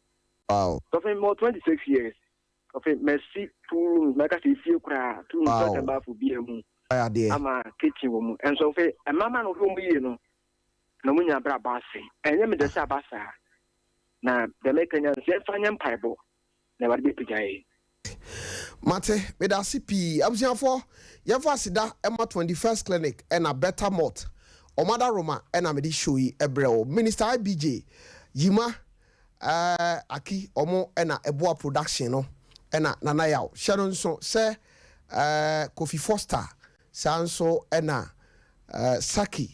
Wow. Ɔfei mewɔ 26 years. Ɔfei masi two rooms, mɛka sɛ efie koraa, two rooms, toilet and bath biara mu. Ayɛ adeɛ. Ama kitchen wɔ mu. Ɛnso ɔfei mmarima na wɔhwɛ wɔn yie no, na wɔn nyinaa abrabɔ ase. Ɛnyɛ me dɛ sɛ aba saa. Na deɛ meka nyinaa no, sɛ yɛmfa nyɛ mpaebɔ na Awurade bɛpagya yɛn. Mate, meda ase pii. Abusuafoɔ, yɛmfa aseda ma 21st Clinic ɛna Better Malt. Wɔn adaworoma ɛna mede show yi brɛ wo. Minister IBJ, Yima, eh, Aki, wɔn ɛna ɛboa production no, ɛna Nana Yaw. Hyɛ no nso sɛ eh, Kofi Foster, Saa nso na Saki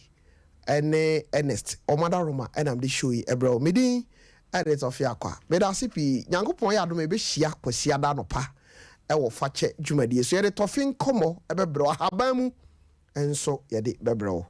ne Ernest wɔn adaworoma na mede show yi brɛ wo. Me din ne Tɔfe Akwa. Meda ase pii. Nyankopɔn yɛ adom a yɛbɛhyia Kwasiada anɔpa wɔ Fakyɛ dwumadie so. Yɛde Tɔfe nkɔmmɔ bɛbrɛ wo. Ahaban mu nso yɛde bɛbrɛ wo.